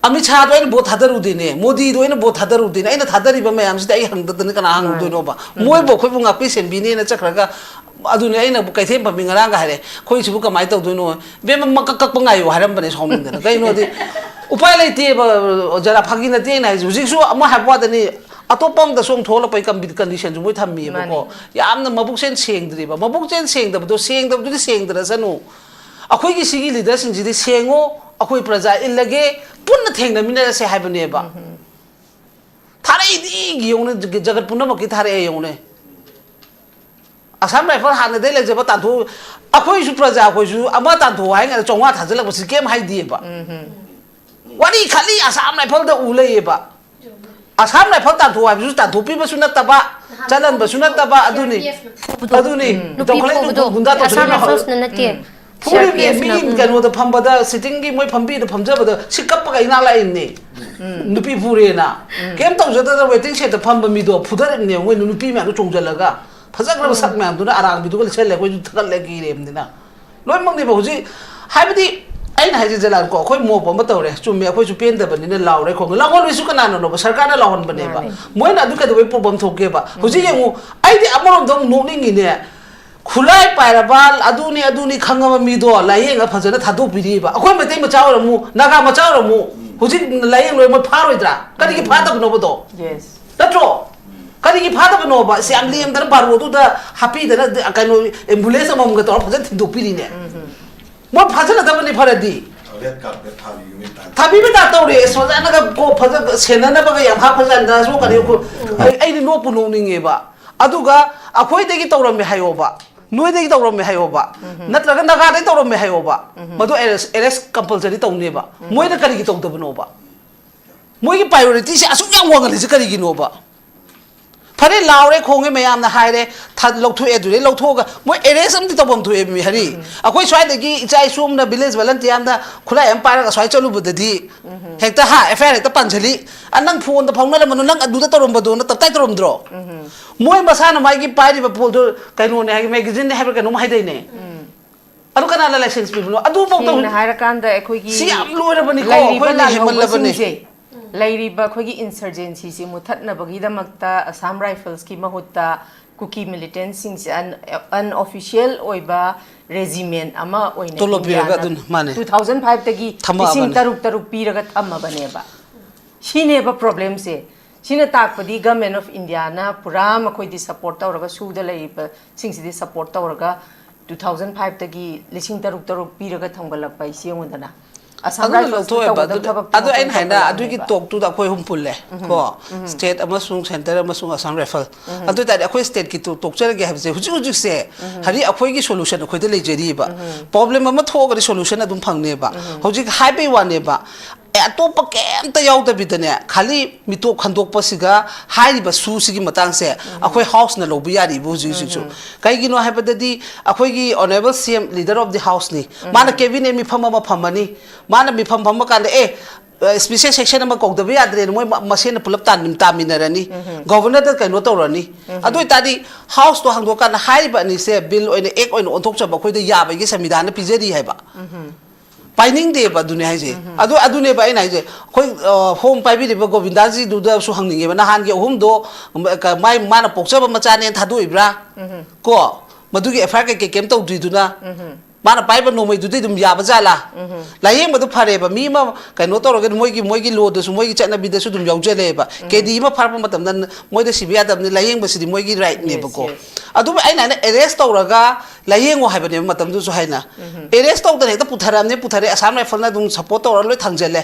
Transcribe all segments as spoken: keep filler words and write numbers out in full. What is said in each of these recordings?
ꯑꯃꯤꯠ ꯁꯥꯗꯣ ꯑꯩꯅ ꯚꯣꯠ ꯊꯥꯗꯔꯨꯗꯦꯅꯦ, ꯃꯣꯗꯤꯗꯣ ꯑꯩꯅ ꯚꯣꯠ ꯊꯥꯗꯔꯨꯗꯦꯅꯦ, ꯑꯩꯅ ꯊꯥꯗꯔꯤꯕ ꯃꯌꯥꯝꯁꯤꯗꯤ ꯑꯩ ꯍꯪꯗꯗꯅ ꯀꯅꯥ ꯍꯪꯉꯨꯗꯣꯏꯅꯣꯕ? ꯃꯣꯏꯕꯨ ꯑꯩꯈꯣꯏꯕꯨ ꯉꯥꯛꯄꯤ ꯁꯦꯟꯕꯤꯅꯦꯅ ꯆꯠꯈ꯭ꯔꯒ, ꯑꯗꯨꯅꯦ ꯑꯩꯅ ꯀꯩꯊꯦꯜ ꯐꯝꯃꯤ ꯉꯔꯥꯡꯒ ꯍꯥꯏꯔꯦ, "ꯑꯩꯈꯣꯏꯁꯤꯕꯨ ꯀꯃꯥꯏꯅ ꯇꯧꯗꯣꯏꯅꯣ? ꯏꯕꯦꯝꯃ, ꯃꯀꯛ ꯀꯛꯄ ꯉꯥꯏꯌꯨ" ꯍꯥꯏꯔꯝꯕꯅꯦ ꯁꯥꯎꯅꯤꯡꯗꯅ꯫ ꯀꯩꯅꯣꯗꯤ ꯎꯄꯥꯏ ꯂꯩꯇꯦꯕ, ꯑꯣꯖꯥ, ꯐꯥꯒꯤ ꯅꯠꯇꯦ ꯑꯩꯅ ꯍꯥꯏꯁꯦ꯫ ꯍꯧꯖꯤꯛꯁꯨ ꯑꯃ ꯍꯥꯏꯕ ꯋꯥꯗꯅꯤ, ꯑꯇꯣꯞꯄ ꯑꯃꯗ ꯁꯣꯝ ꯊꯣꯛꯂꯛꯄꯒꯤ ꯀꯝꯕꯤ-, ꯀꯟꯗꯤꯁꯟꯁꯨ ꯃꯣꯏ ꯊꯝꯃꯤꯕꯀꯣ꯫ ꯃꯥꯅꯤ꯫ ꯌꯥꯝꯅ ꯃꯕꯨꯛꯆꯦꯜ ꯁꯦꯡꯗ꯭ꯔꯤꯕ꯫ ꯃꯕꯨꯛꯆꯦꯜ ꯁꯦꯡꯗꯕꯗꯣ, ꯁꯦꯡꯗꯕꯗꯨꯗꯤ ꯁꯦꯡꯗ꯭ꯔꯁꯅꯨ꯫ ꯑꯩꯈꯣꯏꯒꯤ ꯁꯤꯒꯤ ꯂꯤꯗꯔꯁꯤꯡꯁꯤꯗꯤ ꯁꯦꯡꯉꯣ, ꯑꯩꯈꯣꯏ ꯄ꯭ꯔꯖꯥ ꯏꯜꯂꯒꯦ, ꯄꯨꯟꯅ ꯊꯦꯡꯅꯃꯤꯟꯅꯔꯁꯦ ꯍꯥꯏꯕꯅꯦꯕ꯫ ꯊꯥꯔꯛꯏꯗꯤ ꯌꯦꯡꯉꯨꯅꯦ, ꯖꯒꯠ ꯄꯨꯝꯅꯃꯛꯀꯤ ꯊꯥꯔꯛꯑꯦ ꯌꯦꯡꯉꯨꯅꯦ꯫ ꯑꯁꯥꯝ ꯔꯥꯏꯐꯜ ꯍꯥꯟꯅꯗꯩ ꯂꯩꯖꯕ ꯇꯥꯟꯊꯣꯛ-, ꯑꯩꯈꯣꯏꯁꯨ ꯄ꯭ꯔꯖꯥ ꯑꯩꯈꯣꯏꯁꯨ ꯑꯃ ꯇꯥꯟꯊꯣꯛꯑꯣ ꯍꯥꯏ ꯀꯥꯟꯗ ꯆꯥꯝꯃꯉꯥ ꯊꯥꯖꯤꯜꯂꯛꯄꯁꯤ ꯀꯩꯝ ꯍꯥꯏꯗꯦꯕ꯫ ꯋꯥꯔꯤ ꯈꯜꯂꯤ ꯑꯁꯥꯝ ꯔꯥꯏꯐꯜꯗ ꯎ ꯂꯩꯌꯦꯕ꯫ ꯑꯁꯥꯝ ꯔꯥꯏꯐꯜ ꯇꯥꯟꯊꯣꯛꯑꯣ ꯍꯥꯏꯕꯁꯨ ꯇꯥꯟꯊꯣꯛꯄꯤꯕꯁꯨ ꯅꯠꯇꯕ, ꯆꯠꯍꯟꯕꯁꯨ ꯅꯠꯇꯕ, ꯑꯗꯨꯅꯤ꯫ ꯑꯗꯨꯅꯤ꯫ ꯅꯨꯄꯤ ꯇꯧꯈꯠꯂꯛꯏꯗꯣ ꯐꯨꯕꯗꯣ ꯒꯨꯟꯗꯥ ꯑꯁꯥꯝ ꯇꯧꯁꯤꯜꯂꯛꯏꯗꯣ꯫ ꯔꯥꯏꯐꯜꯁꯅ ꯅꯠꯇꯦ꯫ ꯐꯨꯔꯤꯕꯅꯦ, ꯁꯤ ꯑꯥꯔ ꯄꯤ ꯑꯦꯐꯅ꯫ ꯃꯤ ꯀꯩꯅꯣꯗ ꯐꯝꯕꯗ, ꯁꯤꯇꯤꯡꯒꯤ ꯃꯣꯏ ꯐꯝꯕꯤꯗ ꯐꯝꯖꯕꯗ ꯁꯤ ꯀꯞꯄꯒ ꯏꯅꯥꯛ ꯂꯥꯛꯏꯕꯅꯦ꯫ ꯅꯨꯄꯤ ꯐꯨꯔꯦꯅ꯫ ꯀꯩꯝ ꯇꯧꯖꯗꯅ ꯋꯦꯇꯤꯡ ꯁꯦꯠꯇ ꯐꯝꯕ ꯃꯤꯗꯣ ꯐꯨꯗꯔꯤꯕꯅꯦ, ꯃꯣꯏꯅ ꯅꯨꯄꯤ ꯃꯌꯥꯝꯗꯣ ꯆꯣꯡꯁꯤꯜꯂꯒ꯫ ꯐꯖꯈ꯭ꯔꯕ ꯁꯛ ꯃꯌꯥꯝꯗꯨꯅ ꯑꯔꯥꯡꯕꯤꯗꯨꯒ ꯂꯤꯠꯁꯜꯂꯦ, ꯑꯩꯈꯣꯏꯁꯨ ꯊꯥꯒꯠꯂꯦ ꯀꯤꯔꯦꯕꯅꯤꯅ꯫ ꯂꯣꯏꯅꯃꯛꯅꯦꯕ ꯍꯧꯖꯤꯛ꯫ ꯍꯥꯏꯕꯗꯤ ꯑꯩꯅ ꯍꯥꯏꯁꯦ ꯖꯂꯥꯟ ꯀꯣ, ꯑꯩꯈꯣꯏ ꯃꯣꯞ ꯑꯃ ꯇꯧꯔꯦ, ꯆꯨꯝꯃꯦ, ꯑꯩꯈꯣꯏꯁꯨ ꯄꯦꯟꯗꯕꯅꯤꯅ ꯂꯥꯎꯔꯦ ꯈꯣꯡꯉꯦ꯫ ꯂꯥꯎꯍꯜꯂꯣꯏꯁꯨ ꯀꯅꯥꯅꯅꯣꯕ? ꯁꯔꯀꯥꯔꯅ ꯂꯥꯎꯍꯟꯕꯅꯦꯕ꯫ ꯃꯥꯅꯦ꯫ ꯃꯣꯏꯅ ꯑꯗꯨ ꯀꯩꯗꯧꯕꯩ ꯄ꯭ꯔꯣꯕ꯭ꯂꯦꯝ ꯊꯣꯛꯀꯦꯕ? ꯍꯧꯖꯤꯛ ꯌꯦꯡꯉꯨ, ꯑꯩꯗꯤ ꯑꯃꯔꯣꯝꯗ ꯑꯃꯨꯛ ꯅꯣꯛꯅꯤꯡꯉꯤꯅꯦ꯫ ꯈꯨꯠꯂꯥꯏ ꯄꯥꯏꯔꯕ, ꯑꯗꯨꯅꯤ ꯑꯗꯨꯅꯤ ꯈꯪꯉꯕ ꯃꯤꯗꯣ ꯂꯥꯏꯌꯦꯡꯉ ꯐꯖꯅ ꯊꯥꯗꯣꯛꯄꯤꯔꯤꯕ꯫ ꯑꯩꯈꯣꯏ ꯃꯩꯇꯩ ꯃꯆꯥ ꯑꯣꯏꯔꯝꯃꯨ, ꯅꯥꯒꯥ ꯃꯆꯥ ꯑꯣꯏꯔꯝꯃꯨ, ꯍꯧꯖꯤꯛ ꯂꯥꯏꯌꯦꯡ ꯂꯣꯏꯔ ꯃꯣꯏ ꯐꯥꯔꯣꯏꯗ꯭ꯔꯥ? ꯀꯔꯤꯒꯤ ꯐꯥꯗꯕꯅꯣꯕꯗꯣ? ꯌꯦꯁ꯫ ꯅꯠꯇ꯭ꯔꯣ? ꯀꯔꯤꯒꯤ ꯐꯥꯗꯕꯅꯣꯕ? ꯑꯁ, ꯌꯥꯝ ꯂꯦꯝꯗꯅ ꯕꯥꯔꯣꯗꯨꯗ ꯍꯥꯞꯄꯤꯗꯅ, ꯀꯩꯅꯣ, ꯑꯦꯝꯕꯨꯂꯦꯟꯁ ꯑꯃꯃꯝꯒ ꯇꯧꯔ ꯐꯖꯅ ꯊꯤꯟꯗꯣꯛꯄꯤꯔꯤꯅꯦ꯫ ꯃꯣꯏ ꯐꯥꯖꯤꯜꯂꯗꯕꯅꯤ ꯐꯔꯗꯤ꯫ ꯔꯦꯗ ꯀꯥꯔꯄꯦꯠ ꯊꯥꯕꯤꯕꯒꯤ ꯇꯥꯏꯞ꯫ ꯊꯥꯕꯤꯕ ꯇꯥꯏꯞ ꯇꯧꯔꯦ꯫ ꯑꯁ, ꯑꯣꯖꯥꯅꯒ ꯀꯣ ꯐꯖ ꯁꯦꯟꯅꯅꯕꯒ ꯌꯥꯝ ꯍꯥꯞꯈ꯭ꯔꯖꯥꯠꯅꯤ꯫ ꯅꯁꯨ ꯀꯔꯤ ꯈꯨ-, ꯑꯩ, ꯑꯩꯗꯤ ꯅꯣꯛꯄꯨ ꯅꯣꯛꯅꯤꯡꯉꯦꯕ꯫ ꯑꯗꯨꯒ ꯑꯩꯈꯣꯏꯗꯒꯤ ꯇꯧꯔꯝꯃꯦ ꯍꯥꯏꯌꯣꯕ, ꯅꯣꯏꯗꯒꯤ ꯇꯧꯔꯝꯃꯦ ꯍꯥꯏꯌꯣꯕ, ꯅꯠꯇ꯭ꯔꯒ ꯅꯥꯒꯥꯗꯒꯤ ꯇꯧꯔꯝꯃꯦ ꯍꯥꯏꯌꯣꯕ, ꯃꯗꯨ ꯑꯦꯔꯦꯁ, ꯑꯦꯔꯦꯁ ꯀꯝꯄꯜꯁꯔꯤ ꯇꯧꯅꯦꯕ꯫ ꯃꯣꯏꯅ ꯀꯔꯤꯒꯤ ꯇꯧꯗꯕꯅꯣꯕ? ꯃꯣꯏꯒꯤ ꯄ꯭ꯔꯥꯏꯌꯣꯔꯤꯇꯤꯁꯦ ꯑꯁꯨꯛ ꯌꯥꯝ ꯋꯥꯡꯍꯜꯂꯤꯁꯦ ꯀꯔꯤꯒꯤꯅꯣꯕ? ꯐꯔꯦ, ꯂꯥꯎꯔꯦ, ꯈꯣꯡꯉꯦ, ꯃꯌꯥꯝꯅ ꯍꯥꯏꯔꯦ, ꯊ-, ꯂꯧꯊꯣꯛꯑꯦ, ꯑꯗꯨꯗꯩ ꯂꯧꯊꯣꯛꯑꯒ ꯃꯣꯏ ꯑꯦꯔꯦꯁ ꯑꯃꯗꯤ ꯇꯧꯐꯝ ꯊꯣꯛꯑꯦ ꯃꯤ ꯍꯥꯏꯔꯤ꯫ ꯑꯩꯈꯣꯏ ꯁ꯭ꯋꯥꯏꯗꯒꯤ ꯏꯆꯥ ꯏꯁꯨ ꯑꯃꯅ ꯚꯤꯂꯦꯖ ꯚꯣꯂꯟꯇꯤꯌꯔ ꯑꯃꯅ ꯈꯨꯠꯂꯥꯏ ꯑꯃ ꯄꯥꯏꯔꯒ ꯑꯁ꯭ꯋꯥꯏ ꯆꯠꯂꯨꯕꯗꯗꯤ ꯍꯦꯛꯇ, ꯍꯥ, ꯑꯦꯐ ꯑꯥꯏ ꯑꯥꯔ ꯍꯦꯛꯇ ꯄꯥꯟꯁꯤꯜꯂꯤ꯫ "ꯑ, ꯅꯪ ꯐꯣꯟꯗ ꯐꯥꯎꯅꯔꯝꯕꯅꯣ, ꯅꯪ ꯑꯗꯨꯗ ꯇꯧꯔꯝꯕꯗꯣꯅ" ꯇꯞꯇꯥꯏ ꯇꯧꯔꯝꯗ꯭ꯔꯣ? ꯃꯣꯏ ꯃꯁꯥꯅ ꯃꯥꯒꯤ ꯄꯥꯏꯔꯤꯕ ꯄꯣꯠꯇꯣ ꯀꯩꯅꯣꯅꯦ ꯍꯥꯏ, ꯃꯦꯒꯥꯖꯤꯟꯅꯦ ꯍꯥꯏꯕ꯭ꯔꯥ ꯀꯩꯅꯣꯝ ꯍꯥꯏꯗꯣꯏꯅꯦ꯫ ꯑꯗꯨ ꯀꯅꯥꯅ ꯂꯥꯏꯁꯦꯟꯁ ꯄꯤꯕꯅꯣ? ꯑꯗꯨꯐꯥꯎꯗ ꯁꯦꯡꯅ ꯍꯥꯏꯔꯀꯥꯟꯗ ꯑꯩꯈꯣꯏꯒꯤ ꯁꯤ ꯌꯥꯝ ꯂꯣꯏꯔꯕꯅꯤꯀꯣ, ꯂꯩꯔꯤꯕ ꯑꯩꯈꯣꯏꯅ ꯍꯦꯟꯃꯜꯂꯕꯅꯤ꯫ ꯂꯥꯜꯍꯧꯕꯁꯤꯡꯁꯦ, ꯂꯩꯔꯤꯕ ꯑꯩꯈꯣꯏꯒꯤ insurgencyꯁꯤ ꯃꯨꯊꯠꯅꯕꯒꯤꯗꯃꯛꯇ Assam Riflesꯀꯤ ꯃꯍꯨꯠꯇ ꯀꯨꯀꯤ militantꯁꯤꯡꯁꯦ un- unofficial ꯑꯣꯏꯕ regiment ꯑꯃ ꯑꯣꯏꯅ ꯇꯣꯂꯣꯞ ꯄꯤꯔꯒ ꯏꯟꯗꯤꯌꯥꯅ ꯑꯗꯨꯅ, ꯃꯥꯅꯦ꯫ two thousand fiveꯇꯒꯤ ꯊꯝꯃꯛꯑꯕꯅꯦ꯫ ꯂꯤꯁꯤꯡ ꯇꯔꯨꯛ ꯇꯔꯨꯛ ꯄꯤꯔꯒ ꯊꯝꯃꯕꯅꯦꯕ꯫ ꯁꯤꯅꯦꯕ problemꯁꯦ꯫ ꯁꯤꯅ ꯇꯥꯛꯄꯗꯤ Government of Indiaꯅ ꯄꯨꯔꯥ ꯃꯈꯣꯏꯗꯤ support ꯇꯧꯔꯒ, ꯁꯨꯗ ꯂꯩꯔꯤꯕꯁꯤꯡꯁꯤꯗꯤ support ꯇꯧꯔꯒ two thousand fiveꯇꯒꯤ ꯂꯤꯁꯤꯡ ꯇꯔꯨꯛ ꯇꯔꯨꯛ ꯄꯤꯔꯒ ꯊꯝꯒꯠꯂꯛꯄ ꯍꯥꯏꯁꯤ ꯌꯦꯡꯉꯨꯗꯅ꯫ Assam ꯑꯗꯨꯅ Riflesꯅ ꯂꯧꯊꯣꯛꯑꯦꯕ꯫ ꯇꯧꯒꯗꯕ ꯑꯗꯨ, ꯊꯕꯛꯇꯨ ꯑꯗꯨ ꯑꯩꯅ ꯃꯈꯣꯏꯅ ꯍꯥꯏꯅ ꯑꯗꯨꯒꯤ ꯊꯝꯒꯠꯂꯛꯑꯕꯅꯦꯕ꯫ talkꯇꯨꯗ ꯑꯩꯈꯣꯏ ꯑꯍꯨꯝ ꯄꯨꯜꯂꯦ ꯀꯣ꯫ State ꯑꯃꯁꯨꯡ Centre ꯑꯃꯁꯨꯡ Assam Rifle꯫ ꯑꯗꯨ ꯑꯣꯏꯇꯥꯔꯗꯤ ꯑꯩꯈꯣꯏ stateꯀꯤ ꯇꯣꯛꯆꯔꯒꯦ ꯍꯥꯏꯕꯁꯦ ꯍꯧꯖꯤꯛ ꯍꯧꯖꯤꯛꯁꯦ ꯍꯥꯏꯗꯤ ꯑꯩꯈꯣꯏꯒꯤ solution ꯑꯩꯈꯣꯏꯗ ꯂꯩꯖꯔꯤꯕ꯫ Problem ꯑꯃ ꯊꯣꯛꯑꯒꯗꯤ solution ꯑꯗꯨꯝ ꯐꯪꯅꯦꯕ꯫ ꯍꯧꯖꯤꯛ ꯍꯥꯏꯕꯩ ꯋꯥꯅꯦꯕ꯫ ꯑꯦ, ꯑꯇꯣꯞꯄ ꯀꯩꯝꯇ ꯌꯥꯎꯗꯕꯤꯗꯅꯦ, ꯈꯥꯂꯤ ꯃꯤꯇꯣꯞ ꯈꯟꯗꯣꯛꯄꯁꯤꯒ ꯍꯥꯏꯔꯤꯕ ꯁꯨꯁꯤꯒꯤ ꯃꯇꯥꯡꯁꯦ ꯑꯩꯈꯣꯏ Houseꯅ ꯂꯧꯕ ꯌꯥꯔꯤꯕ ꯍꯧꯖꯤꯛ ꯍꯧꯖꯤꯛꯁꯨ꯫ ꯀꯩꯒꯤꯅꯣ ꯍꯥꯏꯕꯗꯗꯤ ꯑꯩꯈꯣꯏꯒꯤ Honourable C M, Leader of the Houseꯅꯤ꯫ ꯃꯥꯅ cabinet ꯃꯤꯐꯝ ꯑꯃ ꯐꯝꯃꯅꯤ꯫ ꯃꯥꯅ ꯃꯤꯐꯝ ꯐꯝꯕ ꯀꯥꯟꯗ, ꯑꯦ, special session ꯑꯃ ꯀꯧꯗꯕ ꯌꯥꯗ꯭ꯔꯦꯅ ꯃꯣꯏ ꯃ- ꯃꯁꯦꯟꯅ ꯄꯨꯂꯞ ꯇꯥꯃꯤꯟ- ꯇꯥꯃꯤꯟꯅꯔꯅꯤ꯫ Governorꯗ ꯀꯩꯅꯣ ꯇꯧꯔꯅꯤ꯫ ꯑꯗꯨ ꯑꯣꯏꯇꯥꯔꯗꯤ Houseꯇꯣ ꯍꯥꯡꯗꯣꯛꯑꯀꯥꯟꯗ ꯍꯥꯏꯔꯤꯕ ꯑꯅꯤꯁꯦ bill ꯑꯣꯏꯅ, act ꯑꯣꯏꯅ ꯑꯣꯟꯊꯣꯛꯆꯕ ꯑꯩꯈꯣꯏꯗ ꯌꯥꯕꯒꯤ ꯁꯪꯕꯤꯙꯥꯟꯅ ꯄꯤꯖꯔꯤ ꯍꯥꯏꯕ꯫ ꯄꯥꯏꯅꯤꯡꯗꯦꯕ꯫ ꯑꯗꯨꯅꯦ ꯍꯥꯏꯁꯦ꯫ ꯑꯗꯨ, ꯑꯗꯨꯅꯦꯕ ꯑꯩꯅ ꯍꯥꯏꯁꯦ, ꯑꯩꯈꯣꯏ ꯑ, Home ꯄꯥꯏꯕꯤꯔꯤꯕ ꯒꯣꯕꯤꯟꯗꯥꯖꯤꯗꯨꯗꯁꯨ ꯍꯪꯅꯤꯡꯉꯦꯕ꯫ ꯅꯍꯥꯟꯒꯤ ꯑꯍꯨꯝꯗꯣ, ꯎꯝ, ꯀ- ꯃꯥꯏ- ꯃꯥꯅ ꯄꯣꯛꯆꯕ ꯃꯆꯥꯅꯦꯅ ꯊꯥꯗꯣꯛꯏꯕ꯭ꯔꯥ? ꯀꯣ, ꯃꯗꯨꯒꯤ F I R ꯀꯩꯀꯩ ꯀꯩꯝ ꯇꯧꯗ꯭ꯔꯤꯗꯨꯅ꯫ ꯃꯥꯅ ꯄꯥꯏꯕ ꯅꯣꯡꯃꯩꯗꯨꯗꯤ ꯑꯗꯨꯝ ꯌꯥꯕ ꯖꯥꯠꯂꯥ? ꯂꯥꯏꯌꯦꯡꯕꯗꯨ ꯐꯔꯦꯕ꯫ ꯃꯤ ꯑꯃ ꯀꯩꯅꯣ ꯇꯧꯔꯒꯗꯤ ꯃꯣꯏꯒꯤ, ꯃꯣꯏꯒꯤ lawꯗꯁꯨ, ꯃꯣꯏꯒꯤ ꯆꯠꯅꯕꯤꯗꯁꯨ ꯑꯗꯨꯝ ꯌꯥꯎꯖꯂꯦꯕ꯫ ꯀꯦꯗꯤ ꯑꯃ ꯐꯥꯔꯛꯄ ꯃꯇꯝꯗ ꯃꯣꯏꯗ ꯁꯤꯕ ꯌꯥꯗꯕꯅꯤ, ꯂꯥꯏꯌꯦꯡꯕꯁꯤꯗꯤ ꯃꯣꯏꯒꯤ rightꯅꯦꯕꯀꯣ꯫ Yes, yes. ꯑꯗꯨꯕꯨ ꯑꯩꯅ ꯍꯥꯏꯅ arrest ꯇꯧꯔꯒ ꯂꯥꯏꯌꯦꯡꯉꯣ ꯍꯥꯏꯕꯅꯦꯕ ꯃꯇꯝꯗꯨꯁꯨ ꯍꯥꯏꯅ꯫ Arrest ꯇꯧꯗꯅ ꯍꯦꯛꯇ ꯄꯨꯊꯔꯛꯑꯕꯅꯦ, ꯄꯨꯊꯔꯛꯑꯦ꯫ Assam Rifleꯅ ꯑꯗꯨꯝ support ꯇꯧꯔ ꯂꯣꯏ ꯊꯥꯡꯖꯜꯂꯦ꯫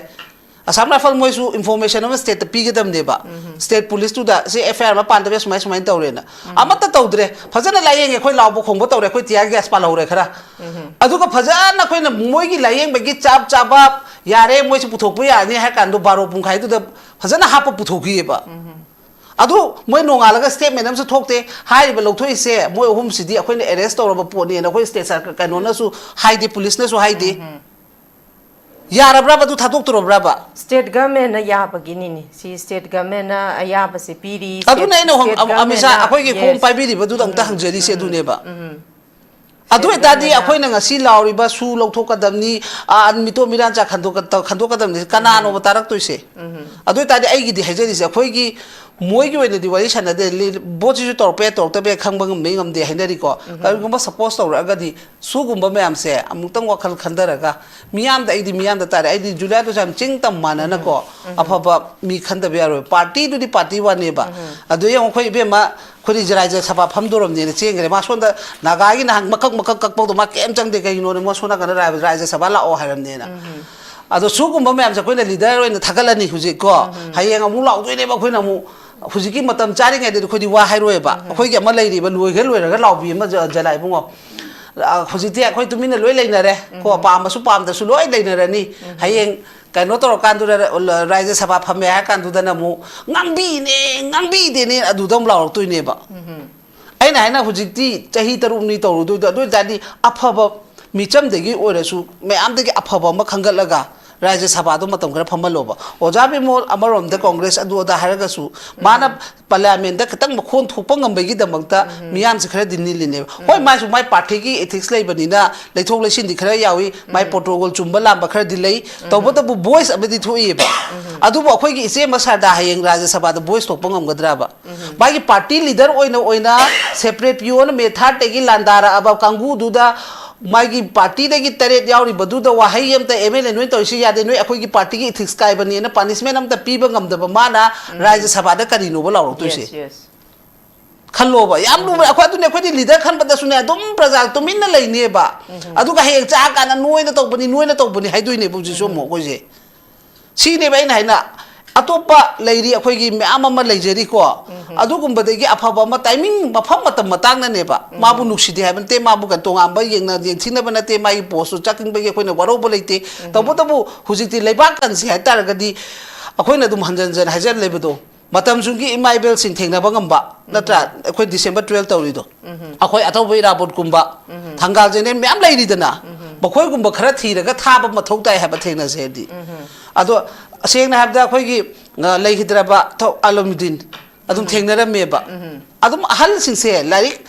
Assam Rifle ꯃꯣꯏꯁꯨ information ꯑꯃ stateꯇ ꯄꯤꯒꯗꯕꯅꯦꯕ꯫ State policeꯇꯨꯗ ꯁꯤ F I R ꯑꯃ ꯄꯥꯟꯗꯕ ꯁꯨꯃꯥꯏ ꯁꯨꯃꯥꯏꯅ ꯇꯧꯔꯦꯅ꯫ ꯑꯃꯠꯇ ꯇꯧꯗ꯭ꯔꯦ꯫ ꯐꯖꯅ ꯂꯥꯏꯌꯦꯡꯉꯦ, ꯑꯩꯈꯣꯏ ꯂꯥꯎꯕ ꯈꯣꯡꯕ ꯇꯧꯔꯦ, ꯑꯩꯈꯣꯏ tear gas ꯄꯥꯜꯍꯧꯔꯦ ꯈꯔ꯫ ꯑꯗꯨꯒ ꯐꯖꯅ ꯑꯩꯈꯣꯏꯅ ꯃꯣꯏꯒꯤ ꯂꯥꯏꯌꯦꯡꯕꯒꯤ ꯆꯞ ꯆꯥꯕ ꯌꯥꯔꯦ, ꯃꯣꯏꯁꯤ ꯄꯨꯊꯣꯛꯄ ꯌꯥꯔꯅꯤ ꯍꯥꯏ ꯀꯥꯟꯗ ꯕꯥꯔꯣ ꯄꯨꯡꯈꯥꯏꯗꯨꯗ ꯐꯖꯅ ꯍꯥꯞꯄ ꯄꯨꯊꯣꯛꯈꯤꯑꯕ꯫ ꯑꯗꯨ ꯃꯣꯏ ꯅꯣꯡꯉꯥꯜꯂꯒ statement ꯑꯃꯁꯨ ꯊꯣꯛꯇꯦ꯫ ꯍꯥꯏꯔꯤꯕ ꯂꯧꯊꯣꯛꯏꯁꯦ ꯃꯣꯏ ꯑꯍꯨꯝꯁꯤꯗꯤ ꯑꯩꯈꯣꯏꯅ arrest ꯇꯧꯔꯕ ꯄꯣꯠꯅꯦꯅ ꯑꯩꯈꯣꯏ state ꯁꯔꯀꯥꯔ ꯀꯩꯅꯣꯅꯁꯨ ꯍꯥꯏꯗꯦ, policeꯅꯁꯨ ꯍꯥꯏꯗꯦ꯫ ꯌꯥꯔꯕ꯭ꯔꯕ ꯑꯗꯨ ꯊꯥꯗꯣꯛꯇꯣꯔꯕ꯭ꯔꯕ? State governmentꯅ ꯌꯥꯕꯒꯤꯅꯤꯅꯦ꯫ ꯁꯤ state governmentꯅ ꯑꯌꯥꯕꯁꯦ ꯄꯤꯔꯤ꯫ ꯑꯗꯨꯅ ꯑꯩꯅ ꯍꯣꯝ- State ꯑꯃꯤꯠ ꯁꯥ governmentꯅ ꯑꯩꯈꯣꯏꯒꯤ yes. Home ꯄꯥꯏꯕꯤꯔꯤꯕꯗꯨꯗ ꯑꯃꯨꯛꯇ ꯍꯪꯖꯔꯤꯁꯦ ꯑꯗꯨꯅꯦꯕ꯫ ꯑꯗꯨ ꯑꯣꯏꯇꯥꯔꯗꯤ ꯑꯩꯈꯣꯏꯅ ꯉꯁꯤ ꯂꯥꯎꯔꯤꯕ ꯁꯨ ꯂꯧꯊꯣꯛꯀꯗꯕꯅꯤ, ꯑꯥ, ꯃꯤꯇꯣꯞ ꯃꯤꯔꯥꯟꯆꯥ ꯈꯟꯗꯣꯛꯀ-, ꯈꯟꯗꯣꯛꯀꯗꯕꯅꯤ, ꯀꯅꯥꯅꯣꯕ ꯇꯥꯔꯛꯇꯣꯏꯁꯦ? ꯑꯗꯨ ꯑꯣꯏꯇꯥꯔꯗꯤ ꯑꯩꯒꯤꯗꯤ ꯍꯥꯏꯖꯔꯤꯁꯦ, ꯑꯩꯈꯣꯏꯒꯤ ꯃꯣꯏꯒꯤ ꯑꯣꯏꯅꯗꯤ ꯋꯥꯔꯤ ꯁꯥꯟꯅꯗꯦ, ꯂꯤ-, ꯚꯣꯠꯁꯤꯁꯨ ꯇꯧꯔꯛꯄ ꯌꯥꯏ, ꯇꯧꯔꯛꯇꯕ ꯌꯥꯏ, ꯈꯪꯕ ꯉꯝꯃꯤ ꯉꯝꯗꯦ ꯍꯥꯏꯅꯔꯤꯀꯣ꯫ ꯀꯔꯤꯒꯨꯝꯕ ꯁꯄꯣꯁ ꯇꯧꯔꯛꯑꯒꯗꯤ ꯁꯨꯒꯨꯝꯕ ꯃꯌꯥꯝꯁꯦ ꯑꯃꯨꯛꯇꯪ ꯋꯥꯈꯜ ꯈꯟꯊꯔꯒ, ꯃꯤꯌꯥꯝꯗ, ꯑꯩꯗꯤ ꯃꯤꯌꯥꯝꯗ ꯇꯥꯔꯦ, ꯑꯩꯗꯤ ꯖꯨꯂꯤꯌꯥꯟꯗꯨꯁꯨ ꯌꯥꯝ ꯆꯤꯡ ꯇꯝ ꯃꯥꯟꯅꯅꯀꯣ, ꯑꯐꯕ ꯃꯤ ꯈꯟꯗꯕ ꯌꯥꯔꯣꯏ꯫ ꯄꯥꯔꯇꯤꯗꯨꯗꯤ ꯄꯥꯔꯇꯤ ꯋꯥꯅꯦꯕ꯫ ꯑꯗꯨ ꯌꯦꯡꯉꯣ, ꯑꯩꯈꯣꯏ ꯏꯕꯦꯝꯃ, ꯑꯩꯈꯣꯏꯗꯤ ꯔꯥꯖ꯭ꯌ ꯁꯚꯥ ꯐꯝꯗꯣꯔꯕꯅꯦꯅ ꯆꯦꯟꯈ꯭ꯔꯦ꯫ ꯃꯥ ꯁꯣꯝꯗ ꯅꯥꯒꯥꯒꯤ ꯅꯍꯥꯟ ꯃꯀꯛ ꯃꯀꯛ ꯀꯛꯄꯗꯣ ꯃꯥ ꯀꯩꯝ ꯆꯪꯗꯦ, ꯀꯩꯒꯤꯅꯣꯅꯦ? ꯃꯣꯏ ꯁꯣꯝ ꯅꯥꯀꯟꯗ ꯔꯥ-, ꯔꯥꯖ꯭ꯌ ꯁꯚꯥ ꯂꯥꯛꯑꯣ ꯍꯥꯏꯔꯕꯅꯦꯅ꯫ ꯑꯗꯣ ꯁꯨꯒꯨꯝꯕ ꯃꯌꯥꯝꯁꯦ ꯑꯩꯈꯣꯏꯅ ꯂꯤꯗꯔ ꯑꯣꯏꯅ ꯊꯥꯒꯠꯂꯅꯤ ꯍꯧꯖꯤꯛ ꯀꯣ꯫ ꯍꯌꯦꯡ ꯑꯃꯨꯛ ꯂꯥꯎꯗꯣꯏꯅꯦꯕ ꯑꯩꯈꯣꯏꯅ ꯑꯃꯨꯛ꯫ ꯍꯧꯖꯤꯛꯀꯤ ꯃꯇꯝ ꯆꯥꯔꯤꯉꯩꯗꯗꯤ ꯑꯩꯈꯣꯏꯗꯤ ꯋꯥ ꯍꯥꯏꯔꯣꯏꯕ꯫ ꯑꯩꯈꯣꯏꯒꯤ ꯑꯃ ꯂꯩꯔꯤꯕ, ꯂꯣꯏꯈ꯭ꯔ ꯂꯣꯏꯔꯒ ꯂꯥꯎꯕꯤ ꯑꯃ ꯖ-, ꯖꯂꯥ ꯏꯕꯨꯡꯉꯣ꯫ ꯑ, ꯍꯧꯖꯤꯛꯇꯤ ꯑꯩꯈꯣꯏ ꯇꯨꯃꯤꯟꯅ ꯂꯣꯏ ꯂꯩꯅꯔꯦ ꯀꯣ, ꯄꯥꯝꯃꯁꯨ ꯄꯥꯝꯗꯁꯨ ꯂꯣꯏ ꯂꯩꯅꯔꯅꯤ꯫ ꯍꯌꯦꯡ ꯀꯩꯅꯣ ꯇꯧꯔꯀꯥꯟꯗꯨꯗ, ꯔꯥꯖ꯭ꯌ ꯁꯚꯥ ꯐꯝꯃꯦ ꯍꯥꯏꯔ ꯀꯥꯟꯗꯨꯗꯅ ꯑꯃꯨꯛ, "ꯉꯥꯡꯕꯤꯅꯦ, ꯉꯥꯡꯕꯤꯗꯦꯅꯦ", ꯑꯗꯨꯗ ꯑꯃꯨꯛ ꯂꯥꯎꯔꯛꯇꯣꯏꯅꯦꯕ꯫ ꯑꯩꯅ ꯍꯥꯏꯅ ꯍꯧꯖꯤꯛꯇꯤ ꯆꯍꯤ ꯇꯔꯨꯛꯅꯤ ꯇꯧꯔꯨꯗꯣꯏꯗꯣ, ꯑꯗꯨ ꯑꯣꯏꯇꯥꯔꯗꯤ ꯑꯐꯕ ꯃꯤꯆꯝꯗꯒꯤ ꯑꯣꯏꯔꯁꯨ ꯃꯌꯥꯝꯗꯒꯤ ꯑꯐꯕ ꯑꯃ ꯈꯟꯒꯠꯂꯒ ꯔꯥꯖ꯭ꯌ ꯁꯚꯥꯗꯣ ꯃꯇꯝ ꯈꯔ ꯐꯝꯍꯜꯂꯣꯕ꯫ ꯑꯣꯖꯥ ꯕꯤꯃꯣꯜ ꯑꯃꯔꯣꯝꯗ ꯀꯣꯡꯒ꯭ꯔꯦꯁ ꯑꯗꯨ ꯑꯗꯥ ꯍꯥꯏꯔꯒꯁꯨ, ꯃꯥꯅ ꯄꯥꯔꯂꯤꯌꯥꯃꯦꯟꯗ ꯈꯤꯇꯪ ꯃꯈꯣꯟ ꯊꯣꯛꯄ ꯉꯝꯕꯒꯤꯗꯃꯛꯇ ꯃꯤꯌꯥꯝꯁꯦ ꯈꯔꯗꯤ ꯅꯤꯜꯂꯤꯅꯦꯕ꯫ ꯍꯣꯏ, ꯃꯥꯁꯨ ꯃꯥꯏ ꯄꯥꯔꯇꯤꯒꯤ ꯏꯊꯤꯛꯁ ꯂꯩꯕꯅꯤꯅ ꯂꯩꯊꯣꯛ ꯂꯩꯁꯤꯟꯗꯤ ꯈꯔ ꯌꯥꯎꯏ, ꯃꯥꯏ ꯄ꯭ꯔꯣꯇꯣꯀꯣꯜ ꯆꯨꯝꯕ ꯂꯥꯟꯕ ꯈꯔꯗꯤ ꯂꯩ꯫ ꯇꯧꯕꯇꯕꯨ ꯚꯣꯏꯁ ꯑꯃꯗꯤ ꯊꯣꯛꯏꯕ꯫ ꯑꯗꯨꯕꯨ ꯑꯩꯈꯣꯏꯒꯤ ꯏꯆꯦ ꯃꯁꯥꯔꯗꯥ ꯍꯌꯦꯡ ꯔꯥꯖ꯭ꯌ ꯁꯚꯥꯗ ꯚꯣꯏꯁ ꯊꯣꯛꯄ ꯉꯝꯒꯗ꯭ꯔꯕ? ꯃꯥꯒꯤ ꯄꯥꯔꯇꯤ ꯂꯤꯗꯔ ꯑꯣꯏꯅ ꯑꯣꯏꯅ ꯁꯦꯄꯔꯦꯠ ꯄꯤꯌꯣꯅ ꯃꯦ ꯊꯥꯔꯠꯇꯒꯤ ꯂꯥꯟꯗꯥꯔꯛꯑꯕ ꯀꯥꯡꯕꯨꯗꯨꯗ, ꯃꯥꯒꯤ ꯄꯥꯔꯇꯤꯗꯒꯤ ꯇꯔꯦꯠ ꯌꯥꯎꯔꯤꯕꯗꯨꯗ ꯋꯥꯍꯩ ꯑꯃꯇ, "ꯑꯦꯝ ꯑꯦꯜ ꯑꯦ, ꯅꯣꯏ ꯇꯧꯔꯤꯁꯤ ꯌꯥꯗꯦ, ꯅꯣꯏ ꯑꯩꯈꯣꯏꯒꯤ ꯄꯥꯔꯇꯤꯒꯤ ꯏꯊꯤꯛꯁ ꯀꯥꯏꯕꯅꯦꯅ" ꯄꯥꯅꯤꯁꯃꯦꯟ ꯑꯃꯇ ꯄꯤꯕ ꯉꯝꯗꯕ ꯃꯥꯅ ꯔꯥꯖ꯭ꯌ ꯁꯚꯥꯗ ꯀꯔꯤꯅꯣꯕ ꯂꯥꯎꯔꯛꯇꯣꯏꯁꯦ? Yes, yes. ꯈꯜꯂꯣꯕ, ꯌꯥꯝ ꯂꯨꯕ꯫ ꯑꯩꯈꯣꯏ, ꯑꯗꯨꯅꯦ, ꯑꯩꯈꯣꯏꯗꯤ ꯂꯤꯗꯔ ꯈꯟꯕꯗꯁꯨꯅꯦ ꯑꯗꯨꯝ ꯄ꯭ꯔꯖꯥ ꯇꯨꯃꯤꯟꯅ ꯂꯩꯅꯦꯕ꯫ ꯑꯗꯨꯒ ꯍꯌꯦꯡ ꯆꯥꯔꯀꯥꯟꯗ "ꯅꯣꯏꯅ ꯇꯧꯕꯅꯤ, ꯅꯣꯏꯅ ꯇꯧꯕꯅꯤ" ꯍꯥꯏꯗꯣꯏꯅꯦꯕ ꯍꯧꯖꯤꯛꯁꯨ ꯑꯃꯨꯛ ꯑꯩꯈꯣꯏꯁꯦ꯫ ꯁꯤꯅꯦꯕ ꯑꯩꯅ ꯍꯥꯏꯅ, ꯑꯇꯣꯞꯄ ꯂꯩꯔꯤ, ꯑꯩꯈꯣꯏꯒꯤ ꯃꯌꯥꯝ ꯑꯃ ꯂꯩꯖꯔꯤꯀꯣ꯫ ꯑꯗꯨꯒꯨꯝꯕꯗꯒꯤ ꯑꯐꯕ ꯑꯃ, ꯇꯥꯏꯃꯤꯡ, ꯃꯐꯝ ꯃꯇꯝ ꯃꯇꯥꯡꯅꯅꯦꯕ꯫ ꯃꯥꯕꯨ ꯅꯨꯡꯁꯤꯗꯦ ꯍꯥꯏꯕ ꯅꯠꯇꯦ, ꯃꯥꯕꯨ ꯀ-, ꯇꯣꯉꯥꯟꯕ ꯌꯦꯡꯅ-, ꯌꯦꯡꯊꯤꯅꯕ ꯅꯠꯇꯦ, ꯃꯥꯒꯤ ꯄꯣꯁꯇꯨ ꯆꯠꯈꯤꯕꯒꯤ ꯑꯩꯈꯣꯏꯅ ꯋꯥꯔꯧꯕ ꯂꯩꯇꯦ꯫ ꯇꯧꯕꯇꯕꯨ ꯍꯧꯖꯤꯛꯇꯤ ꯂꯩꯕꯥꯛ ꯀꯟꯁꯤ ꯍꯥꯏꯇꯥꯔꯒꯗꯤ, ꯑꯩꯈꯣꯏꯅ ꯑꯗꯨꯝ ꯍꯟꯖꯟ ꯍꯟꯖꯟ ꯍꯥꯏꯖꯔ ꯂꯩꯕꯗꯣ, ꯃꯇꯝꯁꯤꯒꯤ ꯏꯃꯥ ꯏꯕꯦꯜꯁꯤꯡ ꯊꯦꯡꯅꯕ ꯉꯝꯕ ꯅꯠꯇ꯭ꯔꯥ? ꯑꯩꯈꯣꯏ ꯗꯤꯁꯦꯝꯕꯔ ꯇꯨꯋꯦꯜꯐ ꯇꯧꯔꯤꯗꯣ, ꯑꯩꯈꯣꯏ ꯑꯊꯧꯕ ꯏꯔꯥꯕꯣꯠꯀꯨꯝꯕ, ꯊꯪꯒꯥꯜ ꯖꯦꯅꯦꯔꯦꯜ ꯃꯌꯥꯝ ꯂꯩꯔꯤꯗꯅ, ꯃꯈꯣꯏꯒꯨꯝꯕ ꯈꯔ ꯊꯤꯔꯒ ꯊꯥꯕ ꯃꯊꯧ ꯇꯥꯏ ꯍꯥꯏꯕ ꯊꯦꯡꯅꯁꯦ ꯍꯥꯏꯗꯤ꯫ ꯑꯗꯣ ꯁꯦꯡꯅ ꯍꯥꯏꯕꯗ ꯑꯩꯈꯣꯏꯒꯤ, ꯑ, ꯂꯩꯈꯤꯗ꯭ꯔꯕ ꯊꯧ-, ꯑꯂꯣꯃꯨꯗꯤꯟ ꯑꯗꯨꯝ ꯊꯦꯡꯅꯔꯝꯃꯦꯕ꯫ ꯑꯗꯨꯝ ꯑꯍꯜꯁꯤꯡꯁꯦ ꯂꯥꯏꯔꯤꯛ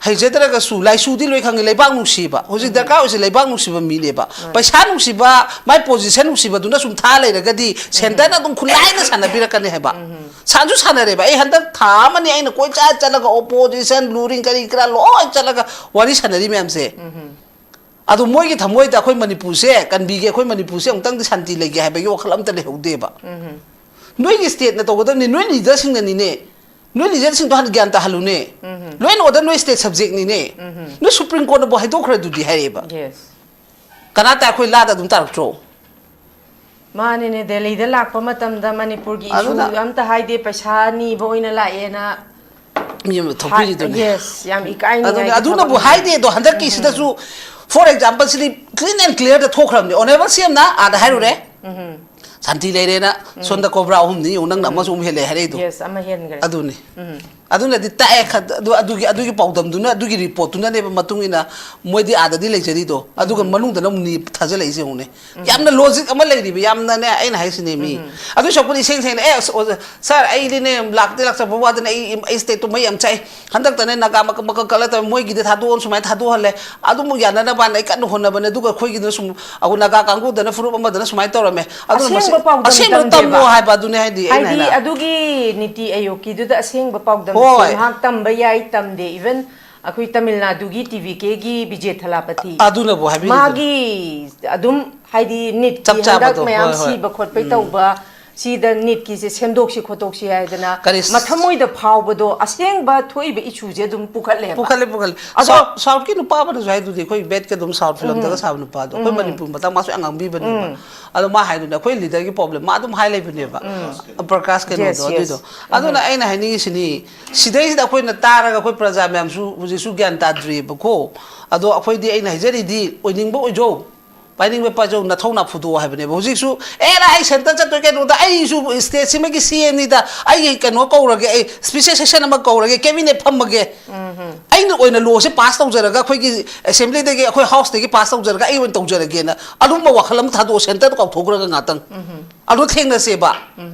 ꯍꯩꯖꯗ꯭ꯔꯒꯁꯨ ꯂꯥꯏꯁꯨꯗꯤ ꯂꯣꯏ ꯈꯪꯉꯤ, ꯂꯩꯕꯥꯛ ꯅꯨꯡꯁꯤꯕ꯫ ꯍꯧꯖꯤꯛ ꯗꯔꯀꯥꯔ ꯑꯣꯏꯁꯦ ꯂꯩꯕꯥꯛ ꯅꯨꯡꯁꯤꯕ ꯃꯤꯅꯦꯕ꯫ ꯄꯩꯁꯥ ꯅꯨꯡꯁꯤꯕ, ꯃꯥꯏ ꯄꯣꯖꯤꯁꯟ ꯅꯨꯡꯁꯤꯕꯗꯨꯅ ꯁꯨꯝ ꯊꯥ ꯂꯩꯔꯒꯗꯤ ꯁꯦꯟꯇꯔꯅ ꯑꯗꯨꯝ ꯈꯨꯠꯂꯥꯏꯅ ꯁꯥꯟꯅꯕꯤꯔꯛꯀꯅꯤ ꯍꯥꯏꯕ꯫ ꯁꯥꯟꯁꯨ ꯁꯥꯟꯅꯔꯦꯕ꯫ ꯑꯩ ꯍꯟꯗꯛ ꯊꯥ ꯑꯃꯅꯤ ꯑꯩꯅ ꯀꯣꯏꯆꯠ ꯆꯠꯂꯒ ꯑꯣꯄꯣꯖꯤꯁꯟ, ꯂꯨꯔꯤꯡ, ꯀꯔꯤ ꯀꯔꯥ ꯂꯣꯏ ꯆꯠꯂꯒ ꯋꯥꯔꯤ ꯁꯥꯟꯅꯔꯤ ꯃꯌꯥꯝꯁꯦ꯫ ꯑꯗꯨ ꯃꯣꯏꯒꯤ ꯊꯃꯣꯏꯗ ꯑꯩꯈꯣꯏ ꯃꯅꯤꯄꯨꯔꯁꯦ ꯀꯟꯕꯤꯒꯦ, ꯑꯩꯈꯣꯏ ꯃꯅꯤꯄꯨꯔꯁꯦ ꯑꯃꯨꯛꯇꯪꯗꯤ ꯁꯥꯟꯇꯤ ꯂꯩꯒꯦ ꯍꯥꯏꯕꯒꯤ ꯋꯥꯈꯜ ꯑꯝꯇ ꯂꯩꯍꯧꯗꯦꯕ꯫ ꯅꯣꯏꯒꯤ ꯁ꯭ꯇꯦꯠꯅ ꯇꯧꯒꯗꯕꯅꯤ, ꯅꯣꯏ ꯂꯤꯗꯔꯁꯤꯡꯅꯅꯤꯅꯦ꯫ ꯅꯣꯏ ꯂꯤꯗꯔꯁꯤꯡꯗꯣ ꯍꯥꯟꯅ ꯒ꯭ꯌꯥꯟ ꯇꯥꯍꯜꯂꯨꯅꯦ꯫ ꯂꯣꯏꯅ ꯑꯣꯔꯗꯔ ꯅꯣꯏ ꯁ꯭ꯇꯦꯠ ꯁꯕꯖꯦꯛꯅꯤꯅꯦ꯫ ꯅꯣꯏ ꯁꯨꯄ꯭ꯔꯤꯝ ꯀꯣꯔꯠꯅꯕꯨ ꯍꯥꯏꯗꯣꯛꯈ꯭ꯔꯗꯨꯗꯤ ꯍꯥꯏꯔꯛꯑꯦꯕ꯫ ꯌꯦꯁ꯫ ꯀꯅꯥ ꯇꯥꯏ ꯑꯩꯈꯣꯏ ꯂꯥꯗ ꯑꯗꯨꯝ ꯇꯥꯔꯛꯇ꯭ꯔꯣ? ꯃꯥꯅꯤꯅꯦ, ꯗꯦꯜꯂꯤꯗ ꯂꯥꯛꯄ ꯃꯇꯝꯗ ꯃꯅꯤꯄꯨꯔꯒꯤ ꯏꯁꯨ ꯑꯗꯨꯅ ꯑꯝꯇ ꯍꯥꯏꯗꯦ, ꯄꯩꯁꯥ ꯅꯤꯕ ꯑꯣꯏꯅ ꯂꯥꯛꯑꯦꯅ꯫ ꯃꯤ ꯑꯃ ꯊꯣꯛꯄꯤꯔꯤꯗꯨꯅꯦ꯫ ꯌꯦꯁ, ꯌꯥꯝ ꯏꯀꯥꯏꯅꯤꯡꯉꯥꯏꯒꯤ ꯑꯗꯨꯅꯦ, ꯑꯗꯨꯅꯕꯨ ꯊꯕꯛꯅꯤ꯫ ꯍꯥꯏꯗꯦꯗꯣ ꯍꯟꯗꯛꯀꯤꯁꯤꯗꯁꯨ꯫ ꯐꯣꯔ ꯑꯦꯛꯖꯥꯝꯄꯜꯁꯤꯗꯤ ꯀ꯭ꯂꯤꯟ ꯑꯦꯟ ꯀ꯭ꯂꯤꯌꯔꯗ ꯊꯣꯛꯈ꯭ꯔꯕꯅꯦ꯫ ꯑꯣꯅꯦꯕꯜ ꯁꯤ ꯑꯦꯝꯅ ꯑꯥꯗ ꯍꯥꯏꯔꯨꯔꯦ, ꯁꯥꯟꯇꯤ ꯂꯩꯔꯦꯅ꯫ ꯁꯣꯝꯗ ꯀꯣꯕ꯭ꯔꯥ ꯑꯍꯨꯝꯅꯤ ꯌꯦꯡꯉꯨ, ꯅꯪꯅ ꯑꯃꯁꯨ ꯑꯃꯨꯛ ꯍꯦꯜꯂꯛꯑꯦ ꯍꯥꯏꯔꯛꯏꯗꯣ꯫ ꯌꯦꯁ, ꯑꯃ ꯍꯦꯟꯈ꯭ꯔꯦ꯫ ꯑꯗꯨꯅꯤ꯫ ꯑꯗꯨꯅꯗꯤ ꯇꯥꯛꯑꯦ ꯈ-, ꯑꯗꯨ, ꯑꯗꯨꯒꯤ, ꯑꯗꯨꯒꯤ ꯄꯥꯎꯗꯝꯗꯨꯅ, ꯑꯗꯨꯒꯤ ꯔꯤꯄꯣꯔꯠꯇꯨꯅꯅꯦꯕ ꯃꯇꯨꯡ ꯏꯟꯅ ꯃꯣꯏꯗꯤ ꯑꯥꯗꯗꯤ ꯂꯩꯖꯔꯤꯗꯣ꯫ ꯑꯗꯨꯒ ꯃꯅꯨꯡꯗꯅ ꯑꯃꯨꯛ ꯅꯤ ꯊꯥꯖꯤꯜꯂꯛꯏꯁꯦ ꯌꯦꯡꯉꯨꯅꯦ꯫ ꯌꯥꯝꯅ ꯂꯣꯖꯤꯛ ꯑꯃ ꯂꯩꯔꯤꯕ, ꯌꯥꯝꯅꯅꯦ, ꯑꯩꯅ ꯍꯥꯏꯁꯤꯅꯦ ꯃꯤ꯫ ꯑꯗꯨꯏ ꯁꯔꯨꯛꯄꯨꯗꯤ ꯏꯁꯦꯡ ꯁꯦꯡꯅ, "ꯑꯦ, ꯑꯁ, ꯑꯣꯖꯥ, ꯁꯥꯔ, ꯑꯩꯗꯤꯅꯦ, ꯂꯥꯛꯇꯤ ꯂꯥꯛꯆꯕ ꯋꯥꯗꯅ ꯑꯩ, ꯑꯩ ꯁ꯭ꯇꯦꯠꯇꯨ ꯃꯩ ꯌꯥꯝ ꯆꯥꯛꯑꯦ꯫ ꯍꯟꯗꯛꯇꯅꯦ ꯅꯥꯒꯥ ꯃꯀꯛ ꯃꯀꯛ ꯀꯛꯂꯛꯇꯕ, ꯃꯣꯏꯒꯤꯗꯤ ꯊꯥꯗꯣꯛꯑꯣꯅ ꯁꯨꯃꯥꯏꯅ ꯊꯥꯗꯣꯛꯍꯜꯂꯦ꯫ ꯑꯗꯨꯃꯨꯛ ꯌꯥꯅꯅꯕꯅ ꯑꯩ ꯀꯟꯅ ꯍꯣꯠꯅꯕꯅꯦ꯫ ꯑꯗꯨꯒ ꯑꯩꯈꯣꯏꯒꯤꯗꯨꯅ ꯁꯨꯝ ꯑꯩꯈꯣꯏ ꯅꯥꯒꯥ ꯀꯥꯡꯕꯨꯗꯅ ꯐꯨꯔꯨꯞ ꯑꯃꯗꯅ ꯁꯨꯃꯥꯏꯅ ꯇꯧꯔꯝꯃꯦ꯫ ꯑꯗꯨꯅ ꯃꯁꯤ-, ꯑꯁꯦꯡꯕ ꯄꯥꯎꯗꯝ ꯑꯁꯦꯡꯕꯗꯣ ꯇꯝꯃꯣ ꯇꯝꯗꯦꯕ꯫ ꯍꯥꯏꯕ ꯑꯗꯨꯅꯦ ꯍꯥꯏꯗꯤ ꯑꯩꯅ ꯍꯥꯏꯗꯤ ꯍꯥꯏꯅ꯫ ꯑꯗꯨꯒꯤ ꯅꯤꯇꯤ ꯑꯌꯣꯒꯀꯤꯗꯨꯗ ꯑꯁꯦꯡꯕ ꯄꯥꯎꯗꯝꯁꯦ ꯍꯣꯏ꯫ ꯃꯍꯥꯛ ꯇꯝꯕ ꯌꯥꯏ, ꯇꯝꯗꯦ꯫ ꯏꯚꯟ ꯑꯩꯈꯣꯏ ꯇꯥꯃꯤꯜ ꯅꯥꯗꯨꯒꯤ ꯇꯤ ꯚꯤ ꯀꯦꯒꯤ ꯕꯤꯖꯦ ꯊꯂꯥꯄꯊꯤ, ꯑꯗꯨꯅꯕꯨ ꯍꯥꯏꯕꯤꯔꯤꯗꯨꯅꯤ꯫ ꯃꯥꯒꯤ ꯑꯗꯨꯝ ꯍꯥꯏꯗꯤ ꯅꯤꯠꯀꯤ ꯆꯞ ꯆꯥꯕꯗꯣ, ꯍꯟꯗꯛ ꯃꯌꯥꯝ ꯍꯣꯏ, ꯍꯣꯏ꯫ ꯁꯤꯕ ꯈꯣꯠꯄꯩ ꯇꯧꯕ ꯁꯤꯗ ꯅꯤꯠꯀꯤꯁꯦ ꯁꯦꯝꯗꯣꯛꯁꯤ ꯈꯣꯠꯇꯣꯛꯁꯤ ꯍꯥꯏꯗꯅ ꯀꯔꯤ ꯁ- ꯃꯊꯃꯣꯏꯗ ꯐꯥꯎꯕꯗꯣ ꯑꯁꯦꯡꯕ ꯊꯣꯛꯏꯕ ꯏꯁꯨꯁꯦ ꯑꯗꯨꯝ ꯄꯨꯈꯠꯂꯦꯕ꯫ ꯄꯨꯈꯠꯂꯦ, ꯄꯨꯈꯠꯂꯦ꯫ ꯑꯗꯣ ꯁꯥꯎꯠ-, ꯁꯥꯎꯠꯀꯤ ꯅꯨꯄꯥ ꯑꯃꯅꯁꯨ ꯍꯥꯏꯗꯨꯗꯤ, ꯑꯩꯈꯣꯏ ꯕꯦꯠꯀ ꯑꯗꯨꯝ ꯁꯥꯎꯠ ꯐꯤꯂꯝꯗꯒ ꯁꯥꯕ ꯅꯨꯄꯥꯗꯣ, ꯑꯩꯈꯣꯏ ꯃꯅꯤꯄꯨꯔ ꯃꯇꯥꯡ ꯃꯥꯁꯨ ꯌꯥꯝ ꯉꯥꯡꯕꯤꯕꯅꯦꯕ꯫ ꯑꯗꯣ ꯃꯥ ꯍꯥꯏꯗꯨꯅꯦ, ꯑꯩꯈꯣꯏ ꯂꯤꯗꯔꯒꯤ ꯄ꯭ꯔꯣꯕ꯭ꯂꯦꯝ ꯃꯥ ꯑꯗꯨꯝ ꯍꯥꯏ ꯂꯩꯕꯅꯦꯕ꯫ ꯄ꯭ꯔꯀꯥꯁ ꯀꯩꯅꯣꯗꯣ, Yes, yes. ꯑꯗꯨꯏꯗꯣ꯫ ꯑꯗꯨꯅ ꯑꯩꯅ ꯍꯥꯏꯅꯤꯡꯉꯤꯁꯤꯅꯤ, ꯁꯤꯗꯩꯁꯤꯗ ꯑꯩꯈꯣꯏꯅ ꯇꯥꯔꯒ ꯑꯩꯈꯣꯏ ꯄ꯭ꯔꯖꯥ ꯃꯌꯥꯝꯁꯨ ꯍꯧꯖꯤꯛꯁꯨ ꯒ꯭ꯌꯥꯟ ꯇꯥꯗ꯭ꯔꯤꯑꯕꯀꯣ꯫ ꯑꯗꯣ ꯑꯩꯈꯣꯏꯗꯤ, ꯑꯩꯅ ꯍꯥꯏꯖꯔꯤꯗꯤ, ꯑꯣꯏꯅꯤꯡꯕ ꯑꯣꯏꯖꯧ, ꯄꯥꯏꯅꯤꯡꯕ ꯄꯥꯏꯖꯧ, ꯅꯊꯧ ꯅꯥ ꯐꯨꯗꯣꯛꯑꯣ ꯍꯥꯏꯕꯅꯦꯕ꯫ ꯍꯧꯖꯤꯛꯁꯨ, "ꯑꯦ, ꯅ ꯑꯩ ꯁꯦꯟꯇꯔ ꯆꯠꯇꯣꯏ ꯀꯩꯅꯣꯗ, ꯑꯩꯁꯨ ꯁ꯭ꯇꯦꯠꯁꯤꯃꯒꯤ ꯁꯤ ꯑꯦꯝꯅꯤꯗ, ꯑꯩꯒꯤ ꯀꯩꯅꯣ ꯀꯧꯔꯒꯦ, ꯑꯩ ꯁ꯭ꯄꯤꯁꯦꯜ ꯁꯦꯁꯟ ꯑꯃ ꯀꯧꯔꯒꯦ, ꯀꯦꯕꯤꯅꯦꯠ ꯐꯝꯃꯒꯦ꯫ ꯑꯩꯅ ꯑꯣꯏꯅ ꯂꯣꯁꯦ ꯄꯥꯁ ꯇꯧꯖꯔꯒ, ꯑꯩꯈꯣꯏꯒꯤ ꯑꯦꯁꯦꯝꯕ꯭ꯂꯤꯗꯒꯤ, ꯑꯩꯈꯣꯏ ꯍꯥꯎꯁꯇꯒꯤ ꯄꯥꯁ ꯇꯧꯖꯔꯒ ꯑꯩ ꯑꯣꯏꯅ ꯇꯧꯖꯔꯒꯦꯅ" ꯑꯗꯨꯝꯕ ꯋꯥꯈꯜ ꯑꯃ ꯊꯥꯗꯣꯛꯑꯣ, ꯁꯦꯟꯇꯔꯗ ꯀꯥꯎꯊꯣꯛꯈ꯭ꯔꯒ ꯉꯥꯛꯇꯪ꯫ ꯑꯗꯨ ꯊꯦꯡꯅꯁꯦꯕ꯫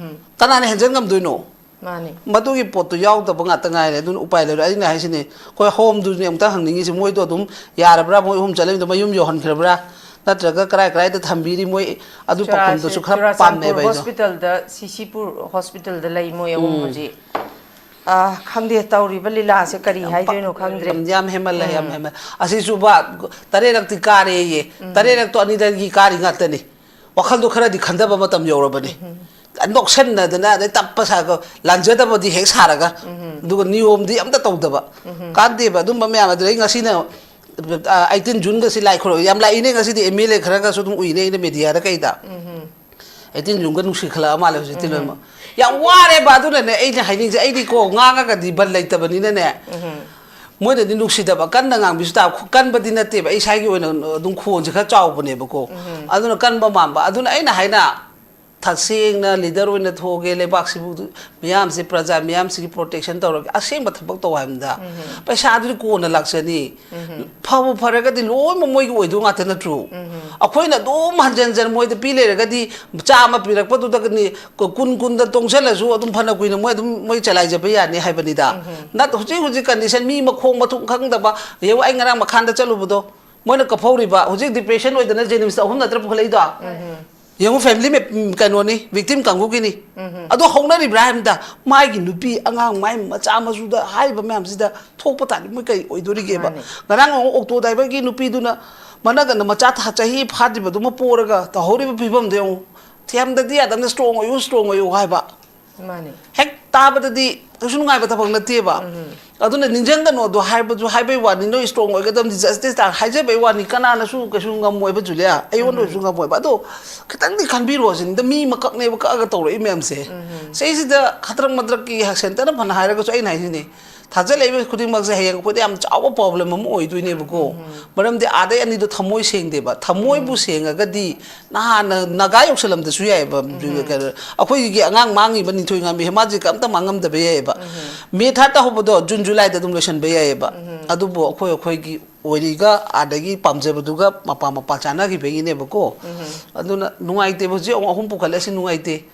ꯀꯅꯥꯅ ꯍꯦꯟꯖꯟ ꯉꯝꯗꯣꯏꯅꯣ? ꯃꯥꯅꯤ꯫ ꯃꯗꯨꯒꯤ ꯄꯣꯠꯇꯨ ꯌꯥꯎꯗꯕ ꯉꯥꯛꯇ ꯉꯥꯏꯔꯦ꯫ ꯑꯗꯨꯅ ꯎꯄꯥꯏ ꯂꯩꯔꯣꯏ꯫ ꯑꯩꯅ ꯍꯥꯏꯁꯤꯅꯤ, ꯑꯩꯈꯣꯏ ꯍꯣꯝꯗꯨꯅꯦ ꯑꯃꯨꯛꯇ ꯍꯪꯅꯤꯡꯉꯤꯁꯤ, ꯃꯣꯏꯗꯣ ꯑꯗꯨꯝ ꯌꯥꯔꯕ꯭ꯔꯥ, ꯃꯣꯏ ꯑꯍꯨꯝ ꯆꯠꯂꯃꯤꯗꯣ ꯃꯌꯨꯝ ꯌꯧꯍꯟꯈ꯭ꯔꯕ꯭ꯔꯥ, ꯅꯠꯇ꯭ꯔꯒ ꯀꯔꯥꯏ ꯀꯔꯥꯏꯗ ꯊꯝꯕꯤꯔꯤ, ꯃꯣꯏ ꯑꯗꯨ ꯄꯥꯎꯈꯨꯝꯗꯨꯁꯨ ꯈꯔ ꯄꯥꯝꯃꯦꯕ ꯑꯩꯗꯣ꯫ ꯍꯣꯁꯄꯤꯇꯥꯜꯗ, ꯁꯤ ꯁꯤꯄꯨꯔ ꯍꯣꯁꯄꯤꯇꯥꯜꯗ ꯂꯩ ꯃꯣꯏ ꯑꯍꯨꯝ ꯍꯧꯖꯤꯛ꯫ ꯑ, ꯈꯪꯗꯦ, ꯇꯧꯔꯤꯕ ꯂꯤꯂꯥꯁꯦ ꯀꯔꯤ ꯍꯥꯏꯗꯣꯏꯅꯣ ꯈꯪꯗ꯭ꯔꯦ꯫ ꯌꯥꯝ, ꯌꯥꯝ ꯍꯦꯟꯃꯜꯂꯦ, ꯌꯥꯝ ꯍꯦꯟꯃꯜꯂꯦ꯫ ꯑꯁꯤꯁꯨꯕ ꯇꯔꯦꯠꯂꯛꯇꯤ ꯀꯥꯔꯦꯌꯦ꯫ ꯇꯔꯦꯠꯂꯛꯇꯣ ꯑꯅꯤꯗꯒꯤ ꯀꯥꯔꯤ ꯉꯥꯛꯇꯅꯤ꯫ ꯋꯥꯈꯜꯗꯣ ꯈꯔꯗꯤ ꯈꯟꯊꯕ ꯃꯇꯝ ꯌꯧꯔꯕꯅꯤ꯫ ꯅꯣꯛꯁꯟꯅꯗꯅ ꯑꯗꯩ ꯇꯞꯄ ꯁꯥꯒ, ꯂꯥꯟꯖꯗꯕꯗꯤ ꯍꯦꯛ ꯁꯥꯔꯒ, ꯑꯗꯨꯒ ꯅꯤꯌꯣꯝꯗꯤ ꯑꯝꯇ ꯇꯧꯗꯕ꯫ ꯀꯥꯟꯗꯦꯕ ꯑꯗꯨꯝꯕ ꯃꯌꯥꯝ꯫ ꯑꯗꯨꯗꯩ ꯉꯁꯤꯅ ꯑꯩꯇꯤꯟ ꯖꯨꯟꯒꯁꯤ ꯂꯥꯏ ꯈꯨꯔꯨꯝ ꯌꯥꯝ ꯂꯥꯛꯏꯅꯦ꯫ ꯉꯁꯤꯗꯤ ꯑꯦꯝ ꯑꯦꯜ ꯑꯦ ꯈꯔꯒꯁꯨ ꯑꯗꯨꯝ ꯎꯏꯅꯦ ꯑꯩꯅ ꯃꯦꯗꯤꯌꯥꯗ ꯀꯩꯗ꯫ ꯑꯩꯇꯤꯟ ꯖꯨꯟꯒ ꯅꯨꯡꯁꯤꯈꯠꯂꯛꯑ ꯃꯥꯜꯂꯦ ꯍꯧꯖꯤꯛꯇꯤ ꯂꯣꯏꯅꯃꯛ꯫ ꯌꯥꯝ ꯋꯥꯔꯦꯕ꯫ ꯑꯗꯨꯅꯅꯦ ꯑꯩꯅ ꯍꯥꯏꯅꯤꯡꯁꯦ, ꯑꯩꯗꯤꯀꯣ ꯉꯥꯡꯉꯒꯗꯤ ꯕꯟ ꯂꯩꯇꯕꯅꯤꯅꯅꯦ, ꯃꯣꯏꯅꯗꯤ ꯅꯨꯡꯁꯤꯗꯕ ꯀꯟꯅ ꯉꯥꯡꯕꯤꯁꯨ ꯇꯥꯕ꯫ ꯀꯟꯕꯗꯤ ꯅꯠꯇꯦꯕ, ꯑꯩ ꯏꯁꯥꯒꯤ ꯑꯣꯏꯅ ꯑꯗꯨꯝ ꯈꯣꯟꯁꯦ ꯈꯔ ꯆꯥꯎꯕꯅꯦꯕꯀꯣ꯫ ꯑꯗꯨꯅ ꯀꯟꯕ ꯃꯥꯟꯕ꯫ ꯑꯗꯨꯅ ꯑꯩꯅ ꯍꯥꯏꯅ ꯇꯁꯦꯡꯅ ꯂꯤꯗꯔ ꯑꯣꯏꯅ ꯊꯣꯛꯑꯒꯦ, ꯂꯩꯕꯥꯛꯁꯤꯕꯨ ꯃꯤꯌꯥꯝꯁꯦ, ꯄ꯭ꯔꯖꯥ ꯃꯤꯌꯥꯝꯁꯤꯒꯤ ꯄ꯭ꯔꯣꯇꯦꯛꯁꯟ ꯇꯧꯔꯒꯦ, ꯑꯁꯦꯡꯕ ꯊꯕꯛ ꯇꯧ ꯍꯥꯏꯕꯗ ꯄꯩꯁꯥꯗꯨꯗꯤ ꯀꯣꯟꯅ ꯂꯥꯛꯆꯅꯤ꯫ ꯐꯕꯨ ꯐꯔꯒꯗꯤ ꯂꯣꯏꯅꯃꯛ ꯃꯣꯏꯒꯤ ꯑꯣꯏꯗꯧ ꯉꯥꯛꯇ ꯅꯠꯇ꯭ꯔꯣ? ꯑꯩꯈꯣꯏꯅ ꯑꯗꯨꯝ ꯍꯟꯖꯟ ꯍꯟꯖꯟ ꯃꯣꯏꯗ ꯄꯤ ꯂꯩꯔꯒꯗꯤ, ꯆꯥꯝꯃ ꯄꯤꯔꯛꯄꯗꯨꯗꯒꯅꯤ ꯀꯨꯟ, ꯀꯨꯟꯗ ꯇꯣꯡꯁꯤꯜꯂꯁꯨ ꯑꯗꯨꯝ ꯐꯅ ꯀꯨꯏꯅ ꯃꯣꯏ ꯑꯗꯨꯝ ꯃꯣꯏ ꯆꯂꯥꯏꯖꯕ ꯌꯥꯅꯤ ꯍꯥꯏꯕꯅꯤꯗ꯫ ꯅꯠ-, ꯍꯧꯖꯤꯛ ꯍꯧꯖꯤꯛ ꯀꯟꯗꯤꯁꯟ, ꯃꯤ ꯃꯈꯣꯡ ꯃꯊꯨꯝ ꯈꯪꯗꯕ, ꯌꯦꯡꯉꯨ, ꯑꯩ ꯉꯔꯥꯡ ꯃꯈꯥꯟꯗ ꯆꯠꯂꯨꯕꯗꯣ, ꯃꯣꯏꯅ ꯀꯞꯐꯧꯔꯤꯕ, ꯍꯧꯖꯤꯛ ꯗꯤꯄ꯭ꯔꯦꯁꯟ ꯑꯣꯏꯗꯅ ꯖꯦꯅꯤꯝꯁꯇ ꯑꯍꯨꯝ ꯅꯠꯇ꯭ꯔ ꯄꯨꯈꯠꯂꯛꯏꯗꯣ? ꯌꯦꯡꯉꯨ, ꯐꯦꯃꯤꯂꯤ ꯃꯦ-, ꯎꯝ, ꯀꯩꯅꯣꯅꯤ, ꯚꯤꯛꯇꯤꯝ ꯀꯥꯡꯕꯨꯒꯤꯅꯤ꯫ ꯑꯗꯣ ꯍꯧꯅꯔꯤꯕ꯭ꯔꯥ ꯍꯥꯏꯕꯗ, ꯃꯥꯒꯤ ꯅꯨꯄꯤ ꯑꯉꯥꯡ, ꯃꯥꯏ ꯃꯆꯥ ꯃꯁꯨꯗ ꯍꯥꯏꯔꯤꯕ ꯃꯌꯥꯝꯁꯤꯗ ꯊꯣꯛꯄ ꯇꯥꯔꯗꯤ ꯃꯣꯏ ꯀꯔꯤ ꯑꯣꯏꯗꯣꯔꯤꯒꯦꯕ? ꯃꯥꯅꯤ꯫ ꯉꯔꯥꯡ ꯑꯃꯨꯛ ꯑꯣꯛꯇꯣ ꯗ꯭ꯔꯥꯏꯚꯔꯒꯤ ꯅꯨꯄꯤꯗꯨꯅ ꯃꯅꯒꯟꯗ ꯃꯆꯥ ꯊꯥ-, ꯆꯍꯤ ꯐꯥꯗ꯭ꯔꯤꯕꯗꯨꯃ ꯄꯣꯔꯒ ꯇꯧꯍꯧꯔꯤꯕ ꯐꯤꯕꯝꯗꯣ ꯌꯦꯡꯉꯨ꯫ ꯊꯦꯝꯗꯗꯤ ꯌꯥꯗꯕꯅ "ꯁ꯭ꯇ꯭ꯔꯣꯡ ꯑꯣꯏꯌꯨ, ꯁ꯭ꯇ꯭ꯔꯣꯡ ꯑꯣꯏꯌꯨ" ꯍꯥꯏꯕ꯫ ꯃꯥꯅꯤ꯫ ꯍꯦꯛ ꯇꯥꯕꯗꯗꯤ ꯀꯩꯁꯨ ꯅꯨꯡꯉꯥꯏꯕ ꯊꯕꯛ ꯅꯠꯇꯦꯕ꯫ ꯑꯗꯨꯅ "ꯅꯤꯡꯁꯤꯡꯒꯅꯨ" ꯑꯗꯣ ꯍꯥꯏꯕꯁꯨ ꯍꯥꯏꯕꯩ ꯋꯥꯅꯤ, ꯅꯣꯏ ꯁ꯭ꯇ꯭ꯔꯣꯡ ꯑꯣꯏꯒꯗꯕꯅꯤ, ꯖꯁꯇꯤꯁ ꯇꯥ-, ꯍꯥꯏꯖꯕꯩ ꯋꯥꯅꯤ, ꯀꯅꯥꯅꯁꯨ ꯀꯩꯁꯨ ꯉꯝꯃꯣꯏꯕ ꯖꯨꯂꯤꯌꯥ, ꯑꯩꯉꯣꯟꯗ ꯑꯣꯏꯔꯁꯨ ꯉꯝꯃꯣꯏꯕ꯫ ꯑꯗꯣ ꯈꯤꯇꯪꯗꯤ ꯈꯟꯕꯤꯔꯣ ꯁꯤꯅꯤꯗ, ꯃꯤ ꯃꯀꯛꯅꯦꯕ ꯀꯛꯑꯒ ꯇꯧꯔꯛꯏ ꯃꯌꯥꯝꯁꯦ꯫ ꯁꯤꯁꯤꯗ ꯈꯗ꯭ꯔꯛ ꯃꯗ꯭ꯔꯛꯀꯤ ꯁꯦꯟꯇꯔꯅ ꯐꯅ ꯍꯥꯏꯔꯒꯁꯨ, ꯑꯩꯅ ꯍꯥꯏꯁꯤꯅꯤ, ꯊꯥꯖꯤꯜꯂꯛꯏꯕ ꯈꯨꯗꯤꯡꯃꯛꯁꯦ ꯍꯌꯦꯡ ꯑꯩꯈꯣꯏꯗ ꯌꯥꯝ ꯆꯥꯎꯕ ꯄ꯭ꯔꯣꯕ꯭ꯂꯦꯝ ꯑꯃ ꯑꯣꯏꯗꯣꯏꯅꯦꯕꯀꯣ꯫ ꯃꯔꯝꯗꯤ ꯑꯥꯗꯩ ꯑꯅꯤꯗꯣ ꯊꯃꯣꯏ ꯁꯦꯡꯗꯦꯕ꯫ ꯊꯃꯣꯏꯕꯨ ꯁꯦꯡꯉꯒꯗꯤ ꯅꯍꯥꯟꯅ ꯅꯥꯒꯥ ꯌꯧꯁꯜꯂꯝꯗꯁꯨ ꯌꯥꯏꯑꯕ꯫ ꯀꯩꯅꯣ, ꯑꯩꯈꯣꯏꯒꯤ ꯑꯉꯥꯡ ꯃꯥꯡꯉꯤꯕ ꯅꯤꯡꯊꯣꯏ ꯉꯥꯝꯕꯤ ꯍꯦꯃꯥꯖꯤꯠꯀ ꯑꯝꯇ ꯃꯥꯡꯉꯝꯗꯕ ꯌꯥꯏꯑꯕ꯫ ꯃꯦ ꯊꯥꯔꯠꯇ ꯍꯧꯕꯗꯣ ꯖꯨꯟ ꯖꯨꯂꯥꯏꯗ ꯑꯗꯨꯝ ꯂꯣꯏꯁꯤꯟꯕ ꯌꯥꯏꯑꯕ꯫ ꯑꯗꯨꯕꯨ ꯑꯩꯈꯣꯏ ꯑꯩꯈꯣꯏꯒꯤ ꯑꯣꯏꯔꯤꯒ ꯑꯥꯗꯒꯤ ꯄꯥꯝꯖꯕꯗꯨꯒ ꯃꯄꯥ ꯃꯄꯥ ꯆꯥꯅꯈꯤꯕꯒꯤꯅꯦꯕꯀꯣ꯫ ꯑꯗꯨꯅ ꯅꯨꯡꯉꯥꯏꯇꯦꯕ, ꯍꯧꯖꯤꯛ ꯑꯃꯨꯛ ꯑꯍꯨꯝ ꯄꯨꯈꯠꯂꯦ, ꯑꯁꯤ ꯅꯨꯡꯉꯥꯏꯇꯦ꯫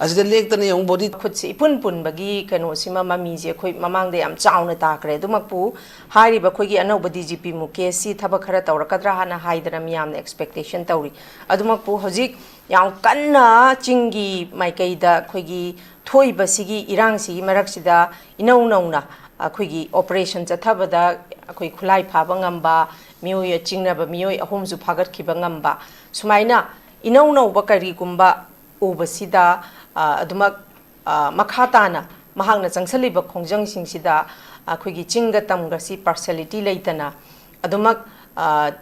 ꯑꯁꯤꯗ ꯂꯦꯛꯇꯅ ꯌꯦꯡꯉꯨ, ꯕꯣꯗꯤ꯫ ꯈꯨꯠꯁꯤ ꯏꯄꯨꯟ ꯄꯨꯟꯕꯒꯤ ꯀꯩꯅꯣꯁꯤꯃ, ꯃꯃꯤꯁꯦ ꯑꯩꯈꯣꯏ ꯃꯃꯥꯡꯗ ꯌꯥꯝ ꯆꯥꯎꯅ ꯇꯥꯈ꯭ꯔꯦ꯫ ꯑꯗꯨꯃꯛꯄꯨ ꯍꯥꯏꯔꯤꯕ ꯑꯩꯈꯣꯏꯒꯤ ꯑꯅꯧꯕ ꯗꯤ ꯖꯤ ꯄꯤ ꯃꯨꯀꯦꯁꯁꯤ ꯊꯕꯛ ꯈꯔ ꯇꯧꯔꯛꯀꯗ꯭ꯔꯥ ꯍꯥꯏꯅ ꯍꯥꯏꯗꯅ ꯃꯤꯌꯥꯝꯅ ꯑꯦꯛꯁꯄꯦꯛꯇꯦꯁꯟ ꯇꯧꯔꯤ꯫ ꯑꯗꯨꯃꯛꯄꯨ ꯍꯧꯖꯤꯛ ꯌꯥꯝ ꯀꯟꯅ ꯆꯤꯡꯒꯤ ꯃꯥꯏꯀꯩꯗ ꯑꯩꯈꯣꯏꯒꯤ ꯊꯣꯛꯏꯕꯁꯤꯒꯤ ꯏꯔꯥꯡꯁꯤꯒꯤ ꯃꯔꯛꯁꯤꯗ ꯏꯅꯧ ꯅꯧꯅ ꯑꯩꯈꯣꯏꯒꯤ ꯑꯣꯄꯔꯦꯁꯟ ꯆꯠꯊꯕꯗ ꯑꯩꯈꯣꯏ ꯈꯨꯠꯂꯥꯏ ꯐꯥꯕ ꯉꯝꯕ ꯃꯤꯑꯣꯏ, ꯆꯤꯡꯅꯕ ꯃꯤꯑꯣꯏ ꯑꯍꯨꯝꯁꯨ ꯐꯥꯒꯠꯈꯤꯕ ꯉꯝꯕ, ꯁꯨꯃꯥꯏꯅ ꯏꯅꯧ ꯅꯧꯕ ꯀꯔꯤꯒꯨꯝꯕ ꯎꯕꯁꯤꯗ, ꯑ, ꯑꯗꯨꯃꯛ, ꯑ, ꯃꯈꯥ ꯇꯥꯅ ꯃꯍꯥꯛꯅ ꯆꯪꯁꯤꯜꯂꯤꯕ ꯈꯣꯡꯖꯪꯁꯤꯡꯁꯤꯗ ꯑꯩꯈꯣꯏꯒꯤ ꯆꯤꯡꯒ ꯇꯝꯒꯁꯤ ꯄꯥꯔꯁꯤꯌꯦꯂꯤꯇꯤ ꯂꯩꯇꯅ ꯑꯗꯨꯃꯛ, ꯑ,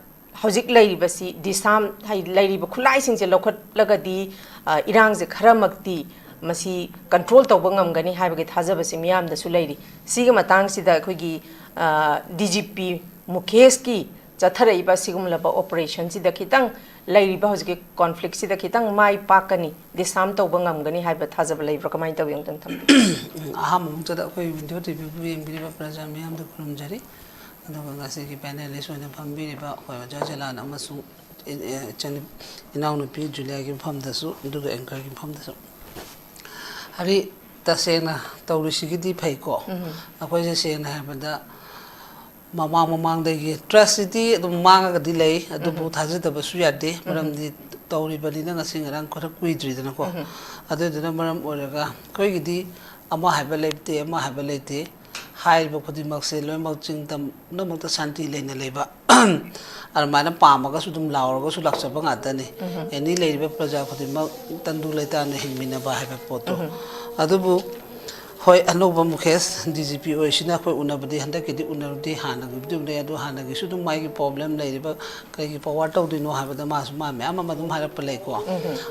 ꯍꯧꯖꯤꯛ ꯂꯩꯔꯤꯕꯁꯤ ꯗꯤꯁꯥꯝ, ꯍꯥꯏ-, ꯂꯩꯔꯤꯕ ꯈꯨꯠꯂꯥꯏꯁꯤꯡꯁꯦ ꯂꯧꯈꯠꯂꯒꯗꯤ, ꯑ, ꯏꯔꯥꯡꯁꯦ ꯈꯔꯃꯛꯇꯤ ꯃꯁꯤ ꯀꯟꯇ꯭ꯔꯣꯜ ꯇꯧꯕ ꯉꯝꯒꯅꯤ ꯍꯥꯏꯕꯒꯤ ꯊꯥꯖꯕꯁꯤ ꯃꯤꯌꯥꯝꯗꯁꯨ ꯂꯩꯔꯤ꯫ ꯁꯤꯒꯤ ꯃꯇꯥꯡꯁꯤꯗ ꯑꯩꯈꯣꯏꯒꯤ, ꯑ, ꯗꯤ ꯖꯤ ꯄꯤ ꯃꯨꯀꯦꯁꯀꯤ ꯆꯠꯊꯔꯛꯏꯕ ꯑꯁꯤꯒꯨꯝꯂꯕ ꯑꯣꯄꯔꯦꯁꯟꯁꯤꯗ ꯈꯤꯇꯪ, ꯂꯩꯔꯤꯕ ꯍꯧꯖꯤꯛꯀꯤ ꯀꯣꯟꯐ꯭ꯂꯤꯛꯁꯤꯗ ꯈꯤꯇꯪ ꯃꯥꯏ ꯄꯥꯛꯀꯅꯤ, ꯗꯤꯁꯥꯝ ꯇꯧꯕ ꯉꯝꯒꯅꯤ ꯍꯥꯏꯕ ꯊꯥꯖꯕ ꯂꯩꯕ꯭ꯔꯥ? ꯀꯃꯥꯏꯅ ꯇꯧꯏ? ꯑꯃꯨꯛꯇꯪ ꯊꯝꯕꯤꯌꯨ꯫ ꯑꯍꯥꯟꯕ ꯃꯛꯇꯗ ꯑꯩꯈꯣꯏ ꯚꯤꯗꯤꯑꯣ ꯇꯤꯚꯤꯕꯨ ꯌꯦꯡꯕꯤꯔꯤꯕ ꯄ꯭ꯔꯖꯥ ꯃꯤꯌꯥꯝꯗ ꯈꯨꯔꯨꯝꯖꯔꯤ꯫ ꯑꯗꯨꯒ ꯉꯁꯤꯒꯤ ꯄꯦꯅꯦꯂꯤꯁ ꯑꯣꯏꯅ ꯐꯝꯕꯤꯔꯤꯕ ꯑꯩꯈꯣꯏ ꯑꯣꯖꯥ ꯖꯂꯥꯟ ꯑꯃꯁꯨꯡ ꯏ-, ꯏ-, ꯏꯆꯟ-, ꯏꯅꯥꯎꯅꯨꯄꯤ ꯖꯨꯂꯤꯌꯥꯒꯤ ꯃꯐꯝꯗꯁꯨ, ꯑꯗꯨꯒ ꯑꯦꯡꯀꯔꯒꯤ ꯃꯐꯝꯗꯁꯨ꯫ ꯍꯥꯏꯗꯤ, ꯇꯁꯦꯡꯅ ꯇꯧꯔꯤꯁꯤꯒꯤꯗꯤ ꯐꯩꯀꯣ꯫ ꯑꯩꯈꯣꯏꯁꯦ ꯁꯦꯡꯅ ꯍꯥꯏꯕꯗ ꯃꯃꯥꯡ ꯃꯃꯥꯡꯗꯒꯤ ꯇ꯭ꯔꯁꯁꯤꯗꯤ ꯑꯗꯨꯝ ꯃꯥꯡꯉꯒꯗꯤ ꯂꯩ, ꯑꯗꯨꯕꯨ ꯊꯥꯖꯗꯕꯁꯨ ꯌꯥꯗꯦ꯫ ꯃꯔꯝꯗꯤ ꯇꯧꯔꯤꯕꯅꯤꯅ ꯉꯁꯤ ꯉꯔꯥꯡ ꯈꯔ ꯀꯨꯏꯗ꯭ꯔꯤꯗꯅꯀꯣ꯫ ꯑꯗꯨꯗꯨꯅ ꯃꯔꯝ ꯑꯣꯏꯔꯒ ꯑꯩꯈꯣꯏꯒꯤꯗꯤ ꯑꯃ ꯍꯥꯏꯕ ꯂꯩꯇꯦ, ꯑꯃ ꯍꯥꯏꯕ ꯂꯩꯇꯦ꯫ ꯍꯥꯏꯔꯤꯕ ꯈꯨꯗꯤꯡꯃꯛꯁꯦ ꯂꯣꯏꯅꯃꯛ ꯆꯤꯡꯗꯝ ꯄꯨꯝꯅꯃꯛꯇ ꯁꯥꯟꯇꯤ ꯂꯩꯅ ꯂꯩꯕ, ꯑꯗꯨꯃꯥꯏꯅ ꯄꯥꯝꯃꯒꯁꯨ ꯑꯗꯨꯝ ꯂꯥꯎꯔꯒꯁꯨ ꯂꯥꯛꯆꯕ ꯉꯥꯛꯇꯅꯤ꯫ ꯑꯦꯅꯤ ꯂꯩꯔꯤꯕ ꯄ꯭ꯔꯖꯥ ꯈꯨꯗꯤꯡꯃꯛ ꯇꯪꯗꯨ ꯂꯩꯇꯥꯅ ꯍꯤꯡꯃꯤꯟꯅꯕ ꯍꯥꯏꯕ ꯄꯣꯠꯇꯣ꯫ ꯑꯗꯨꯕꯨ ꯍꯣꯏ, ꯑꯅꯧꯕ ꯃꯨꯈꯦꯁ ꯗꯤ ꯖꯤ ꯄꯤ ꯑꯣꯏꯁꯤꯅ ꯑꯩꯈꯣꯏ ꯎꯅꯕꯗꯤ ꯍꯟꯗꯛꯀꯤꯗꯤ ꯎꯅꯔꯨꯗꯦ, ꯍꯥꯟꯅꯒꯤꯕꯨꯗꯤ ꯎꯅꯩ꯫ ꯑꯗꯨ ꯍꯥꯟꯅꯒꯤꯁꯨ ꯑꯗꯨꯝ ꯃꯥꯒꯤ ꯄ꯭ꯔꯣꯕ꯭ꯂꯦꯝ ꯂꯩꯔꯤꯕ, ꯀꯩꯒꯤ ꯄꯋꯥꯔ ꯇꯧꯗꯣꯏꯅꯣ ꯍꯥꯏꯕꯗ ꯃꯥꯁꯨ ꯃꯥ ꯃꯌꯥꯝ ꯑꯃ ꯑꯗꯨꯝ ꯍꯥꯏꯔꯛꯄ ꯂꯩꯀꯣ꯫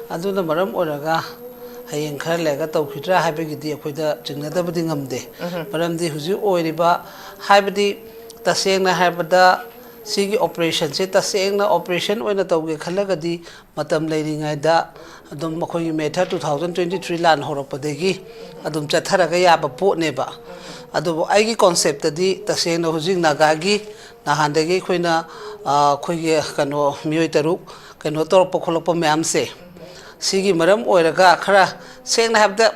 ꯑꯗꯨꯅ ꯃꯔꯝ ꯑꯣꯏꯔꯒ ꯍꯌꯦꯡ ꯈꯔ ꯂꯩꯔꯒ ꯇꯧꯈꯤꯗ꯭ꯔꯥ ꯍꯥꯏꯕꯒꯤꯗꯤ ꯑꯩꯈꯣꯏꯗ ꯆꯤꯡꯅꯗꯕꯗꯤ ꯉꯝꯗꯦ꯫ ꯃꯔꯝꯗꯤ ꯍꯧꯖꯤꯛ ꯑꯣꯏꯔꯤꯕ, ꯍꯥꯏꯕꯗꯤ ꯇꯁꯦꯡꯅ ꯍꯥꯏꯔꯕꯗ ꯁꯤꯒꯤ ꯑꯣꯄꯔꯦꯁꯟꯁꯦ ꯇꯁꯦꯡꯅ ꯑꯣꯄꯔꯦꯁꯟ ꯑꯣꯏꯅ ꯇꯧꯒꯦ ꯈꯜꯂꯒꯗꯤ ꯃꯇꯝ ꯂꯩꯔꯤꯉꯩꯗ ꯑꯗꯨꯝ ꯑꯩꯈꯣꯏꯒꯤ May third, two thousand twenty three ꯂꯥꯟ ꯍꯧꯔꯛꯄꯗꯒꯤ ꯑꯗꯨꯝ ꯆꯠꯊꯔꯒ ꯌꯥꯕ ꯄꯣꯠꯅꯦꯕ꯫ ꯑꯗꯨꯕꯨ ꯑꯩꯒꯤ ꯀꯣꯟꯁꯦꯞꯇꯗꯤ ꯇꯁꯦꯡꯅ ꯍꯧꯖꯤꯛ ꯅꯥꯒꯥꯒꯤ ꯅꯍꯥꯟꯗꯒꯤ ꯑꯩꯈꯣꯏꯅ, ꯑ, ꯑꯩꯈꯣꯏꯒꯤ ꯀꯩꯅꯣ ꯃꯤꯑꯣꯏ ꯇꯔꯨꯛ ꯀꯩꯅꯣ ꯇꯧꯔꯛꯄ ꯈꯣꯠꯂꯛꯄ ꯃꯌꯥꯝꯁꯦ, ꯁꯤꯒꯤ ꯃꯔꯝ ꯑꯣꯏꯔꯒ ꯈꯔ ꯁꯦꯡꯅ ꯍꯥꯏꯕꯗ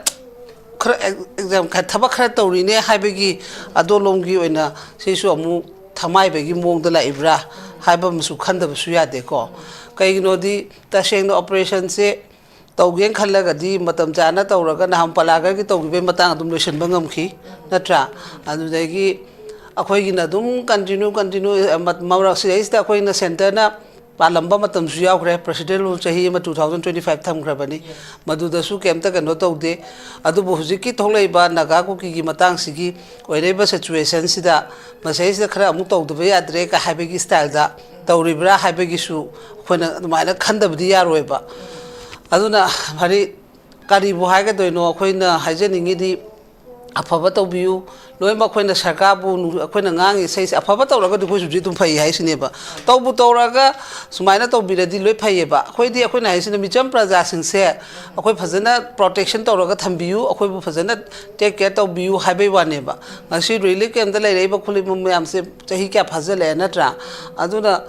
ꯈꯔ ꯑꯦꯛ-, ꯑꯦꯛꯖꯥꯝ ꯈꯔ, ꯊꯕꯛ ꯈꯔ ꯇꯧꯔꯤꯅꯦ ꯍꯥꯏꯕꯒꯤ ꯑꯗꯣꯂꯣꯝꯒꯤ ꯑꯣꯏꯅ ꯁꯤꯁꯨ ꯑꯃꯨꯛ ꯊꯃꯥꯏꯕꯒꯤ ꯃꯑꯣꯡꯗ ꯂꯥꯛꯏꯕ꯭ꯔꯥ ꯍꯥꯏꯕ ꯑꯃꯁꯨ ꯈꯟꯗꯕꯁꯨ ꯌꯥꯗꯦꯀꯣ꯫ ꯀꯩꯒꯤꯅꯣꯗꯤ ꯇꯁꯦꯡꯅ ꯑꯣꯄꯔꯦꯁꯟꯁꯦ ꯇꯧꯒꯦꯅ ꯈꯜꯂꯒꯗꯤ ꯃꯇꯝ ꯆꯥꯅ ꯇꯧꯔꯒ ꯅꯍꯥꯟ ꯄꯂꯥꯒꯔꯒꯤ ꯇꯧꯈꯤꯕꯒꯤ ꯃꯇꯥꯡ ꯑꯗꯨꯝ ꯂꯣꯏꯁꯤꯟꯕ ꯉꯝꯈꯤ, ꯅꯠꯇ꯭ꯔꯥ? ꯑꯗꯨꯗꯒꯤ ꯑꯩꯈꯣꯏꯒꯤꯅ ꯑꯗꯨꯝ continue, continue, ꯑ, ꯃ-, ꯃꯔꯛ ꯁꯤꯗꯩꯁꯤꯗ ꯑꯩꯈꯣꯏꯅ ꯁꯦꯟꯇꯔꯅ ꯄꯥꯜꯂꯝꯕ ꯃꯇꯝꯁꯨ ꯌꯥꯎꯈ꯭ꯔꯦ꯫ President rule ꯆꯍꯤ ꯑꯃ, two thousand twenty five, ꯊꯝꯈ꯭ꯔꯕꯅꯤ꯫ ꯃꯗꯨꯗꯁꯨ ꯀꯩꯝꯇ ꯀꯩꯅꯣ ꯇꯧꯗꯦ꯫ ꯑꯗꯨꯕꯨ ꯍꯧꯖꯤꯛꯀꯤ ꯊꯣꯛꯂꯛꯏꯕ ꯅꯥꯒꯥ ꯀꯨꯀꯤꯒꯤ ꯃꯇꯥꯡꯁꯤꯒꯤ ꯑꯣꯏꯔꯛꯏꯕ ꯁꯤꯆꯨꯋꯦꯁꯟꯁꯤꯗ ꯃꯁꯤꯗꯩꯁꯤꯗ ꯈꯔ ꯑꯃꯨꯛ ꯇꯧꯗꯕ ꯌꯥꯗ꯭ꯔꯦ ꯀ ꯍꯥꯏꯕꯒꯤ ꯁ꯭ꯇꯥꯏꯜꯗ ꯇꯧꯔꯤꯕ꯭ꯔꯥ ꯍꯥꯏꯕꯒꯤꯁꯨ ꯑꯩꯈꯣꯏꯅ ꯑꯗꯨꯃꯥꯏꯅ ꯈꯟꯗꯕꯗꯤ ꯌꯥꯔꯣꯏꯕ꯫ ꯑꯗꯨꯅ ꯍꯥꯏꯗꯤ ꯀꯔꯤꯕꯨ ꯍꯥꯏꯒꯗꯣꯏꯅꯣ? ꯑꯩꯈꯣꯏꯅ ꯍꯥꯏꯖꯅꯤꯡꯉꯤꯗꯤ ꯑꯐꯕ ꯇꯧꯕꯤꯌꯨ꯫ ꯂꯣꯏꯅꯃꯛ ꯑꯩꯈꯣꯏꯅ ꯁꯔꯀꯥꯔꯕꯨ ꯅꯨꯡ-, ꯑꯩꯈꯣꯏꯅ ꯉꯥꯡꯉꯤ ꯏꯁꯩꯁꯦ ꯑꯐꯕ ꯇꯧꯔꯒꯗꯤ ꯑꯩꯈꯣꯏꯁꯨ ꯍꯧꯖꯤꯛ ꯑꯗꯨꯝ ꯐꯩ ꯍꯥꯏꯁꯤꯅꯦꯕ꯫ ꯇꯧꯕꯨ ꯇꯧꯔꯒ ꯁꯨꯃꯥꯏꯅ ꯇꯧꯕꯤꯔꯗꯤ ꯂꯣꯏ ꯐꯩꯌꯦꯕ꯫ ꯑꯩꯈꯣꯏꯗꯤ, ꯑꯩꯈꯣꯏꯅ ꯍꯥꯏꯁꯤꯅ ꯃꯤꯆꯝ ꯄ꯭ꯔꯖꯥꯁꯤꯡꯁꯦ ꯑꯩꯈꯣꯏ ꯐꯖꯅ ꯄ꯭ꯔꯣꯇꯦꯛꯁꯟ ꯇꯧꯔꯒ ꯊꯝꯕꯤꯌꯨ, ꯑꯩꯈꯣꯏꯕꯨ ꯐꯖꯅ ꯇꯦꯛ ꯀꯦꯌꯔ ꯇꯧꯕꯤꯌꯨ ꯍꯥꯏꯕꯩ ꯋꯥꯅꯦꯕ꯫ ꯉꯁꯤ ꯔꯤꯂꯤꯐ ꯀꯦꯝꯞꯇ ꯂꯩꯔꯛꯏꯕ ꯈꯣꯠꯂꯤꯕ ꯃꯌꯥꯝꯁꯦ ꯆꯍꯤ ꯀꯌꯥ ꯐꯥꯖꯤꯜꯂꯛꯑꯦ, ꯅꯠꯇ꯭ꯔꯥ? ꯑꯗꯨꯅ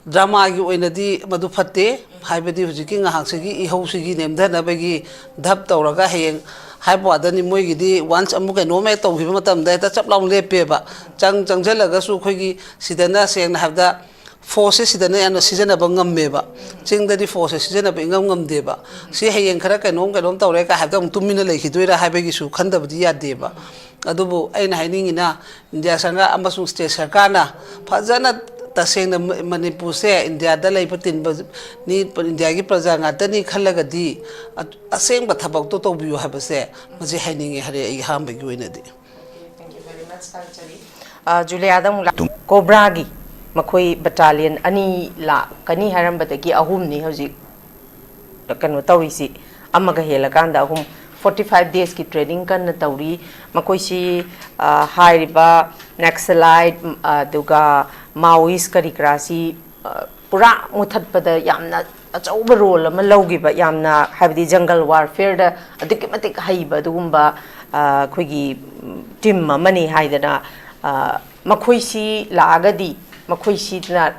ꯗ꯭ꯔꯃꯥꯒꯤ ꯑꯣꯏꯅꯗꯤ ꯃꯗꯨ ꯐꯠꯇꯦ꯫ ꯍꯥꯏꯕꯗꯤ ꯍꯧꯖꯤꯛꯀꯤ ꯉꯥꯏꯍꯥꯛꯁꯤꯒꯤ ꯏꯍꯧꯁꯤꯒꯤ ꯅꯦꯝꯊꯅꯕꯒꯤ ꯙꯞ ꯇꯧꯔꯒ ꯍꯌꯦꯡ ꯍꯥꯏꯕ ꯋꯥꯗꯅꯤ, ꯃꯣꯏꯒꯤꯗꯤ ꯋꯥꯟꯁ ꯑꯃꯨꯛ ꯀꯩꯅꯣꯝ ꯍꯦꯛ ꯇꯧꯈꯤꯕ ꯃꯇꯝꯗ ꯍꯦꯛꯇ ꯆꯞ ꯂꯥꯎꯅ ꯂꯦꯞꯄꯦꯕ꯫ ꯆꯪ-, ꯆꯪꯁꯤꯜꯂꯒꯁꯨ ꯑꯩꯈꯣꯏꯒꯤ ꯁꯤꯗꯅ ꯁꯦꯡꯅ ꯍꯥꯏꯕꯗ ꯐꯣꯔꯁꯁꯦ ꯁꯤꯗꯅ ꯌꯥꯝꯅ ꯁꯤꯖꯤꯟꯅꯕ ꯉꯝꯃꯦꯕ꯫ ꯆꯤꯡꯗꯗꯤ ꯐꯣꯔꯁꯁꯦ ꯁꯤꯖꯤꯟꯅꯕ ꯏꯉꯝ ꯉꯝꯗꯦꯕ꯫ ꯁꯤ ꯍꯌꯦꯡ ꯈꯔ ꯀꯩꯅꯣꯝ ꯀꯩꯅꯣꯝ ꯇꯧꯔꯦ ꯀꯥꯏ ꯍꯥꯏꯕꯗ ꯑꯃꯨꯛ ꯇꯨꯃꯤꯟꯅ ꯂꯩꯈꯤꯗꯣꯏꯔꯥ ꯍꯥꯏꯕꯒꯤꯁꯨ ꯈꯟꯗꯕꯗꯤ ꯌꯥꯗꯦꯕ꯫ ꯑꯗꯨꯕꯨ ꯑꯩꯅ ꯍꯥꯏꯅꯤꯡꯉꯤꯅ, ꯏꯟꯗꯤꯌꯥ ꯁꯔꯀꯥꯔ ꯑꯃꯁꯨꯡ ꯁ꯭ꯇꯦꯠ ꯁꯔꯀꯥꯔꯅ ꯐꯖꯅ ꯇꯁꯦꯡꯅ ꯃ-, ꯃꯅꯤꯄꯨꯔꯁꯦ ꯏꯟꯗꯤꯌꯥꯗ ꯂꯩꯕ ꯇꯤꯟꯕ ꯅꯤ, ꯏꯟꯗꯤꯌꯥꯒꯤ ꯄ꯭ꯔꯖꯥ ꯉꯥꯛꯇꯅꯤ ꯈꯜꯂꯒꯗꯤ ꯑ-, ꯑꯁꯦꯡꯕ ꯊꯕꯛꯇꯣ ꯇꯧꯕꯤꯌꯨ ꯍꯥꯏꯕꯁꯦ ꯃꯁꯤ ꯍꯥꯏꯅꯤꯡꯉꯦ ꯍꯥꯏꯔꯦ ꯑꯩ ꯑꯍꯥꯟꯕꯒꯤ ꯑꯣꯏꯅꯗꯤ꯫ ꯑ, ꯖꯨꯂꯤꯌꯥꯗ ꯑꯃꯨꯛ ꯂꯥꯛ-, ꯀꯣꯕ꯭ꯔꯥꯒꯤ ꯃꯈꯣꯏ ꯕꯠꯇꯥꯂꯤꯌꯟ ꯑꯅꯤ ꯂꯥꯛꯀꯅꯤ ꯍꯥꯏꯔꯝꯕꯗꯒꯤ ꯑꯍꯨꯝꯅꯤ ꯍꯧꯖꯤꯛ ꯀꯩꯅꯣ ꯇꯧꯔꯤꯁꯤ, ꯑꯃꯒ ꯍꯦꯜꯂꯀꯥꯟꯗ ꯑꯍꯨꯝ꯫ Forty five days ꯀꯤ training ꯀꯟꯅ ꯇꯧꯔꯤ꯫ ꯃꯈꯣꯏꯁꯤ, ꯑ, ꯍꯥꯏꯔꯤꯕ ꯅꯛꯁꯂꯥꯏꯠ, ꯑꯗꯨꯒ ꯃꯥꯑꯣꯏꯁ ꯀꯔꯤ ꯀꯔꯥꯁꯤ, ꯑ, ꯄꯨꯔꯥ ꯃꯨꯊꯠꯄꯗ ꯌꯥꯝꯅ ꯑꯆꯧꯕ ꯔꯣꯜ ꯑꯃ ꯂꯧꯈꯤꯕ, ꯌꯥꯝꯅ, ꯍꯥꯏꯕꯗꯤ, ꯖꯪꯒꯜ ꯋꯥꯔꯐꯤꯌꯔꯗ ꯑꯗꯨꯛꯀꯤ ꯃꯇꯤꯛ ꯍꯩꯕ ꯑꯗꯨꯒꯨꯝꯕ, ꯑ, ꯑꯩꯈꯣꯏꯒꯤ, ꯎꯝ, ꯇꯤꯝ ꯑꯃꯅꯤ ꯍꯥꯏꯗꯅ, ꯑ, ꯃꯈꯣꯏꯁꯤ ꯂꯥꯛꯑꯒꯗꯤ, ꯃꯈꯣꯏꯁꯤꯅ,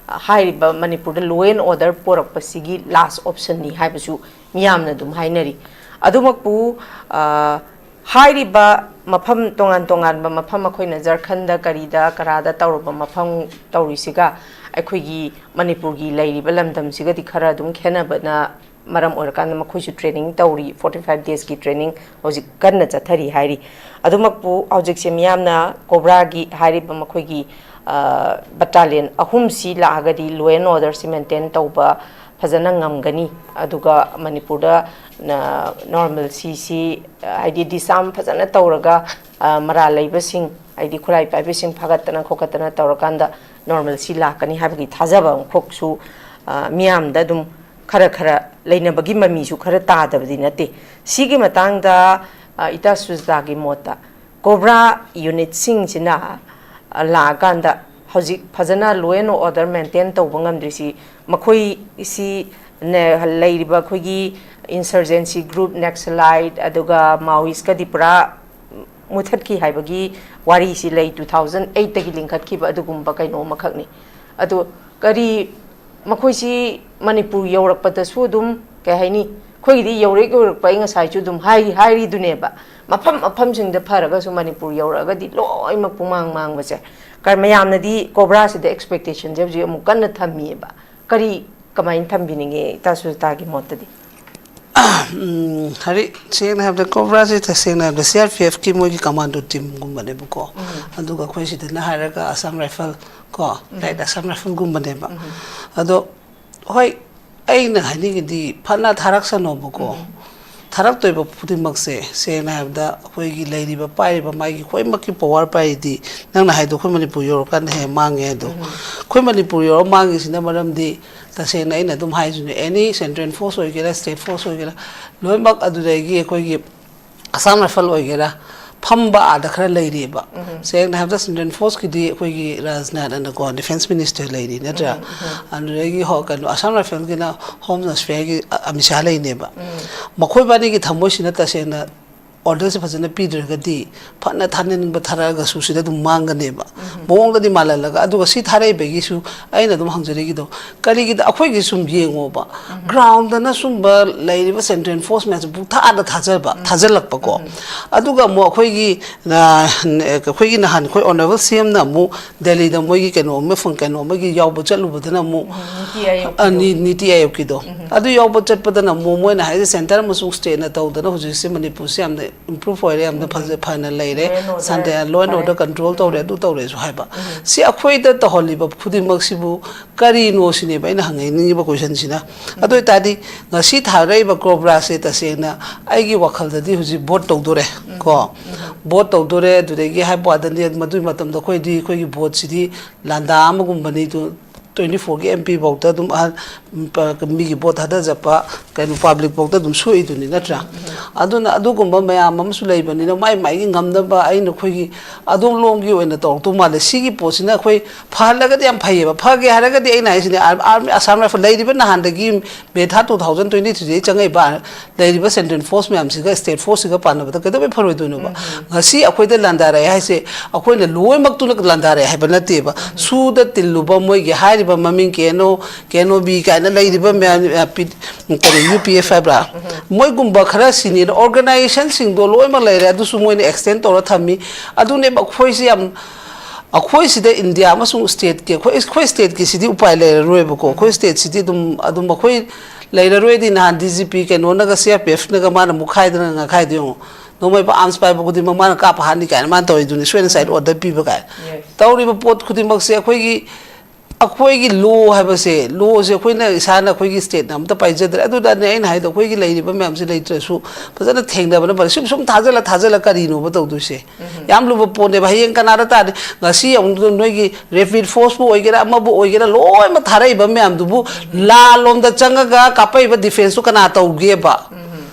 ꯑ, ꯍꯥꯏꯔꯤꯕ ꯃꯅꯤꯄꯨꯔꯗ law and order ꯄꯣꯔꯛꯄꯁꯤꯒꯤ ꯂꯥꯁ ꯑꯣꯞꯁꯟꯅꯤ ꯍꯥꯏꯕꯁꯨ ꯃꯤꯌꯥꯝꯅ ꯑꯗꯨꯝ ꯍꯥꯏꯅꯔꯤ꯫ ꯑꯗꯨꯃꯛꯄꯨ, ꯑ, ꯍꯥꯏꯔꯤꯕ ꯃꯐꯝ, ꯇꯣꯉꯥꯟ ꯇꯣꯉꯥꯟꯕ ꯃꯐꯝ, ꯑꯩꯈꯣꯏꯅ ꯖꯔꯈꯟꯗ, ꯀꯔꯤꯗ, ꯀꯔꯥꯗ ꯇꯧꯔꯨꯕ ꯃꯐꯝ ꯇꯧꯔꯤꯁꯤꯒ ꯑꯩꯈꯣꯏꯒꯤ ꯃꯅꯤꯄꯨꯔꯒꯤ ꯂꯩꯔꯤꯕ ꯂꯝꯗꯝꯁꯤꯒꯗꯤ ꯈꯔ ꯑꯗꯨꯝ ꯈꯦꯠꯅꯕꯅ ꯃꯔꯝ ꯑꯣꯏꯔꯀꯥꯟꯗ, ꯃꯈꯣꯏꯁꯨ ꯇ꯭ꯔꯦꯅꯤꯡ ꯇꯧꯔꯤ, forty five daysꯀꯤ ꯇ꯭ꯔꯦꯅꯤꯡ ꯍꯧꯖꯤꯛ ꯀꯟꯅ ꯆꯠꯊꯔꯤ ꯍꯥꯏꯔꯤ꯫ ꯑꯗꯨꯃꯛꯄꯨ ꯍꯧꯖꯤꯛꯁꯦ ꯃꯤꯌꯥꯝꯅ ꯀꯣꯕ꯭ꯔꯥꯒꯤ ꯍꯥꯏꯔꯤꯕ ꯃꯈꯣꯏꯒꯤ, ꯑ, ꯕꯠꯇꯥꯂꯤꯌꯟ ꯑꯍꯨꯝꯁꯤ ꯂꯥꯛꯑꯒꯗꯤ law and orderꯁꯤ maintain ꯇꯧꯕ ꯐꯖꯅ ꯉꯝꯒꯅꯤ꯫ ꯑꯗꯨꯒ ꯃꯅꯤꯄꯨꯔꯗ, ꯅ, normalcyꯁꯤ, ꯍꯥꯏꯗꯤ disarm ꯐꯖꯅ ꯇꯧꯔꯒ, ꯑ, ꯃꯔꯥꯜ ꯂꯩꯕꯁꯤꯡ, ꯍꯥꯏꯗꯤ ꯈꯨꯠꯂꯥꯏ ꯄꯥꯏꯕꯁꯤꯡ ꯐꯥꯒꯠꯇꯅ ꯈꯣꯀꯠꯇꯅ ꯇꯧꯔꯀꯥꯟꯗ normalcy ꯂꯥꯛꯀꯅꯤ ꯍꯥꯏꯕꯒꯤ ꯊꯥꯖꯕ ꯑꯃꯈꯛꯁꯨ, ꯑ, ꯃꯤꯌꯥꯝꯗ ꯑꯗꯨꯝ ꯈꯔ ꯈꯔ ꯂꯩꯅꯕꯒꯤ ꯃꯃꯤꯁꯨ ꯈꯔ ꯇꯥꯗꯕꯗꯤ ꯅꯠꯇꯦ꯫ ꯁꯤꯒꯤ ꯃꯇꯥꯡꯗ, ꯑ, ꯏꯇꯥ ꯁꯨꯖꯇꯥꯒꯤ ꯃꯣꯠꯇ, ꯀꯣꯕ꯭ꯔꯥ unitꯁꯤꯡꯁꯤꯅ, ꯑ, ꯂꯥꯛꯑꯀꯥꯟꯗ ꯍꯧꯖꯤꯛ ꯐꯖꯅ law and order maintain ꯇꯧꯕ ꯉꯝꯗ꯭ꯔꯤꯁꯤ, ꯃꯈꯣꯏꯁꯤ ꯅ-, ꯂꯩꯔꯤꯕ ꯑꯩꯈꯣꯏꯒꯤ insurgency group, Naxalite, ꯑꯗꯨꯒ Maoistꯀꯗꯤ ꯄꯨꯔꯥ ꯃꯨꯊꯠꯈꯤ ꯍꯥꯏꯕꯒꯤ ꯋꯥꯔꯤꯁꯤ ꯂꯩ, two thousand eightꯇꯒꯤ ꯂꯤꯡꯈꯠꯈꯤꯕ ꯑꯗꯨꯒꯨꯝꯕ ꯀꯩꯅꯣ ꯑꯃꯈꯛꯅꯤ꯫ ꯑꯗꯣ ꯀꯔꯤ, ꯃꯈꯣꯏꯁꯤ ꯃꯅꯤꯄꯨꯔ ꯌꯧꯔꯛꯄꯗꯁꯨ ꯑꯗꯨꯝ, ꯀꯩ ꯍꯥꯏꯅꯤ, ꯑꯩꯈꯣꯏꯒꯤꯗꯤ ꯌꯧꯔꯛ ꯌꯧꯔꯛꯄ, ꯑꯩ ꯉꯁꯥꯏꯁꯨ ꯑꯗꯨꯝ ꯍꯥꯏꯔꯤ, ꯍꯥꯏꯔꯤꯗꯨꯅꯦꯕ, ꯃꯐꯝ ꯃꯐꯝꯁꯤꯡꯗ ꯐꯔꯒꯁꯨ ꯃꯅꯤꯄꯨꯔ ꯌꯧꯔꯛꯑꯒꯗꯤ ꯂꯣꯏꯅꯃꯛ ꯄꯨꯡꯃꯥꯡ ꯃꯥꯡꯕꯁꯦ꯫ ꯀ-, ꯃꯌꯥꯝꯅꯗꯤ ꯀꯣꯕ꯭ꯔꯥꯁꯤꯗ expectationꯁꯦ ꯍꯧꯖꯤꯛ ꯑꯃꯨꯛ ꯀꯟꯅ ꯊꯝꯃꯤꯑꯕ꯫ ꯀꯔꯤ, ꯀꯃꯥꯏꯅ ꯊꯝꯕꯤꯅꯤꯡꯉꯦ ꯏꯇꯥ ꯁꯨꯖꯇꯥꯒꯤ ꯃꯣꯠꯇꯗꯤ? ꯎꯝ, ꯍꯥꯏꯗꯤ, ꯁꯦꯡꯅ ꯍꯥꯏꯕꯗ, ꯀꯣꯕ꯭ꯔꯥꯁꯤ ꯇꯁꯦꯡꯅ ꯍꯥꯏꯕꯗ CRPFꯀꯤ ꯃꯣꯏꯒꯤ commando teamꯒꯨꯝꯕꯅꯦꯕꯀꯣ꯫ ꯑꯗꯨꯒ ꯑꯩꯈꯣꯏ ꯁꯤꯗꯅ ꯍꯥꯏꯔꯒ Assam Rifle ꯀꯣ, right, Assam Rifleꯒꯨꯝꯕꯅꯦꯕ꯫ ꯑꯗꯣ, ꯍꯣꯏ, ꯑꯩꯅ ꯍꯥꯏꯅꯤꯡꯉꯤꯗꯤ, ꯐꯅ ꯊꯥꯔꯛꯁꯅꯣꯕꯀꯣ, ꯊꯥꯔꯛꯇꯣꯏꯕ ꯈꯨꯗꯤꯡꯃꯛꯁꯦ, ꯁꯦꯡꯅ ꯍꯥꯏꯕꯗ, ꯑꯩꯈꯣꯏꯒꯤ ꯂꯩꯔꯤꯕ, ꯄꯥꯏꯔꯤꯕ, ꯃꯥꯒꯤ ꯈ꯭ꯋꯥꯏꯃꯛꯀꯤ power ꯄꯥꯏꯔꯤꯗꯤ, ꯅꯪꯅ ꯍꯥꯏꯗꯣ, ꯑꯩꯈꯣꯏ ꯃꯅꯤꯄꯨꯔ ꯌꯧꯔꯀꯥꯟꯗ ꯍꯦꯛ ꯃꯥꯡꯉꯦ ꯑꯗꯣ꯫ ꯑꯩꯈꯣꯏ ꯃꯅꯤꯄꯨꯔ ꯌꯧꯔ ꯃꯥꯡꯉꯤꯁꯤꯅ ꯃꯔꯝꯗꯤ, ꯇꯁꯦꯡꯅ ꯑꯩꯅ ꯑꯗꯨꯝ ꯍꯥꯏꯁꯤꯅꯦ, any central force ꯑꯣꯏꯒꯦꯔꯥ, state force ꯑꯣꯏꯒꯦꯔꯥ, ꯂꯣꯏꯅꯃꯛ, ꯑꯗꯨꯗꯒꯤ ꯑꯩꯈꯣꯏꯒꯤ Assam Rifle ꯑꯣꯏꯒꯦꯔꯥ, ꯐꯝꯕ ꯑꯥꯗ ꯈꯔ ꯂꯩꯔꯤꯕ꯫ ꯁꯦꯡꯅ ꯍꯥꯏꯕꯗ, ꯁꯦꯟꯇ꯭ꯔꯦꯜ ꯐꯣꯔꯁꯀꯤꯗꯤ ꯑꯩꯈꯣꯏꯒꯤ ꯔꯥꯖꯅꯥꯊ ꯑꯅꯀꯣ, ꯗꯤꯐꯦꯟꯁ ꯃꯤꯅꯤꯁꯇꯔ ꯂꯩꯔꯤ ꯅꯠꯇ꯭ꯔꯥ? ꯑꯗꯨꯗꯒꯤ ꯍꯣ-, ꯀꯩꯅꯣ, ꯑꯁꯥꯝ ꯔꯥꯏꯐꯜꯒꯤꯅ ꯍꯣꯝ ꯑꯦꯐꯤꯌꯔꯒꯤ ꯑꯃꯤꯠ ꯁꯥꯍ ꯂꯩꯅꯦꯕ꯫ ꯃꯈꯣꯏꯕꯥꯅꯤꯒꯤ ꯊꯃꯣꯏꯁꯤꯅ ꯇꯁꯦꯡꯅ ꯑꯣꯔꯗꯔꯁꯦ ꯐꯖꯅ ꯄꯤꯗ꯭ꯔꯒꯗꯤ, ꯐꯅ ꯊꯥꯅꯅꯤꯡꯕ ꯊꯥꯔꯛꯑꯒꯁꯨ ꯁꯤꯗ ꯑꯗꯨꯝ ꯃꯥꯡꯒꯅꯦꯕ꯫ ꯃꯑꯣꯡꯗꯗꯤ ꯃꯥꯜꯍꯜꯂꯒ, ꯑꯗꯨꯒ ꯁꯤ ꯊꯥꯔꯛꯏꯕꯒꯤꯁꯨ ꯑꯩꯅ ꯑꯗꯨꯝ ꯍꯪꯖꯔꯤꯒꯤꯗꯣ, ꯀꯔꯤꯒꯤꯗ ꯑꯩꯈꯣꯏꯒꯤ ꯁꯨꯝ ꯌꯦꯡꯉꯣꯕ, ꯒ꯭ꯔꯥꯎꯟꯗꯅ ꯁꯨꯝꯕ ꯂꯩꯔꯤꯕ ꯁꯦꯟꯇ꯭ꯔꯦꯜ ꯐꯣꯔꯁ ꯃꯌꯥꯝꯁꯦ ꯄꯨꯡꯊꯥꯗ ꯊꯥꯖꯕ, ꯊꯥꯖꯜꯂꯛꯄꯀꯣ꯫ ꯑꯗꯨꯒ ꯑꯃꯨꯛ ꯑꯩꯈꯣꯏꯒꯤ, ꯑ, ꯑꯩꯈꯣꯏꯒꯤ ꯅꯍꯥꯟ ꯑꯩꯈꯣꯏ ꯑꯣꯅꯔꯦꯕꯜ ꯁꯤ ꯑꯦꯝꯅ ꯑꯃꯨꯛ ꯗꯦꯜꯂꯤꯗ ꯃꯣꯏꯒꯤ ꯀꯩꯅꯣ ꯑꯃ ꯐꯪ-, ꯀꯩꯅꯣ ꯑꯃꯒꯤ ꯌꯥꯎꯕ ꯆꯠꯂꯨꯕꯗꯅ ꯑꯃꯨꯛ, ꯅꯤꯇꯤ ꯑꯥꯌꯣꯒꯀꯤꯗꯣ꯫ ꯑ, ꯅꯤ-, ꯅꯤꯇꯤ ꯑꯥꯌꯣꯒꯀꯤꯗꯣ꯫ ꯑꯗꯨ ꯌꯥꯎꯕ ꯆꯠꯄꯗꯅ ꯑꯃꯨꯛ ꯃꯣꯏꯅ ꯍꯥꯏꯁꯦ ꯁꯦꯟꯇꯔ ꯑꯃꯁꯨꯡ ꯁ꯭ꯇꯦꯠꯅ ꯇꯧꯗꯅ ꯍꯧꯖꯤꯛꯁꯦ ꯃꯅꯤꯄꯨꯔꯁꯦ ꯌꯥꯝꯅ ꯏꯝꯄ꯭ꯔꯨꯚ ꯑꯣꯏꯔꯦ, ꯌꯥꯝꯅ ꯐꯖ-, ꯐꯅ ꯂꯩꯔꯦ, ꯁꯟꯗꯦ, ꯂꯣ ꯑꯦꯟ ꯑꯣꯔꯗꯔ ꯀꯟꯇ꯭ꯔꯣꯜ ꯇꯧꯔꯦ, ꯑꯗꯨ ꯇꯧꯔꯦꯁꯨ ꯍꯥꯏꯕ꯫ ꯁꯤ ꯑꯩꯈꯣꯏꯗ ꯇꯧꯍꯜꯂꯤꯕ ꯈꯨꯗꯤꯡꯃꯛꯁꯤꯕꯨ ꯀꯔꯤꯅꯣ ꯁꯤꯅꯦꯕ ꯑꯩꯅ ꯍꯪꯅꯤꯡꯉꯤꯕ ꯀꯣꯏꯁꯟꯁꯤꯅ꯫ ꯑꯗꯨ ꯑꯣꯏꯇꯥꯔꯗꯤ ꯉꯁꯤ ꯊꯥꯔꯛꯏꯕ ꯀꯣꯕ꯭ꯔꯥꯁꯦ ꯇꯁꯦꯡꯅ ꯑꯩꯒꯤ ꯋꯥꯈꯜꯗꯗꯤ ꯍꯧꯖꯤꯛ ꯚꯣꯠ ꯇꯧꯗꯣꯔꯦ ꯀꯣ꯫ ꯚꯣꯠ ꯇꯧꯗꯣꯔꯦ, ꯑꯗꯨꯗꯒꯤ ꯍꯥꯏꯕ ꯋꯥꯗꯅꯤ, ꯃꯗꯨꯒꯤ ꯃꯇꯝꯗ ꯑꯩꯈꯣꯏꯗꯤ ꯑꯩꯈꯣꯏꯒꯤ ꯚꯣꯠꯁꯤꯗꯤ ꯂꯥꯟꯗꯥ ꯑꯃꯒꯨꯝꯕꯅꯤ꯫ ꯇ꯭ꯋꯦꯟꯇꯤ ꯐꯣꯔꯒꯤ ꯑꯦꯝ ꯄꯤ ꯐꯥꯎꯗ ꯑꯗꯨꯝ ꯑꯍꯜ, ꯎꯝ, ꯄ-, ꯃꯤꯒꯤ ꯚꯣꯠ ꯊꯥꯗꯖꯕ, ꯀꯩꯅꯣ, ꯄꯕ꯭ꯂꯤꯛ ꯐꯥꯎꯗ ꯑꯗꯨꯝ ꯁꯣꯛꯏꯗꯨꯅꯤ ꯅꯠꯇ꯭ꯔꯥ? ꯑꯗꯨꯅ ꯑꯗꯨꯒꯨꯝꯕ ꯃꯌꯥꯝ ꯑꯃꯁꯨ ꯂꯩꯕꯅꯤꯅ ꯃꯥꯏ ꯃꯥꯏꯒꯤ ꯉꯝꯅꯕ ꯑꯩꯅ ꯑꯩꯈꯣꯏꯒꯤ ꯑꯗꯣꯝꯂꯣꯝꯒꯤ ꯑꯣꯏꯅ ꯇꯧꯔꯛꯇꯧ ꯃꯥꯜꯂꯦ꯫ ꯁꯤꯒꯤ ꯄꯣꯠꯁꯤꯅ ꯑꯩꯈꯣꯏ ꯐꯍꯜꯂꯒꯗꯤ ꯌꯥꯝ ꯐꯩꯌꯦꯕ꯫ ꯐꯒꯦ ꯍꯥꯏꯔꯒꯗꯤ ꯑꯩꯅ ꯍꯥꯏꯁꯤꯅꯦ, ꯑꯥꯔ-, ꯑꯥꯔꯃꯤ, ꯑꯁꯥꯝ ꯔꯥꯏꯐꯜ ꯂꯩꯔꯤꯕ ꯅꯍꯥꯟꯗꯒꯤ ꯃꯦ ꯊꯥ ꯇꯨ ꯊꯥꯎꯖꯟ ꯇ꯭ꯋꯦꯟꯇꯤ ꯊ꯭ꯔꯤꯗꯒꯤ ꯆꯪꯉꯛꯏꯕ ꯂꯩꯔꯤꯕ ꯁꯦꯟꯇ꯭ꯔꯦꯜ ꯐꯣꯔꯁ ꯃꯌꯥꯝꯁꯤꯒ ꯁ꯭ꯇꯦꯠ ꯐꯣꯔꯁꯁꯤꯒ ꯄꯥꯟꯅꯕꯗ ꯀꯩꯗꯧꯕꯩ ꯐꯔꯣꯏꯗꯣꯏꯅꯣꯕ? ꯉꯁꯤ ꯑꯩꯈꯣꯏꯗ ꯂꯥꯟꯗꯥꯔꯛꯑꯦ ꯍꯥꯏꯁꯦ ꯑꯩꯈꯣꯏꯅ ꯂꯣꯏꯅꯃꯛꯇꯨꯅ ꯂꯥꯟꯗꯥꯔꯛꯑꯦ ꯍꯥꯏꯕ ꯅꯠꯇꯦꯕ꯫ ꯁꯨꯗ ꯇꯤꯜꯂꯨꯕ ꯃꯣꯏꯒꯤ ꯍꯥꯏꯔꯤꯕ ꯃꯃꯤꯡ ꯀꯦ ꯑꯦꯟ ꯑꯣ, ꯀꯦ ꯑꯦꯟ ꯑꯣ ꯕꯤ ꯀꯥꯏꯅ ꯂꯩꯔꯤꯕ ꯃꯌꯥꯝ, ꯑ, ꯄꯤ-, ꯀꯔꯤ, ꯌꯨ ꯄꯤ ꯑꯦꯐ ꯍꯥꯏꯕ꯭ꯔꯥ? ꯃꯣꯏꯒꯨꯝꯕ ꯈꯔ ꯁꯤꯅꯤꯌꯔ ꯑꯣꯔꯒꯅꯥꯏꯖꯦꯁꯟꯁꯤꯡꯗꯣ ꯂꯣꯏꯅꯃꯛ ꯂꯩꯔꯦ, ꯑꯗꯨꯁꯨ ꯃꯣꯏꯅ ꯑꯦꯛꯁꯇꯦꯟ ꯇꯧꯔ ꯊꯝꯃꯤ꯫ ꯑꯗꯨꯅꯦꯕ ꯑꯩꯈꯣꯏꯁꯦ ꯌꯥꯝ, ꯑꯩꯈꯣꯏ ꯁꯤꯗ ꯏꯟꯗꯤꯌꯥ ꯑꯃꯁꯨꯡ ꯁ꯭ꯇꯦꯠꯀꯤ, ꯑꯩꯈꯣꯏ, ꯑꯩꯈꯣꯏ ꯁ꯭ꯇꯦꯠꯀꯤꯁꯤꯗꯤ ꯎꯄꯥꯏ ꯂꯩꯔꯔꯣꯏꯕꯀꯣ꯫ ꯑꯩꯈꯣꯏ ꯁ꯭ꯇꯦꯠꯁꯤꯗꯤ ꯑꯗꯨꯝ, ꯑꯗꯨꯝ ꯑꯩꯈꯣꯏ ꯂꯩꯔꯔꯣꯏꯗꯤ ꯅꯍꯥꯟ D G P ꯀꯩꯅꯣꯅꯒ C R P ꯑꯦꯐꯅꯒ ꯃꯥꯅ ꯃꯨꯛꯈꯥꯏꯗꯅ ꯉꯥꯈꯥꯏꯗꯣ ꯌꯦꯡꯉꯣ꯫ ꯅꯣꯡꯃꯩ ꯑꯥꯔꯝꯁ ꯄꯥꯏꯕ ꯈꯨꯗꯤꯡꯃꯛ ꯃꯥꯅ ꯀꯥꯞꯄ ꯍꯥꯠꯅꯤ ꯀꯥꯏꯅ ꯃꯥꯅ ꯇꯧꯔꯤꯗꯨꯅꯤ, ꯁꯣꯏꯅ ꯁꯥꯏꯠ ꯑꯣꯔꯗꯔ ꯄꯤꯕ ꯀꯥꯏꯅ꯫ ꯇꯧꯔꯤꯕ ꯄꯣꯠ ꯈꯨꯗꯤꯡꯃꯛꯁꯦ ꯑꯩꯈꯣꯏꯒꯤ, ꯑꯩꯈꯣꯏꯒꯤ ꯂꯣ ꯍꯥꯏꯕꯁꯦ, ꯂꯣꯁꯦ ꯑꯩꯈꯣꯏꯅ ꯏꯁꯥꯅ ꯑꯩꯈꯣꯏꯒꯤ ꯁ꯭ꯇꯦꯠꯅ ꯑꯝꯇ ꯄꯥꯏꯖꯗ꯭ꯔꯦ꯫ ꯑꯗꯨꯗꯅꯦ ꯑꯩꯅ ꯍꯥꯏꯗꯣ, ꯑꯩꯈꯣꯏꯒꯤ ꯂꯩꯔꯤꯕ ꯃꯌꯥꯝꯁꯦ ꯂꯩꯇ꯭ꯔꯁꯨ ꯐꯖꯅ ꯊꯦꯡꯅꯕꯅ ꯐꯔꯦ꯫ ꯁꯨꯝ, ꯁꯨꯝ ꯊꯥꯖꯜꯂ, ꯊꯥꯖꯜꯂ ꯀꯔꯤꯅꯣꯕ ꯇꯧꯗꯣꯏꯁꯦ? ꯌꯥꯝ ꯂꯨꯕ ꯄꯣꯠꯅꯦꯕ꯫ ꯍꯌꯦꯡ ꯀꯅꯥꯗ ꯇꯥꯔꯦ? ꯉꯁꯤ ꯑꯃꯨꯛ ꯅꯣꯏꯒꯤ ꯔꯦꯄꯤꯗ ꯐꯣꯔꯁꯄꯨ ꯑꯣꯏꯒꯦꯔꯥ, ꯑꯃꯕꯨ ꯑꯣꯏꯒꯦꯔꯥ, ꯂꯣꯏꯅꯃꯛ ꯊꯥꯔꯛꯏꯕ ꯃꯌꯥꯝꯗꯨꯕꯨ ꯂꯥꯜꯂꯣꯝꯗ ꯆꯪꯉꯒ ꯀꯥꯞꯄꯛꯏꯕ ꯗꯤꯐꯦꯟꯁꯇꯨ ꯀꯅꯥ ꯇꯧꯒꯦꯕ?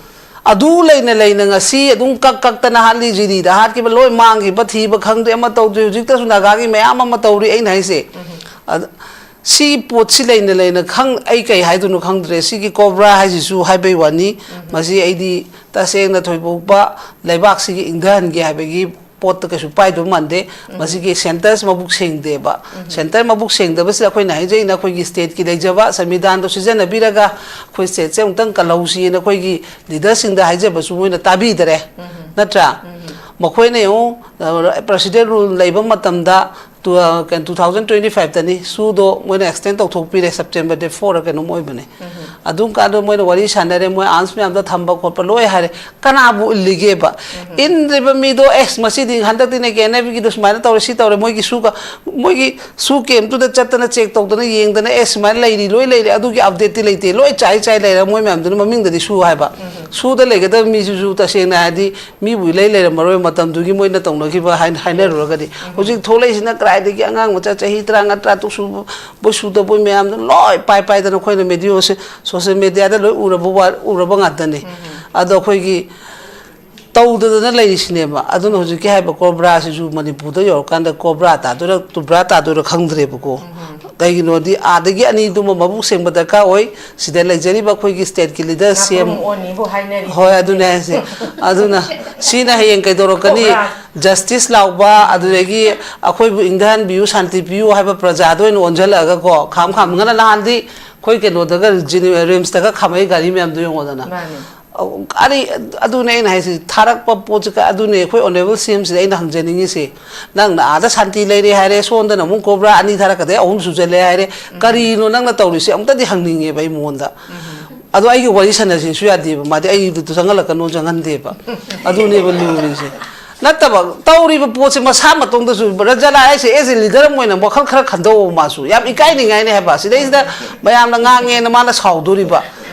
ꯑꯗꯨ ꯂꯩꯅ ꯂꯩꯅ ꯉꯁꯤ ꯑꯗꯨꯝ ꯀꯛ ꯀꯛꯇꯅ ꯍꯥꯠꯂꯤ, ꯖꯤꯗꯤꯗ ꯍꯥꯠꯈꯤꯕ ꯂꯣꯏ ꯃꯥꯡꯈꯤꯕ, ꯊꯤꯕ ꯈꯪꯗꯦ, ꯑꯃ ꯇꯧꯗ꯭ꯔꯤ, ꯍꯧꯖꯤꯛꯇꯁꯨ ꯅꯥꯒꯥꯒꯤ ꯃꯌꯥꯝ ꯑꯃ ꯇꯧꯔꯤ꯫ ꯑꯩꯅ ꯍꯥꯏꯁꯦ, ꯑꯗ, ꯁꯤ ꯄꯣꯠꯁꯤ ꯂꯩꯅ ꯂꯩꯅ ꯈꯪ-, ꯑꯩ ꯀꯩ ꯍꯥꯏꯗꯣꯏꯅꯣ ꯈꯪꯗ꯭ꯔꯦ꯫ ꯁꯤꯒꯤ ꯀꯣꯕ꯭ꯔꯥ ꯍꯥꯏꯁꯤꯁꯨ ꯍꯥꯏꯕꯩ ꯋꯥꯅꯤ, ꯃꯁꯤ ꯑꯩꯗꯤ ꯇꯁꯦꯡꯅ ꯊꯣꯏꯗꯣꯛꯄ ꯂꯩꯕꯥꯛꯁꯤꯒꯤ ꯏꯪꯊꯍꯟꯒꯦ ꯍꯥꯏꯕꯒꯤ ꯄꯣꯠꯇ ꯀꯩꯁꯨ ꯄꯥꯏꯗꯧ ꯃꯥꯟꯗꯦ꯫ ꯃꯁꯤꯒꯤ ꯁꯦꯟꯇꯔꯁꯤ ꯃꯕꯨꯛ ꯁꯦꯡꯗꯦꯕ꯫ ꯁꯦꯟꯇꯔ ꯃꯕꯨꯛ ꯁꯦꯡꯗꯕꯁꯤꯗ ꯑꯩꯈꯣꯏꯅ ꯍꯥꯏꯖꯩꯅ ꯑꯩꯈꯣꯏꯒꯤ ꯁ꯭ꯇꯦꯠꯀꯤ ꯂꯩꯖꯕ ꯁꯪꯕꯤꯙꯥꯟꯗꯣ ꯁꯤꯖꯤꯟꯅꯕꯤꯔꯒ ꯑꯩꯈꯣꯏ ꯁ꯭ꯇꯦꯠꯁꯦ ꯑꯃꯨꯛꯇꯪ ꯀꯜꯍꯧꯁꯤꯅ ꯑꯩꯈꯣꯏꯒꯤ ꯂꯤꯗꯔꯁꯤꯡꯗ ꯍꯥꯏꯖꯕꯁꯨ ꯃꯣꯏꯅ ꯇꯥꯕꯤꯗꯔꯦ, ꯅꯠꯇ꯭ꯔꯥ? ꯃꯈꯣꯏꯅ ꯌꯦꯡꯉꯨ, ꯑ, ꯄ꯭ꯔꯦꯁꯤꯗꯦꯟ ꯔꯨꯜ ꯂꯩꯕ ꯃꯇꯝꯗ ꯇꯨ-, ꯑ, ꯀꯩꯅꯣ, ꯇꯨ ꯊꯥꯎꯖꯟ ꯇ꯭ꯋꯦꯟꯇꯤ ꯐꯥꯏꯚꯇꯅꯤ ꯁꯨꯗꯣ ꯃꯣꯏꯅ ꯑꯦꯛꯁꯇꯦꯟ ꯇꯧꯊꯣꯛꯄꯤꯔꯦ, ꯁꯦꯞꯇꯦꯝꯕꯔ ꯗꯦꯠ ꯐꯣꯔꯗ ꯀꯩꯅꯣꯝ ꯑꯣꯏꯕꯅꯦ꯫ ꯑꯗꯨꯝ ꯀꯥꯟꯗ ꯃꯣꯏꯅ ꯋꯥꯔꯤ ꯁꯥꯟꯅꯔꯦ, ꯃꯣꯏ ꯑꯥꯔꯝꯁ ꯃꯌꯥꯝꯗꯣ ꯊꯝꯕ ꯈꯣꯠꯄ ꯂꯣꯏ ꯍꯥꯏꯔꯦ꯫ ꯀꯅꯥꯕꯨ ꯏꯜꯂꯤꯒꯦꯕ? ꯏꯟꯗ꯭ꯔꯤꯕ ꯃꯤꯗꯣ, ꯑꯦꯁ, ꯃꯁꯤꯗꯤ ꯍꯟꯗꯛꯇꯤꯅꯦ, ꯀꯦ ꯑꯦꯟ ꯑꯦꯐ ꯕꯤꯒꯤꯗꯣ ꯁꯨꯃꯥꯏꯅ ꯇꯧꯔꯦ, ꯁꯤ ꯇꯧꯔꯦ, ꯃꯣꯏꯒꯤ ꯁꯨ ꯀ-, ꯃꯣꯏꯒꯤ ꯁꯨ ꯀꯦꯝꯇꯨꯗ ꯆꯠꯇꯅ ꯆꯦꯛ ꯇꯧꯗꯅ ꯌꯦꯡꯗꯅ, ꯑꯦꯁ, ꯁꯨꯃꯥꯏꯅ ꯂꯩꯔꯤ, ꯂꯣꯏ ꯂꯩꯔꯤ, ꯑꯗꯨꯒꯤ ꯑꯞꯗꯦꯠꯇꯤ ꯂꯩꯇꯦ, ꯂꯣꯏ ꯆꯥꯏ ꯆꯥꯏ ꯂꯩꯔꯦ꯫ ꯃꯣꯏ ꯃꯌꯥꯝꯗꯨꯅ ꯃꯃꯤꯡꯗꯗꯤ ꯁꯨ ꯍꯥꯏꯕ, ꯁꯨꯗ ꯂꯩꯒꯗꯕ ꯃꯤꯁꯤꯁꯨ ꯇꯁꯦꯡꯅ ꯍꯥꯏꯔꯗꯤ ꯃꯤꯕꯨ ꯏꯂꯩ ꯂꯩꯔꯝꯃꯔꯣꯏ, ꯃꯇꯝꯗꯨꯒꯤ ꯃꯣꯏꯅ ꯇꯧꯅꯈꯤꯕ ꯍꯥꯏ-, ꯍꯥꯏꯅꯔꯨꯔꯒꯗꯤ꯫ ꯍꯧꯖꯤꯛ ꯊꯣꯛꯂꯛꯏꯁꯤꯅ ꯀꯗꯥꯏꯗꯒꯤ ꯑꯉꯥꯡ ꯃꯆꯥ ꯆꯍꯤ ꯇꯔꯥꯃꯉꯥ, ꯇꯔꯥ ꯇꯔꯨꯛ ꯁꯨꯕ ꯕꯣꯏ ꯁꯨꯗꯕꯣꯏ ꯃꯌꯥꯝꯗꯣ ꯂꯣꯏ ꯄꯥꯏ ꯄꯥꯏꯗꯅ ꯑꯩꯈꯣꯏꯅ ꯃꯦꯗꯤꯌꯣꯁꯦ, ꯁꯣꯁꯦꯜ ꯃꯦꯗꯤꯌꯥꯗ ꯂꯣꯏ ꯎꯔꯕ ꯋꯥ-, ꯎꯔꯕ ꯉꯥꯛꯇꯅꯤ꯫ ꯑꯗꯣ ꯑꯩꯈꯣꯏꯒꯤ ꯇꯧꯗꯗꯅ ꯂꯩꯔꯤꯁꯤꯅꯦꯕ꯫ ꯑꯗꯨꯅ ꯍꯧꯖꯤꯛꯀꯤ ꯍꯥꯏꯕ ꯀꯣꯕ꯭ꯔꯥꯁꯤꯁꯨ ꯃꯅꯤꯄꯨꯔꯗ ꯌꯧꯔꯀꯥꯟꯗ ꯀꯣꯕ꯭ꯔꯥ ꯇꯥꯗꯣꯏꯔꯥ ꯇꯨꯕ꯭ꯔꯥ ꯇꯥꯗꯣꯏꯔꯥ ꯈꯪꯗ꯭ꯔꯦꯕꯀꯣ꯫ ꯀꯩꯒꯤꯅꯣꯗꯤ ꯑꯥꯗꯒꯤ ꯑꯅꯤꯗꯨꯃ ꯃꯕꯨꯛ ꯁꯦꯡꯕ ꯗꯔꯀꯥꯔ ꯑꯣꯏ꯫ ꯁꯤꯗ ꯂꯩꯖꯔꯤꯕ ꯑꯩꯈꯣꯏꯒꯤ ꯁ꯭ꯇꯦꯠꯀꯤ ꯂꯤꯗꯔ ꯁꯤ ꯑꯦꯝ, ꯉꯥꯄ꯭ꯔꯨꯝ ꯑꯣꯟꯅꯤꯕꯨ ꯍꯥꯏꯅꯔꯤ꯫ ꯍꯣꯏ, ꯑꯗꯨꯅꯦ ꯍꯥꯏꯁꯦ꯫ ꯑꯗꯨꯅ ꯁꯤꯅ ꯍꯌꯦꯡ ꯀꯩꯗꯧꯔꯛꯀꯅꯤ? ꯀꯣꯕ꯭ꯔꯥ꯫ ꯖꯁꯇꯤꯁ ꯂꯥꯎꯕ, ꯑꯗꯨꯗꯒꯤ ꯑꯩꯈꯣꯏꯕꯨ ꯏꯪꯊꯍꯟꯕꯤꯌꯨ, ꯁꯥꯟꯇꯤ ꯄꯤꯌꯨ ꯍꯥꯏꯕ ꯄ꯭ꯔꯖꯥꯗ ꯑꯣꯏꯅ ꯑꯣꯟꯁꯤꯜꯂꯛꯑꯒꯀꯣ, ꯈꯥꯝ ꯈꯥꯝ ꯉꯅ ꯅꯍꯥꯟꯗꯤ ꯑꯩꯈꯣꯏ ꯀꯩꯅꯣꯗꯒ, ꯖꯤꯅꯤ-, ꯔꯤꯝꯁꯇꯒ ꯈꯥꯝꯃꯛꯏ ꯒꯥꯔꯤ ꯃꯌꯥꯝꯗꯣ ꯌꯦꯡꯉꯣꯗꯅ꯫ ꯃꯥꯅꯤ꯫ ꯑꯧ, ꯑꯔꯤ-, ꯑꯗꯨꯅꯦ ꯑꯩꯅ ꯍꯥꯏꯁꯦ, ꯊꯥꯔꯛꯄ ꯄꯣꯠꯁꯦ ꯀ-, ꯑꯗꯨꯅꯦ ꯑꯩꯈꯣꯏ ꯑꯣꯅꯔꯦꯕꯜ ꯁꯤ ꯑꯦꯝꯁꯤꯗ ꯑꯩꯅ ꯍꯪꯖꯅꯤꯡꯉꯤꯁꯦ꯫ ꯅꯪꯅ ꯑꯥꯗ ꯁꯥꯟꯇꯤ ꯂꯩꯔꯦ ꯍꯥꯏꯔꯦ, ꯁꯣꯝꯗꯅ ꯑꯃꯨꯛ ꯀꯣꯕ꯭ꯔꯥ ꯑꯅꯤ ꯊꯥꯔꯛꯀꯗꯣꯏ, ꯑꯍꯨꯝ ꯁꯨꯖꯜꯂꯦ ꯍꯥꯏꯔꯦ꯫ ꯀꯔꯤꯅꯣ ꯅꯪꯅ ꯇꯧꯔꯤꯁꯦ? ꯑꯃꯨꯛꯇꯗꯤ ꯍꯪꯅꯤꯡꯉꯦꯕ ꯑꯩ ꯃꯉꯣꯟꯗ꯫ ꯑꯗꯣ ꯑꯩꯒꯤ ꯋꯥꯔꯤ ꯁꯥꯟꯅꯁꯤꯁꯨ ꯌꯥꯗꯦꯕ, ꯃꯥꯗꯤ ꯑꯩꯗꯨ ꯆꯪꯍꯜꯂꯛꯀꯅꯣ ꯆꯪꯍꯟꯗꯦꯕ꯫ ꯑꯗꯨꯅꯦꯕ ꯂꯨꯔꯤꯁꯦ꯫ ꯅꯠꯇꯕ, ꯇꯧꯔꯤꯕ ꯄꯣꯠꯁꯦ ꯃꯁꯥ ꯃꯇꯣꯝꯗꯁꯨ, ꯔꯟꯖꯅꯥ ꯍꯥꯏꯁꯦ as a leader ꯑꯃ ꯑꯣꯏꯅ ꯋꯥꯈꯜ ꯈꯔ ꯈꯟꯗꯧꯕ ꯃꯥꯁꯨ꯫ ꯌꯥꯝ ꯏꯀꯥꯏꯅꯤꯡꯉꯥꯏꯅꯦ ꯍꯥꯏꯕ꯫ ꯁꯤꯗꯩꯁꯤꯗ ꯃꯌꯥꯝꯅ ꯉꯥꯡꯉꯦꯅ ꯃꯥꯅ ꯁꯥꯎꯗꯣꯔꯤꯕ꯫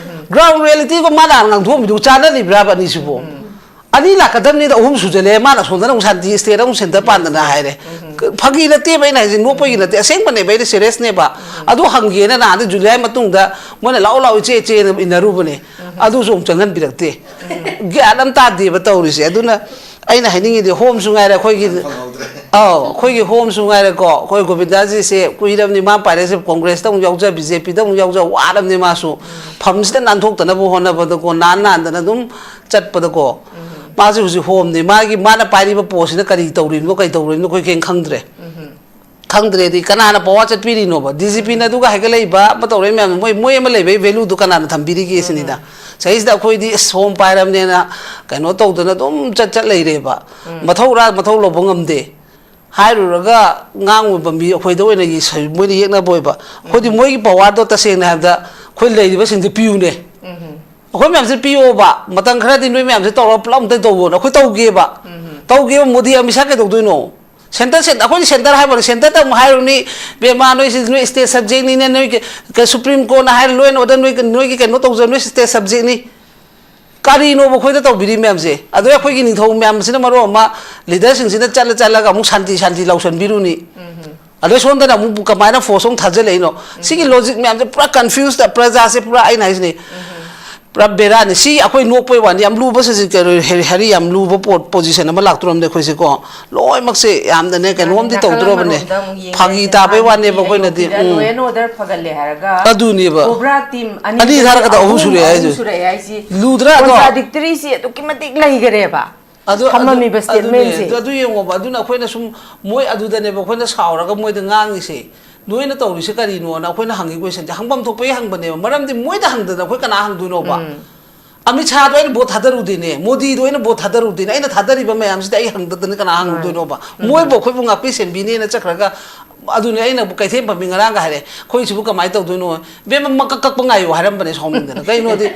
Ground reality ꯒ ꯃꯥꯅ ꯉꯥꯡꯊꯣꯛꯑꯝꯃꯤꯗꯨ ꯆꯥꯟꯅꯔꯤꯕ꯭ꯔꯥꯕ ꯑꯅꯤꯁꯤꯕꯨ? ꯑꯅꯤ ꯂꯥꯛꯀꯗꯕꯅꯤꯗ, ꯑꯍꯨꯝ ꯁꯨꯖꯜꯂꯦ꯫ ꯃꯥꯅ ꯁꯣꯝꯗꯅ ꯑꯃꯨꯛ ꯁꯥꯟꯇꯤ ꯁ꯭ꯇꯦꯠ ꯑꯃꯨꯛ ꯁꯦꯟꯇꯔ ꯄꯥꯟꯗꯅ ꯍꯥꯏꯔꯦ꯫ ꯐꯥꯒꯤ ꯅꯠꯇꯦꯕ ꯑꯩꯅ ꯍꯥꯏꯁꯦ, ꯅꯣꯛꯄꯒꯤ ꯅꯠꯇꯦ, ꯑꯁꯦꯡꯕꯅꯦꯕ, ꯑꯩꯅ ꯁꯦꯔꯤꯌꯁꯅꯦꯕ꯫ ꯑꯗꯨ ꯍꯪꯒꯦꯅ ꯅꯍꯥꯟꯗ ꯖꯨꯂꯤꯌꯥꯒꯤ ꯃꯇꯨꯡꯗ ꯃꯣꯏꯅ "ꯂꯥꯛꯑꯣ, ꯂꯥꯛꯑꯣ, ꯏꯆꯦ, ꯏꯆꯦꯅ" ꯏꯟꯅꯔꯨꯕꯅꯦ꯫ ꯑꯗꯨꯁꯨ ꯑꯃꯨꯛ ꯆꯪꯍꯟꯕꯤꯔꯛꯇꯦ꯫ ꯒ꯭ꯌꯥꯟ ꯑꯃ ꯇꯥꯗꯦꯕ ꯇꯧꯔꯤꯁꯦ꯫ ꯑꯗꯨꯅ ꯑꯩꯅ ꯍꯥꯏꯅꯤꯡꯉꯤꯗꯤ, ꯍꯣꯝꯁꯨ ꯉꯥꯏꯔꯦ ꯑꯩꯈꯣꯏꯒꯤ, ꯐꯪꯍꯧꯗ꯭ꯔꯦ꯫ ꯑꯧ, ꯑꯩꯈꯣꯏꯒꯤ ꯍꯣꯝꯁꯨ ꯉꯥꯏꯔꯦꯀꯣ, ꯑꯩꯈꯣꯏ ꯒꯣꯕꯤꯟꯗꯥꯖꯤꯁꯦ ꯀꯨꯏꯔꯕꯅꯤ ꯃꯥ ꯄꯥꯏꯔꯛꯏꯁꯦ, ꯀꯣꯡꯒ꯭ꯔꯦꯁꯇ ꯑꯃꯨꯛ ꯌꯥꯎꯖ, ꯕꯤꯖꯦꯄꯤꯗ ꯑꯃꯨꯛ ꯌꯥꯎꯖ, ꯋꯥꯔꯕꯅꯤ ꯃꯥꯁꯨ꯫ ꯐꯝꯁꯤꯗ ꯅꯥꯟꯊꯣꯛꯇꯅꯕ ꯍꯣꯠꯅꯕꯗꯀꯣ, ꯅꯥꯟ ꯅꯥꯟꯗꯅ ꯑꯗꯨꯝ ꯆꯠꯄꯗꯀꯣ꯫ ꯃꯥꯁꯦ ꯍꯧꯖꯤꯛ ꯍꯣꯝꯅꯤ꯫ ꯃꯥꯒꯤ, ꯃꯥꯅ ꯄꯥꯏꯔꯤꯕ ꯄꯣꯁꯁꯤꯅ ꯀꯔꯤ ꯇꯧꯔꯤꯕꯅꯣ, ꯀꯩ ꯇꯧꯔꯤꯕꯅꯣ, ꯑꯩꯈꯣꯏ ꯀꯩꯝ ꯈꯪꯗ꯭ꯔꯦ꯫ ꯈꯪꯗ꯭ꯔꯦꯗꯤ ꯀꯅꯥꯅ ꯄꯋꯥꯔ ꯆꯠꯄꯤꯔꯤꯅꯣꯕ? ꯗꯤ ꯖꯤ ꯄꯤꯅ ꯑꯗꯨꯒ ꯍꯥꯏꯒꯠꯂꯛꯏꯕ ꯑꯃ ꯇꯧꯔꯛꯏ ꯃꯌꯥꯝꯗꯣ, ꯃꯣꯏ, ꯃꯣꯏ ꯑꯃ ꯂꯩꯕꯒꯤ ꯚꯦꯂꯨꯗꯣ ꯀꯅꯥꯅ ꯊꯝꯕꯤꯔꯤꯒꯦ ꯁꯤꯅꯤꯗ꯫ ꯁꯤꯗꯩꯁꯤꯗ ꯑꯩꯈꯣꯏꯗꯤ ꯑꯁ ꯍꯣꯝ ꯄꯥꯏꯔꯕꯅꯦꯅ ꯀꯩꯅꯣ ꯇꯧꯗꯅ ꯑꯗꯨꯝ ꯆꯠ ꯆꯠ ꯂꯩꯔꯦꯕ꯫ ꯃꯊꯧ ꯔꯥ-, ꯃꯊꯧ ꯂꯧꯕ ꯉꯝꯗꯦ꯫ ꯍꯥꯏꯔꯨꯔꯒ ꯉꯥꯡꯉꯨꯕ ꯃꯤ ꯑꯩꯈꯣꯏꯗ ꯑꯣꯏꯅ ꯌꯦ-, ꯁ-, ꯃꯣꯏꯅ ꯌꯦꯛꯅꯕ ꯑꯣꯏꯕ꯫ ꯑꯩꯈꯣꯏꯗꯤ ꯃꯣꯏꯒꯤ ꯄꯋꯥꯔꯗꯣ ꯇꯁꯦꯡꯅ ꯍꯥꯏꯕꯗ ꯑꯩꯈꯣꯏ ꯂꯩꯔꯤꯕꯁꯤꯡꯁꯦ ꯄꯤꯌꯨꯅꯦ꯫ ꯑꯩꯈꯣꯏ ꯃꯌꯥꯝꯁꯦ ꯄꯤꯌꯣꯕ, ꯃꯇꯝ ꯈꯔꯗꯤ ꯅꯣꯏ ꯃꯌꯥꯝꯁꯦ ꯇꯧꯔꯒ ꯄꯨꯂꯞ ꯑꯝꯇ ꯇꯧꯋꯣꯅ꯫ ꯑꯩꯈꯣꯏ ꯇꯧꯒꯦꯕ꯫ ꯇꯧꯒꯦꯕ, ꯃꯣꯗꯤ ꯑꯃꯤꯠ ꯁꯥꯍ ꯀꯩꯗꯧꯗꯣꯏꯅꯣ? ꯁꯦꯟꯇꯔ, ꯁꯦꯟ-, ꯑꯩꯈꯣꯏꯗꯤ ꯁꯦꯟꯇꯔ ꯍꯥꯏꯕ ꯋꯥꯅꯤ, ꯁꯦꯟꯇꯔꯗ ꯑꯃꯨꯛ ꯍꯥꯏꯔꯨꯅꯤ, "ꯕꯦꯝꯃ, ꯅꯣꯏꯁꯤ ꯅꯣꯏ ꯁ꯭ꯇꯦꯠ ꯁꯕꯖꯦꯛꯅꯤꯅꯦ, ꯅꯣꯏ ꯀ-, ꯀ-, ꯁꯨꯄ꯭ꯔꯤꯝ ꯀꯣꯔꯠꯅ ꯍꯥꯏꯔ ꯂꯣꯏꯅ ꯑꯣꯔꯗꯔ ꯅꯣꯏ, ꯅꯣꯏꯒꯤ ꯀꯩꯅꯣ ꯇꯧꯖ-, ꯅꯣꯏ ꯁ꯭ꯇꯦꯠ ꯁꯕꯖꯦꯛꯅꯤ"꯫ ꯀꯔꯤꯅꯣꯕ ꯑꯩꯈꯣꯏꯗ ꯇꯧꯕꯤꯔꯤ ꯃꯌꯥꯝꯁꯦ? ꯑꯗꯩ ꯑꯩꯈꯣꯏꯒꯤ ꯅꯤꯡꯊꯧ ꯃꯌꯥꯝꯁꯤꯅ ꯃꯔꯣꯟ ꯑꯃ ꯂꯤꯗꯔꯁꯤꯡꯁꯤꯅ ꯆꯠꯂ ꯆꯠꯂꯒ ꯑꯃꯨꯛ ꯁꯥꯟꯇꯤ, ꯁꯥꯟꯇꯤ ꯂꯥꯎꯁꯟꯕꯤꯔꯨꯅꯤ꯫ ꯑꯗꯩ ꯁꯣꯝꯗꯅ ꯑꯃꯨꯛ ꯀꯃꯥꯏꯅ ꯐꯣꯔꯁ ꯑꯃꯨꯛ ꯊꯥꯖꯤꯜꯂꯛꯏꯅꯣ? ꯁꯤꯒꯤ ꯂꯣꯖꯤꯛ ꯃꯌꯥꯝꯁꯦ ꯄꯨꯔꯥ ꯀꯟꯐ꯭ꯌꯨꯁꯇ, ꯄ꯭ꯔꯖꯥꯁꯦ ꯄꯨꯔꯥ, ꯑꯩꯅ ꯍꯥꯏꯁꯤꯅꯤ, ꯄꯨꯔꯥ ꯕꯦꯔꯥꯅꯤ꯫ ꯁꯤ ꯑꯩꯈꯣꯏ ꯅꯣꯛꯄꯩ ꯋꯥꯅꯤ, ꯌꯥꯝ ꯂꯨꯕ ꯁꯤꯁꯤ ꯀꯩꯅꯣ, ꯍꯦ-, ꯍꯦꯔꯤ, ꯌꯥꯝ ꯂꯨꯕ ꯄꯣ-, ꯄꯣꯖꯤꯁꯟ ꯑꯃ ꯂꯥꯛꯇꯣꯔꯝꯅꯦ ꯑꯩꯈꯣꯏꯁꯦꯀꯣ꯫ ꯂꯣꯏꯅꯃꯛꯁꯦ ꯌꯥꯝꯅꯅꯦ ꯀꯩꯅꯣꯝꯗꯤ ꯅꯥꯀꯜ ꯇꯧꯗꯣꯔꯕꯅꯦ꯫ ꯑꯃꯔꯣꯝꯗ ꯑꯃꯨꯛ ꯌꯦꯡꯉꯦ, ꯐꯥꯒꯤ ꯁꯦ ꯇꯥꯕꯩ ꯊꯥꯡꯒꯤ ꯋꯥꯅꯦꯕ ꯑꯩꯈꯣꯏꯅꯗꯤ꯫ ꯑꯌꯣꯛꯄꯤꯗ ꯎꯝ꯫ Law and Order ꯐꯒꯠꯂꯦ ꯍꯥꯏꯔꯒ ꯑꯗꯨꯅꯦꯕ꯫ ꯀꯣꯕ꯭ꯔꯥ ꯇꯤꯝ ꯑꯅꯤ ꯑꯅꯤ ꯊꯥꯔꯛꯀꯗꯕ, ꯑꯍꯨꯝ ꯑꯍꯨꯝ, ꯁꯨꯔꯦ ꯑꯍꯨꯝ ꯍꯥꯏꯁꯦ꯫ ꯁꯨꯔꯛꯑꯦ ꯍꯥꯏꯁꯤ꯫ ꯂꯨꯗ꯭ꯔꯥ ꯑꯗꯣ? ꯀꯣꯟꯇ꯭ꯔꯥꯗꯤꯛꯇꯔꯤꯁꯤ ꯑꯗꯨꯛꯀꯤ ꯃꯇꯤꯛ ꯂꯩꯈꯔꯦꯕ꯫ ꯑꯗꯨ, ꯑꯗꯨ, ꯊꯝꯃꯝꯃꯤꯕ ꯑꯗꯨꯅꯦ, statementꯁꯦ꯫ ꯑꯗꯨ, ꯑꯗꯨ ꯌꯦꯡꯉꯣꯕ, ꯑꯗꯨꯅ ꯑꯩꯈꯣꯏꯅ ꯁꯨꯝ, ꯃꯣꯏ ꯑꯗꯨꯗꯅꯦꯕ ꯑꯩꯈꯣꯏꯅ ꯁꯥꯎꯔꯒ ꯃꯣꯏꯗ ꯉꯥꯡꯉꯤꯁꯦ, "ꯅꯣꯏꯅ ꯇꯧꯔꯤꯁꯦ ꯀꯔꯤꯅꯣꯅ?" ꯑꯩꯈꯣꯏꯅ ꯍꯪꯉꯤ questionꯁꯦ, ꯍꯪꯐꯝ ꯊꯣꯛꯄꯒꯤ ꯍꯪꯕꯅꯦꯕ, ꯃꯔꯝꯗꯤ ꯃꯣꯏꯗ ꯍꯪꯗꯅ ꯑꯩꯈꯣꯏ ꯀꯅꯥ ꯍꯪꯗꯣꯏꯅꯣꯕ? ꯎꯝ꯫ ꯑꯃꯤꯠ ꯁꯥꯍꯗꯣ ꯑꯩꯅ ꯚꯣꯠ ꯊꯥꯗꯔꯨꯗꯦꯅꯦ, ꯃꯣꯗꯤꯗꯣ ꯑꯩꯅ ꯚꯣꯠ ꯊꯥꯗꯔꯨꯗꯦꯅꯦ, ꯑꯩꯅ ꯊꯥꯗꯔꯤꯕ ꯃꯌꯥꯝꯁꯤꯗ ꯑꯩ ꯍꯪꯗꯗꯅ ꯀꯅꯥ ꯍꯪꯉꯨꯗꯣꯏꯅꯣꯕ? ꯃꯥꯅꯦ꯫ ꯎꯝ꯫ ꯃꯣꯏꯕꯨ ꯑꯩꯈꯣꯏꯕꯨ ꯉꯥꯛꯄꯤ ꯁꯦꯟꯕꯤꯅꯦꯅ ꯆꯠꯈ꯭ꯔꯒ, ꯑꯗꯨꯅꯦ ꯑꯩꯅ ꯀꯩꯊꯦꯜ ꯐꯝꯃꯤ ꯉꯔꯥꯡꯒ ꯍꯥꯏꯔꯦ, "ꯑꯩꯈꯣꯏꯁꯤꯕꯨ ꯀꯃꯥꯏꯅ ꯇꯧꯗꯣꯏꯅꯣ?" "ꯏꯕꯦꯝꯃ, ꯃꯀꯛ ꯀꯛꯄ ꯉꯥꯏꯌꯨ" ꯍꯥꯏꯔꯝꯕꯅꯦ ꯁꯥꯎꯅꯤꯡꯗꯅ꯫ ꯀꯩꯅꯣꯗꯤ,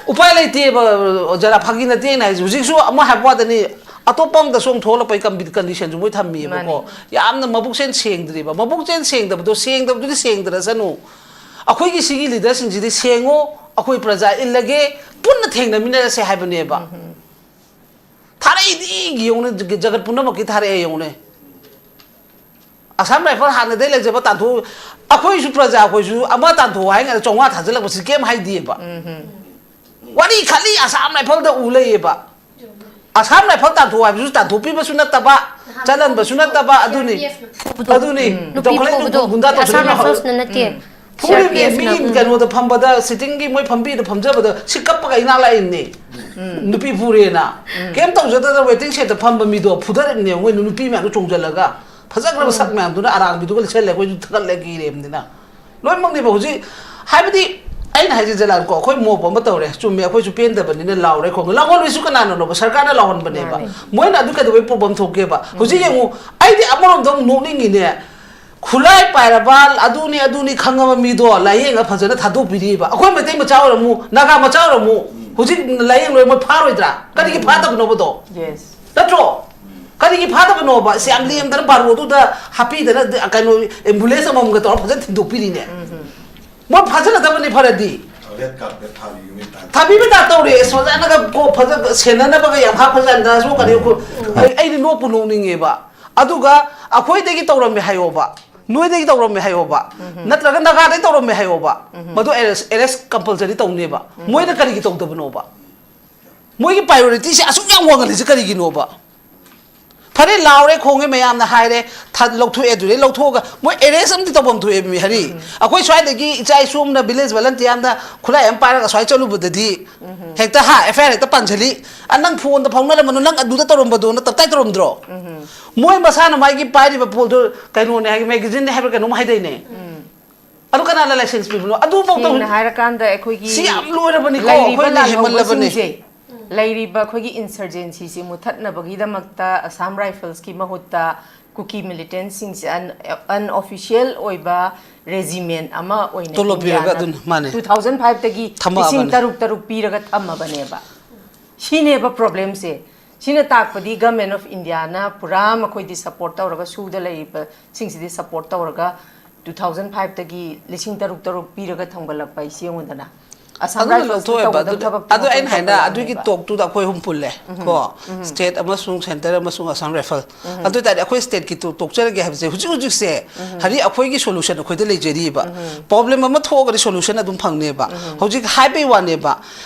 ꯎꯄꯥꯏ ꯂꯩꯇꯦꯕ, ꯑꯣꯖꯥ, ꯐꯥꯒꯤ ꯅꯠꯇꯦ ꯑꯩꯅ ꯍꯥꯏꯁꯦ꯫ ꯍꯧꯖꯤꯛꯁꯨ ꯑꯃ ꯍꯥꯏꯕ ꯋꯥꯗꯅꯤ, ꯑꯇꯣꯞꯄ ꯑꯃꯗꯁꯨ ꯑꯃꯨꯛ ꯊꯣꯛꯂꯛꯄꯒꯤ ꯀꯝꯕꯤ-, ꯀꯟꯗꯤꯁꯟꯁꯨ ꯃꯣꯏ ꯊꯝꯃꯤꯕꯀꯣ꯫ ꯃꯥꯅꯦ꯫ ꯌꯥꯝꯅ ꯃꯕꯨꯛꯆꯦꯜ ꯁꯦꯡꯗ꯭ꯔꯤꯕ꯫ ꯃꯕꯨꯛꯆꯦꯜ ꯁꯦꯡꯗꯕꯗꯣ, ꯁꯦꯡꯗꯕꯗꯨꯗꯤ ꯁꯦꯡꯗ꯭ꯔꯁꯅꯨ꯫ ꯑꯩꯈꯣꯏꯒꯤ ꯁꯤꯒꯤ ꯂꯤꯗꯔꯁꯤꯡꯁꯤꯗꯤ ꯁꯦꯡꯉꯣ, ꯑꯩꯈꯣꯏ ꯄ꯭ꯔꯖꯥ ꯏꯜꯂꯒꯦ, ꯄꯨꯟꯅ ꯊꯦꯡꯅꯃꯤꯟꯅꯔꯁꯦ ꯍꯥꯏꯕꯅꯦꯕ꯫ ꯎꯝ ꯍꯝ꯫ ꯊꯥꯔꯛꯏꯗꯤ ꯌꯦꯡꯉꯨꯅꯦ, ꯖꯒꯠ ꯄꯨꯝꯅꯃꯛꯀꯤ ꯊꯥꯔꯛꯑꯦ ꯌꯦꯡꯉꯨꯅꯦ꯫ ꯑꯁꯥꯝ ꯔꯥꯏꯐꯜ ꯍꯥꯟꯅꯗꯩ ꯂꯩꯖꯕ ꯇꯥꯟꯊꯣꯛ, ꯑꯩꯈꯣꯏꯁꯨ ꯄ꯭ꯔꯖꯥ ꯑꯩꯈꯣꯏꯁꯨ ꯑꯃ ꯇꯥꯟꯊꯣꯛꯑꯣ ꯍꯥꯏ ꯉꯥꯏꯗ ꯆꯥꯝꯃꯉꯥ ꯊꯥꯖꯤꯜꯂꯛꯄꯁꯤ ꯀꯩꯝ ꯍꯥꯏꯗꯦꯕ꯫ ꯋꯥꯔꯤ ꯈꯜꯂꯤ ꯑꯁꯥꯝ ꯔꯥꯏꯐꯜꯗ ꯎ ꯂꯩꯌꯦꯕ꯫ ꯑꯁꯥꯝ ꯔꯥꯏꯐꯜ ꯇꯥꯟꯊꯣꯛꯑꯣ ꯍꯥꯏꯕꯁꯨ ꯇꯥꯟꯊꯣꯛꯄꯤꯕꯁꯨ ꯅꯠꯇꯕ, ꯆꯠꯍꯟꯕꯁꯨ ꯅꯠꯇꯕ, ꯑꯗꯨꯅꯤ꯫ ꯑꯗꯨꯅꯤ꯫ ꯅꯨꯄꯤ ꯇꯧꯈꯠꯂꯛꯏꯗꯣ ꯐꯨꯕꯗꯣ꯫ ꯒꯨꯟꯗꯥ ꯑꯁꯥꯝ ꯇꯧꯁꯤꯜꯂꯛꯏꯗꯣ꯫ ꯔꯥꯏꯐꯜꯁꯅ ꯅꯠꯇꯦ꯫ ꯐꯨꯔꯤꯕꯅꯦ, ꯁꯤ ꯑꯥꯔ ꯄꯤ ꯑꯦꯐꯅ꯫ ꯃꯤꯒꯤ ꯎꯝ꯫ ꯀꯩꯅꯣꯗ ꯐꯝꯕꯗ, ꯁꯤꯇꯤꯡꯒꯤ ꯃꯣꯏ ꯐꯝꯕꯤꯗ ꯐꯝꯖꯕꯗ ꯁꯤ ꯀꯞꯄꯒ ꯏꯅꯥꯛ ꯂꯥꯛꯏꯅꯦ꯫ ꯅꯨꯄꯤ ꯐꯨꯔꯦꯅ꯫ ꯀꯩꯝ ꯇꯧꯖꯗꯅ ꯋꯦꯇꯤꯡ ꯁꯦꯠꯇ ꯐꯝꯕ ꯃꯤꯗꯣ ꯐꯨꯗꯔꯛꯏꯅꯦ, ꯃꯣꯏ ꯅꯨꯄꯤ ꯃꯌꯥꯝꯗꯣ ꯆꯣꯡꯁꯤꯜꯂꯒ꯫ ꯐꯖꯈ꯭ꯔꯕ ꯁꯛ ꯃꯌꯥꯝꯗꯨꯅ ꯑꯔꯥꯡꯕꯤꯗꯨꯒ ꯂꯤꯠꯁꯜꯂꯦ, ꯑꯩꯈꯣꯏꯁꯨ ꯊꯥꯒꯠꯂꯦ, ꯀꯤꯔꯦꯕꯅꯤꯅ꯫ ꯂꯣꯏꯅꯃꯛꯅꯦꯕ ꯍꯧꯖꯤꯛ꯫ ꯍꯥꯏꯕꯗꯤ ꯑꯩꯅ ꯍꯥꯏꯖꯦ ꯖꯂꯥꯟꯀꯣ, ꯑꯩꯈꯣꯏ ꯃꯣꯞ ꯑꯃ ꯇꯧꯔꯦ, ꯆꯨꯝꯃꯦ, ꯑꯩꯈꯣꯏꯁꯨ ꯄꯦꯟꯗꯕꯅꯤꯅ ꯂꯥꯎꯔꯦ ꯈꯣꯡꯉꯦ꯫ ꯂꯥꯎꯍꯜꯂꯣꯏꯁꯨ ꯀꯅꯥꯅꯅꯣꯕ? ꯁꯔꯀꯥꯔꯅ ꯂꯥꯎꯍꯟꯕꯅꯦꯕ꯫ ꯃꯥꯅꯦ꯫ ꯃꯣꯏꯅ ꯑꯗꯨ ꯀꯩꯗꯧꯕꯩ ꯄ꯭ꯔꯣꯕ꯭ꯂꯦꯝ ꯊꯣꯛꯀꯦꯕ? ꯍꯧꯖꯤꯛ ꯌꯦꯡꯉꯨ, ꯑꯩꯗꯤ ꯑꯃꯔꯣꯝꯗ ꯑꯃꯨꯛ ꯅꯣꯛꯅꯤꯡꯉꯤꯅꯦ꯫ ꯈꯨꯠꯂꯥꯏ ꯄꯥꯏꯔꯕ, ꯑꯗꯨꯅꯤ ꯑꯗꯨꯅꯤ ꯈꯪꯉꯕ ꯃꯤꯗꯣ ꯂꯥꯏꯌꯦꯡꯉ ꯐꯖꯅ ꯊꯥꯗꯣꯛꯄꯤꯔꯤꯕ꯫ ꯑꯩꯈꯣꯏ ꯃꯩꯇꯩ ꯃꯆꯥ ꯑꯣꯏꯔꯝꯃꯨ, ꯅꯥꯒꯥ ꯃꯆꯥ ꯑꯣꯏꯔꯝꯃꯨ, ꯍꯧꯖꯤꯛ ꯂꯥꯏꯌꯦꯡ ꯂꯣꯏꯔ ꯃꯣꯏ ꯐꯥꯔꯣꯏꯗ꯭ꯔꯥ? ꯀꯔꯤꯒꯤ ꯐꯥꯗꯕꯅꯣꯕꯗꯣ? Yes꯫ ꯅꯠꯇ꯭ꯔꯣ? ꯀꯔꯤꯒꯤ ꯐꯥꯗꯕꯅꯣꯕ? ꯁꯤ ꯌꯥꯝ ꯂꯦꯝꯗꯅ ꯕꯥꯔꯣꯗꯨꯗ ꯍꯥꯞꯄꯤꯗꯅ ꯀꯩꯅꯣ, ꯑꯦꯝꯕꯨꯂꯦꯟꯁ ꯑꯃꯃꯝꯒ ꯇꯧꯔ ꯐꯖꯅ ꯊꯤꯟꯗꯣꯛꯄꯤꯔꯤꯅꯦ꯫ ꯃꯣꯏ ꯐꯥꯖꯤꯜꯂꯗꯕꯅꯤ ꯐꯔꯗꯤ꯫ ꯔꯦꯗ ꯀꯥꯔꯄꯦꯠ ꯊꯥꯕꯤꯕꯒꯤ ꯇꯥꯏꯞ꯫ ꯊꯥꯕꯤꯕ ꯇꯥꯏꯞ ꯇꯧꯔꯦ꯫ ꯁꯣꯖꯥꯅꯒ ꯀꯣ ꯐꯖ ꯁꯦꯟꯅꯅꯕꯒ ꯌꯥꯝ ꯍꯥꯞꯈ꯭ꯔꯖꯥꯠꯅꯤ꯫ ꯗꯥꯟꯁ ꯀꯔꯤ ꯑꯩꯈꯣꯏ-, ꯑꯩ, ꯑꯩꯗꯤ ꯅꯣꯛꯄꯨ ꯅꯣꯛꯅꯤꯡꯉꯦꯕ꯫ ꯑꯗꯨꯒ ꯑꯩꯈꯣꯏꯗꯒꯤ ꯇꯧꯔꯝꯃꯦ ꯍꯥꯏꯌꯣꯕ, ꯅꯣꯏꯗꯒꯤ ꯇꯧꯔꯝꯃꯦ ꯍꯥꯏꯌꯣꯕ, ꯅꯠꯇ꯭ꯔꯒ ꯅꯥꯒꯥꯗꯒꯤ ꯇꯧꯔꯝꯃꯦ ꯍꯥꯏꯌꯣꯕ, ꯃꯗꯨ ꯑꯦꯔꯦꯁ, ꯑꯦꯔꯦꯁ ꯀꯝꯄꯜꯁꯔꯤ ꯇꯧꯅꯦꯕ꯫ ꯃꯣꯏꯅ ꯀꯔꯤꯒꯤ ꯇꯧꯗꯕꯅꯣꯕ? ꯃꯣꯏꯒꯤ ꯄ꯭ꯔꯥꯏꯌꯣꯔꯤꯇꯤꯁꯦ ꯑꯁꯨꯛ ꯌꯥꯝ ꯋꯥꯡꯍꯜꯂꯤꯁꯦ ꯀꯔꯤꯒꯤꯅꯣꯕ? ꯐꯔꯦ, ꯂꯥꯎꯔꯦ, ꯈꯣꯡꯉꯦ, ꯃꯌꯥꯝꯅ ꯍꯥꯏꯔꯦ, ꯊ-, ꯂꯧꯊꯣꯛꯑꯦ, ꯑꯗꯨꯗꯩ ꯂꯧꯊꯣꯛꯑꯒ ꯃꯣꯏ ꯑꯦꯔꯦꯁ ꯑꯃꯗꯤ ꯇꯧꯐꯝ ꯊꯣꯛꯑꯦ ꯃꯤ ꯍꯥꯏꯔꯤ꯫ ꯑꯩꯈꯣꯏ ꯁ꯭ꯋꯥꯏꯗꯒꯤ ꯏꯆꯥ ꯏꯁꯨ ꯑꯃꯅ ꯚꯤꯂꯦꯖ ꯚꯣꯂꯟꯇꯤꯌꯥꯔ ꯑꯃꯗ ꯈꯨꯠꯂꯥꯏ ꯑꯃ ꯄꯥꯏꯔꯒ ꯁ꯭ꯋꯥꯏ ꯆꯠꯂꯨꯕꯗꯗꯤ ꯍꯦꯛꯇ, ꯍꯥ, ꯑꯦꯐ ꯑꯥꯏ ꯑꯥꯔ ꯍꯦꯛꯇ ꯄꯥꯟꯁꯤꯜꯂꯤ꯫ "ꯑ, ꯅꯪ ꯐꯣꯟꯗ ꯐꯥꯎꯅꯔꯝꯕꯅꯣ, ꯅꯪ ꯑꯗꯨꯗ ꯇꯧꯔꯝꯕꯗꯣ" ꯅ ꯇꯞꯇꯥꯏ ꯇꯧꯔꯝꯗ꯭ꯔꯣ? ꯃꯣꯏ ꯃꯁꯥꯅ ꯃꯥꯒꯤ ꯄꯥꯏꯔꯤꯕ ꯄꯣꯠꯇꯣ ꯀꯩꯅꯣꯅꯦ ꯍꯥꯏ, ꯃꯦꯒꯥꯖꯤꯟꯅꯦ ꯍꯥꯏꯕ꯭ꯔꯥ ꯀꯩꯅꯣꯝ ꯍꯥꯏꯗꯣꯏꯅꯦ꯫ ꯑꯗꯨ ꯀꯅꯥꯅ ꯂꯥꯏꯁꯦꯟꯁ ꯄꯤꯕꯅꯣ? ꯑꯗꯨꯐꯧꯗ ꯁꯦꯡꯅ ꯍꯥꯏꯔꯀꯥꯟꯗ ꯑꯩꯈꯣꯏꯒꯤ ꯁꯤ ꯌꯥꯝ ꯂꯣꯏꯔꯕꯅꯤꯀꯣ, ꯂꯩꯔꯤꯕ ꯑꯩꯈꯣꯏꯅ ꯍꯦꯟꯃꯜꯂꯕꯅꯤ꯫ ꯂꯥꯜꯍꯧꯕꯁꯤꯡꯁꯦ, ꯂꯩꯔꯤꯕ ꯑꯩꯈꯣꯏꯒꯤ ꯏꯟꯁꯔꯖꯦꯟꯁꯤꯁꯤ ꯃꯨꯊꯠꯅꯕꯒꯤꯗꯃꯛꯇ ꯑꯁꯥꯝ ꯔꯥꯏꯐꯜꯁꯀꯤ ꯃꯍꯨꯠꯇ ꯀꯨꯀꯤ ꯃꯤꯂꯤꯇꯦꯟꯁꯤꯡꯁꯦ ꯑꯟ-, ꯑꯟꯑꯣꯐꯤꯁꯤꯌꯦꯜ ꯑꯣꯏꯕ ꯔꯦꯖꯤꯃꯦꯟ ꯑꯃ ꯑꯣꯏꯅ ꯇꯣꯂꯣꯞ ꯄꯤꯔꯒ ꯏꯟꯗꯤꯌꯥꯅ ꯑꯗꯨꯅ, ꯃꯥꯅꯦ꯫ ꯇꯨ ꯊꯥꯎꯖꯟ ꯐꯥꯏꯚꯇꯒꯤ ꯊꯝꯃꯛꯑꯕꯅꯦ꯫ ꯂꯤꯁꯤꯡ ꯇꯔꯨꯛ ꯇꯔꯨꯛ ꯄꯤꯔꯒ ꯊꯝꯃꯕꯅꯦꯕ꯫ ꯁꯤꯅꯦꯕ ꯄ꯭ꯔꯣꯕ꯭ꯂꯦꯝꯁꯦ꯫ ꯁꯤꯅ ꯇꯥꯛꯄꯗꯤ ꯒꯃꯦꯟ ꯑꯣꯐ ꯏꯟꯗꯤꯌꯥꯅ ꯄꯨꯔꯥ ꯃꯈꯣꯏꯗꯤ ꯁꯄꯣꯔꯠ ꯇꯧꯔꯒ, ꯁꯨꯗ ꯂꯩꯔꯤꯕꯁꯤꯡꯁꯤꯗꯤ ꯁꯄꯣꯔꯠ ꯇꯧꯔꯒ, ꯇꯨ ꯊꯥꯎꯖꯟ ꯐꯥꯏꯚꯇꯒꯤ ꯂꯤꯁꯤꯡ ꯇꯔꯨꯛ ꯇꯔꯨꯛ ꯄꯤꯔꯒ ꯊꯝꯒꯠꯂꯛꯄ ꯍꯥꯏꯁꯤ ꯌꯦꯡꯉꯨꯗꯅ꯫ ꯑꯗꯨꯅ ꯂꯧꯊꯣꯛꯑꯦꯕ꯫ ꯑꯗꯨ ꯑꯩꯅ ꯍꯥꯏꯅ ꯑꯗꯨꯒꯤ ꯇꯣꯛꯇꯨꯗ ꯑꯩꯈꯣꯏ ꯑꯍꯨꯝ ꯄꯨꯜꯂꯦ꯫ ꯀꯣ, ꯁ꯭ꯇꯦꯠ ꯑꯃꯁꯨꯡ ꯁꯦꯟꯇꯔ ꯑꯃꯁꯨꯡ ꯑꯁꯥꯝ ꯔꯥꯏꯐꯜ꯫ ꯑꯗꯨ ꯑꯣꯏꯇꯥꯔꯗꯤ ꯑꯩꯈꯣꯏ ꯁ꯭ꯇꯦꯠꯀꯤ ꯇꯣꯛꯆꯔꯒꯦ ꯍꯥꯏꯕꯁꯦ ꯍꯧꯖꯤꯛ ꯍꯧꯖꯤꯛꯁꯦ ꯍꯥꯏꯗꯤ ꯑꯩꯈꯣꯏꯒꯤ ꯁꯣꯂꯨꯁꯟ ꯑꯩꯈꯣꯏꯗ ꯂꯩꯖꯔꯤꯕ꯫ ꯄ꯭ꯔꯣꯕ꯭ꯂꯦꯝ ꯑꯃ ꯊꯣꯛꯑꯒꯗꯤ ꯁꯣꯂꯨꯁꯟ ꯑꯗꯨꯝ ꯐꯪꯅꯦꯕ꯫ ꯍꯧꯖꯤꯛ ꯍꯥꯏꯕꯩ ꯋꯥꯅꯦꯕ꯫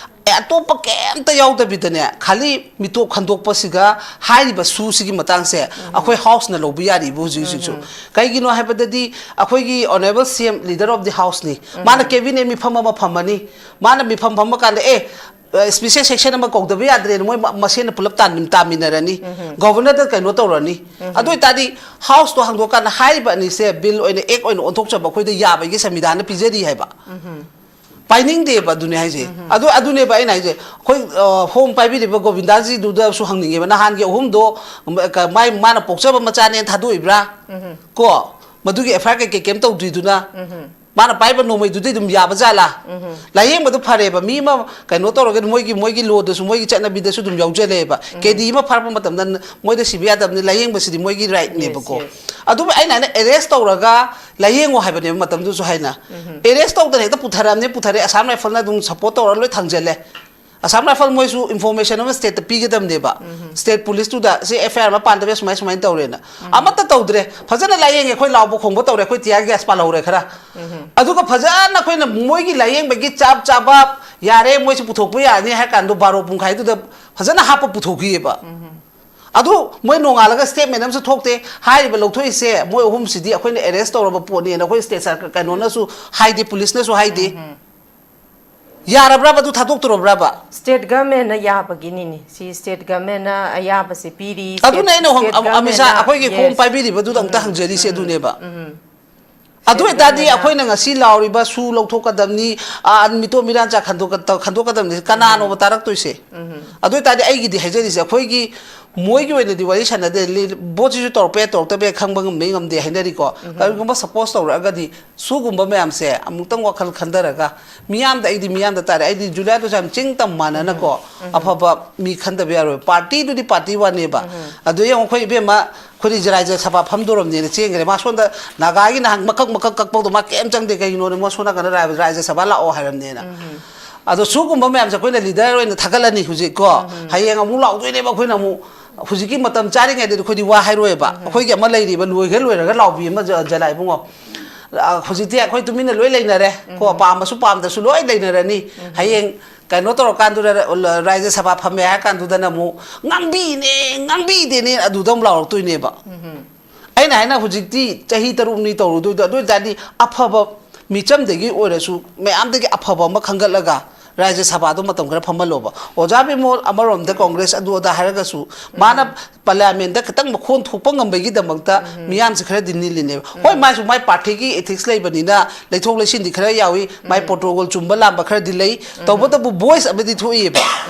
ꯑꯦ, ꯑꯇꯣꯞꯄ ꯀꯩꯝꯇ ꯌꯥꯎꯗꯕꯤꯗꯅꯦ, ꯈꯥꯂꯤ ꯃꯤꯇꯣꯞ ꯈꯟꯗꯣꯛꯄꯁꯤꯒ ꯍꯥꯏꯔꯤꯕ ꯁꯨꯁꯤꯒꯤ ꯃꯇꯥꯡꯁꯦ ꯑꯩꯈꯣꯏ ꯍꯥꯎꯁꯅ ꯂꯧꯕ ꯌꯥꯔꯤꯕ ꯍꯧꯖꯤꯛ ꯍꯧꯖꯤꯛꯁꯨ꯫ ꯀꯩꯒꯤꯅꯣ ꯍꯥꯏꯕꯗꯗꯤ ꯑꯩꯈꯣꯏꯒꯤ ꯑꯣꯅꯔꯦꯕꯜ ꯁꯤ ꯑꯦꯝ, ꯂꯤꯗꯔ ꯑꯣꯐ ꯗꯤ ꯍꯥꯎꯁꯅꯤ꯫ ꯃꯥꯅ ꯀꯦꯕꯤꯅꯦꯠ ꯃꯤꯐꯝ ꯑꯃ ꯐꯝꯃꯅꯤ꯫ ꯃꯥꯅ ꯃꯤꯐꯝ ꯐꯝꯃ ꯀꯥꯟꯗ, ꯑꯦ, ꯁ꯭ꯄꯤꯁꯦꯜ ꯁꯦꯁꯟ ꯑꯃ ꯀꯧꯗꯕ ꯌꯥꯗ꯭ꯔꯦꯅ ꯃꯣꯏ ꯃ-, ꯃꯁꯦꯟꯅ ꯄꯨꯂꯞ ꯇꯥꯃꯤꯟ-, ꯇꯥꯃꯤꯟꯅꯔꯅꯤ꯫ ꯒꯣꯕꯔꯅꯔꯗ ꯀꯩꯅꯣ ꯇꯧꯔꯅꯤ꯫ ꯑꯗꯨ ꯑꯣꯏꯇꯥꯔꯗꯤ ꯍꯥꯎꯁꯇꯣ ꯍꯥꯡꯗꯣꯛꯑꯀꯥꯟꯗ ꯍꯥꯏꯔꯤꯕ ꯑꯅꯤꯁꯦ ꯕꯤꯜ ꯑꯣꯏꯅ, ꯑꯦꯛ ꯑꯣꯏꯅ ꯑꯣꯟꯊꯣꯛꯆꯕ ꯑꯩꯈꯣꯏꯗ ꯌꯥꯕꯒꯤ ꯁꯪꯕꯤꯙꯥꯟꯅ ꯄꯤꯖꯔꯤ ꯍꯥꯏꯕ꯫ ꯄꯥꯏꯅꯤꯡꯗꯦꯕ꯫ ꯑꯗꯨꯅꯦ ꯍꯥꯏꯁꯦ꯫ ꯑꯗꯨ, ꯑꯗꯨꯅꯦꯕ ꯑꯩꯅ ꯍꯥꯏꯁꯦ꯫ ꯑꯩꯈꯣꯏ, ꯑ, ꯍꯣꯝ ꯄꯥꯏꯕꯤꯔꯤꯕ ꯒꯣꯕꯤꯟꯗꯥꯖꯤꯗꯨꯗꯁꯨ ꯍꯪꯅꯤꯡꯉꯦꯕ, ꯅꯍꯥꯟꯒꯤ ꯑꯍꯨꯝꯗꯣ, ꯎꯝ, ꯀ-, ꯃꯥꯏ, ꯃꯥꯅ ꯄꯣꯛꯆꯕ ꯃꯆꯥꯅꯦꯅ ꯊꯥꯗꯣꯛꯏꯕ꯭ꯔꯥ? ꯀꯣ? ꯃꯗꯨꯒꯤ ꯑꯦꯐ ꯑꯥꯏ ꯑꯥꯔ ꯀꯩꯀꯩ ꯀꯩꯝ ꯇꯧꯗ꯭ꯔꯤꯗꯨꯅ? ꯃꯥꯅ ꯄꯥꯏꯕ ꯅꯣꯡꯃꯩꯗꯨꯗꯤ ꯑꯗꯨꯝ ꯌꯥꯕ ꯖꯥꯠꯂꯥ? ꯂꯥꯏꯌꯦꯡꯕꯗꯨ ꯐꯔꯦꯕ, ꯃꯤ ꯑꯃ ꯀꯩꯅꯣ ꯇꯧꯔꯒꯗꯤ ꯃꯣꯏꯒꯤ, ꯃꯣꯏꯒꯤ ꯂꯣꯗꯁꯨ, ꯃꯣꯏꯒꯤ ꯆꯠꯅꯕꯤꯗꯁꯨ ꯑꯗꯨꯝ ꯌꯥꯎꯖꯜꯂꯦꯕ꯫ ꯀꯦꯗꯤ ꯑꯃ ꯐꯥꯔꯛꯄ ꯃꯇꯝꯗ ꯃꯣꯏꯗ ꯁꯤꯕ ꯌꯥꯗꯕꯅꯤ, ꯂꯥꯏꯌꯦꯡꯕꯁꯤꯗꯤ ꯃꯣꯏꯒꯤ ꯔꯥꯏꯠꯅꯦꯕꯀꯣ꯫ ꯑꯗꯨꯕꯨ ꯑꯩꯅ ꯍꯥꯏꯅ ꯑꯦꯔꯦꯁ ꯇꯧꯔꯒ ꯂꯥꯏꯌꯦꯡꯉꯣ ꯍꯥꯏꯕꯅꯦꯕ ꯃꯇꯝꯗꯨꯁꯨ ꯍꯥꯏꯅ꯫ ꯑꯦꯔꯦꯁ ꯇꯧꯗꯅ ꯍꯦꯛꯇ ꯄꯨꯊꯔꯛꯑꯕꯅꯦ, ꯄꯨꯊꯔꯛꯑꯦ, ꯑꯁꯥꯝ ꯔꯥꯏꯐꯜꯅ ꯑꯗꯨꯝ ꯁꯄꯣꯔꯠ ꯇꯧꯔꯒ ꯂꯣꯏ ꯊꯥꯡꯖꯜꯂꯦ꯫ ꯑꯁꯥꯝ ꯔꯥꯏꯐꯜ ꯃꯣꯏꯁꯨ ꯏꯟꯐꯣꯔꯃꯦꯁꯟ ꯑꯃ ꯁ꯭ꯇꯦꯠꯇ ꯄꯤꯒꯗꯕꯅꯦꯕ꯫ ꯁ꯭ꯇꯦꯠ ꯄꯨꯂꯤꯁꯇꯨꯗ ꯁꯤ ꯑꯦꯐ ꯑꯥꯏ ꯑꯥꯔ ꯑꯃ ꯄꯥꯟꯗꯕ ꯁꯨꯃꯥꯏ ꯁꯨꯃꯥꯏꯅ ꯇꯧꯔꯦꯅ꯫ ꯑꯃꯠꯇ ꯇꯧꯗ꯭ꯔꯦ꯫ ꯐꯖꯅ ꯂꯥꯏꯌꯦꯡꯉꯦ, ꯑꯩꯈꯣꯏ ꯂꯥꯎꯕ ꯈꯣꯡꯕ ꯇꯧꯔꯦ, ꯑꯩꯈꯣꯏ ꯇꯤꯌꯥꯔ ꯒ꯭ꯌꯥꯁ ꯄꯥꯜꯍꯧꯔꯦ ꯈꯔ꯫ ꯑꯗꯨꯒ ꯐꯖꯅ ꯑꯩꯈꯣꯏꯅ ꯃꯣꯏꯒꯤ ꯂꯥꯏꯌꯦꯡꯕꯒꯤ ꯆꯞ ꯆꯥꯕ ꯌꯥꯔꯦ, ꯃꯣꯏꯁꯨ ꯄꯨꯊꯣꯛꯄ ꯌꯥꯔꯅꯤ ꯍꯥꯏ ꯀꯥꯟꯗ ꯕꯥꯔꯣ ꯄꯨꯡꯈꯥꯏꯗꯨꯗ ꯐꯖꯅ ꯍꯥꯞꯄ ꯄꯨꯊꯣꯛꯈꯤꯑꯕ꯫ ꯑꯗꯨ ꯃꯣꯏ ꯅꯣꯡꯉꯥꯜꯂꯒ ꯁ꯭ꯇꯦꯠꯃꯦꯟ ꯑꯃꯁꯨ ꯊꯣꯛꯇꯦ꯫ ꯍꯥꯏꯔꯤꯕ ꯂꯧꯊꯣꯛꯏꯁꯦ ꯃꯣꯏ ꯑꯍꯨꯝꯁꯤꯗꯤ ꯑꯩꯈꯣꯏꯅ ꯑꯦꯔꯦꯁ ꯇꯧꯔꯕ ꯄꯣꯠꯅꯦꯅ ꯑꯩꯈꯣꯏ ꯁ꯭ꯇꯦꯠ ꯁꯔ-, ꯀꯩꯅꯣꯅꯁꯨ ꯍꯥꯏꯗꯦ, ꯄꯨꯂꯤꯁꯅꯁꯨ ꯍꯥꯏꯗꯦ꯫ ꯌꯥꯔꯕ꯭ꯔꯕ ꯑꯗꯨ ꯊꯥꯗꯣꯛꯇꯣꯔꯕ꯭ꯔꯕ? ꯁ꯭ꯇꯦꯠ ꯒꯃꯦꯟꯅ ꯌꯥꯕꯒꯤꯅꯤꯅꯦ꯫ ꯁꯤ ꯁ꯭ꯇꯦꯠ ꯒꯃꯦꯟꯅ ꯑꯌꯥꯕꯁꯦ ꯄꯤꯔꯤ꯫ ꯑꯗꯨꯅ ꯑꯩꯅ state, home-, state Amit Shah, ꯒꯃꯦꯟꯅ, ꯑꯩꯈꯣꯏꯒꯤ ꯍꯣꯝ ꯌꯦꯁ꯫ ꯄꯥꯏꯕꯤꯔꯤꯕꯗꯨꯗ ꯑꯃꯨꯛꯇ ꯎꯝ, ꯍꯪꯖꯔꯤꯁꯦ ꯎꯝ, ꯑꯗꯨꯅꯦꯕ꯫ ꯎꯝ꯫ ꯑꯗꯨ ꯁ꯭ꯇꯦꯠ ꯑꯣꯏꯇꯥꯔꯗꯤ ꯒꯃꯦꯟꯅ ꯑꯩꯈꯣꯏꯅ ꯉꯁꯤ ꯂꯥꯎꯔꯤꯕ ꯁꯨ ꯂꯧꯊꯣꯛꯀꯗꯕꯅꯤ, ꯑꯥ, ꯃꯤꯇꯣꯞ ꯃꯤꯔꯥꯟꯆꯥ ꯈꯟꯗꯣꯛꯀ-, ꯈꯟꯗꯣꯛꯀꯗꯕꯅꯤ, ꯀꯅꯥꯅꯣꯕ ꯎꯝ꯫ ꯇꯥꯔꯛꯇꯣꯏꯁꯦ? ꯎꯝ꯫ ꯑꯗꯨ ꯑꯣꯏꯇꯥꯔꯗꯤ ꯑꯩꯒꯤꯗꯤ ꯍꯥꯏꯖꯔꯤꯁꯦ, ꯑꯩꯈꯣꯏꯒꯤ ꯃꯣꯏꯒꯤ ꯑꯣꯏꯅꯗꯤ ꯋꯥꯔꯤ ꯁꯥꯟꯅꯗꯦ, ꯂꯤ-, ꯚꯣꯠꯁꯤꯁꯨ ꯇꯧꯔꯛꯄ ꯌꯥꯏ, ꯇꯧꯔꯛꯇꯕ ꯌꯥꯏ, ꯈꯪꯕ ꯉꯝꯃꯤ ꯉꯝꯗꯦ ꯍꯥꯏꯅꯔꯤꯀꯣ꯫ ꯎꯝ꯫ ꯀꯔꯤꯒꯨꯝꯕ ꯁꯄꯣꯁ ꯇꯧꯔꯛꯑꯒꯗꯤ ꯁꯨꯒꯨꯝꯕ ꯃꯌꯥꯝꯁꯦ ꯑꯃꯨꯛꯇꯪ ꯋꯥꯈꯜ ꯈꯟꯊꯔꯒ, ꯃꯤꯌꯥꯝꯗ, ꯑꯩꯗꯤ ꯃꯤꯌꯥꯝꯗ ꯇꯥꯔꯦ, ꯑꯩꯗꯤ ꯖꯨꯂꯤꯌꯥꯗꯨꯁꯨ ꯌꯥꯝ ꯆꯤꯡ ꯇꯝ ꯃꯥꯟꯅꯅꯀꯣ, ꯎꯝ, ꯎꯝ꯫ ꯑꯐꯕ ꯃꯤ ꯈꯟꯗꯕ ꯌꯥꯔꯣꯏ꯫ ꯄꯥꯔꯇꯤꯗꯨꯗꯤ ꯄꯥꯔꯇꯤ ꯋꯥꯅꯦꯕ꯫ ꯎꯝ, ꯎꯝ꯫ ꯑꯗꯨ ꯌꯦꯡꯉꯣ, ꯑꯩꯈꯣꯏ ꯏꯕꯦꯝꯃ, ꯑꯩꯈꯣꯏꯗꯤ ꯔꯥꯏꯖ ꯁꯚꯥ ꯐꯝꯗꯣꯔꯝꯅꯦꯅ ꯆꯦꯟꯈ꯭ꯔꯦ꯫ ꯃꯥ ꯁꯣꯝꯗ ꯅꯥꯒꯥꯒꯤ ꯅꯍꯥꯟ ꯃꯀꯛ ꯃꯀꯛ ꯀꯛꯄꯗꯣ ꯃꯥ ꯀꯩꯝ ꯆꯪꯗꯦ꯫ ꯀꯩꯒꯤꯅꯣꯅꯦ? ꯃꯥ ꯁꯣꯝ ꯅꯥꯀꯟꯗ ꯔꯥꯏ-, ꯔꯥꯏꯖ ꯁꯚꯥ ꯂꯥꯛꯑꯣ ꯍꯥꯏꯔꯝꯅꯦꯅ꯫ ꯎꯝ, ꯎꯝ꯫ ꯑꯗꯣ ꯁꯤꯒꯨꯝꯕ ꯃꯌꯥꯝꯁꯦ ꯑꯩꯈꯣꯏꯅ ꯂꯤꯗꯔ ꯑꯣꯏꯅ ꯊꯥꯒꯠꯂꯅꯤ ꯍꯧꯖꯤꯛ ꯀꯣ꯫ ꯍꯌꯦꯡ ꯑꯃꯨꯛ ꯂꯥꯎꯗꯣꯏꯅꯦꯕ ꯑꯩꯈꯣꯏꯅ ꯑꯃꯨꯛ꯫ ꯍꯧꯖꯤꯛꯀꯤ ꯃꯇꯝ ꯆꯥꯔꯤꯉꯩꯗꯗꯤ ꯑꯩꯈꯣꯏꯗꯤ ꯋꯥ ꯍꯥꯏꯔꯣꯏꯕ꯫ ꯑꯩꯈꯣꯏꯒꯤ ꯑꯃ ꯂꯩꯔꯤꯕ ꯂꯣꯏꯈ꯭ꯔ ꯂꯣꯏꯔꯒ ꯂꯥꯎꯕꯤ ꯑꯃ ꯖ-, ꯖꯂꯥꯏ ꯏꯕꯨꯡꯉꯣ꯫ ꯑ, ꯍꯧꯖꯤꯛꯇꯤ ꯑꯩꯈꯣꯏ ꯇꯨꯃꯤꯟꯅ ꯂꯣꯏ ꯂꯩꯅꯔꯦ ꯀꯣ꯫ ꯄꯥꯝꯕꯁꯨ ꯄꯥꯝꯗꯁꯨ ꯂꯣꯏ ꯂꯩꯅꯔꯅꯤ꯫ ꯍꯌꯦꯡ ꯀꯩꯅꯣ ꯇꯧꯔꯀꯥꯟꯗꯨꯗ, ꯔ-, ꯔꯥꯏꯖ꯭ꯌ ꯁꯚꯥ ꯐꯝꯃꯦ ꯍꯥꯏꯔ ꯀꯥꯟꯗꯨꯗꯅ ꯑꯃꯨꯛ "ꯉꯥꯡꯕꯤꯅꯦ, ꯉꯥꯡꯕꯤꯗꯦꯅꯦ" ꯑꯗꯨꯗ ꯑꯃꯨꯛ ꯂꯥꯎꯔꯛꯇꯣꯏꯅꯦꯕ꯫ ꯑꯩꯅ ꯍꯥꯏꯅ ꯍꯧꯖꯤꯛꯇꯤ ꯆꯍꯤ ꯇꯔꯨꯛꯅꯤ ꯇꯧꯔꯨꯗꯣꯏꯗꯣ, ꯑꯗꯨ ꯑꯣꯏ ꯇꯥꯔꯗꯤ ꯑꯐꯕ ꯃꯤꯆꯝꯗꯒꯤ ꯑꯣꯏꯔꯁꯨ ꯃꯌꯥꯝꯗꯒꯤ ꯑꯐꯕ ꯑꯃ ꯈꯟꯒꯠꯂꯒ ꯔꯥꯖ꯭ꯌ ꯁꯚꯥꯗꯣ ꯃꯇꯝ ꯈꯔ ꯐꯝꯍꯜꯂꯣꯕ꯫ ꯑꯣꯖꯥ ꯕꯤꯃꯣꯜ ꯑꯃꯔꯣꯝꯗ ꯀꯣꯡꯒ꯭ꯔꯦꯁ ꯑꯗꯨ ꯑꯗꯥ ꯍꯥꯏꯔꯒꯁꯨ ꯃꯥꯅ ꯄꯥꯔꯂꯤꯌꯥꯃꯦꯟꯗ ꯈꯤꯇꯪ ꯃꯈꯣꯟ ꯊꯣꯛꯄ ꯉꯝꯕꯒꯤꯗꯃꯛꯇ ꯃꯤꯌꯥꯝꯁꯦ ꯈꯔ ꯗꯤꯜꯂꯤꯜꯂꯤꯅꯦꯕ꯫ ꯍꯣꯏ, ꯃꯥꯁꯨ ꯃꯥꯏ ꯄꯥꯔꯇꯤꯒꯤ ꯏꯊꯤꯛꯁ ꯂꯩꯕꯅꯤꯅ ꯂꯩꯊꯣꯛ ꯂꯩꯁꯤꯟꯗꯤ ꯈꯔ ꯌꯥꯎꯏ, ꯃꯥꯏ ꯄ꯭ꯔꯣꯇꯣꯀꯣꯜ ꯆꯨꯝꯕ ꯂꯥꯟꯕ ꯈꯔꯗꯤ ꯂꯩ, ꯇꯧꯕꯇꯕꯨ ꯚꯣꯏꯁ ꯑꯃꯗꯤ ꯊꯣꯛꯏꯕ꯫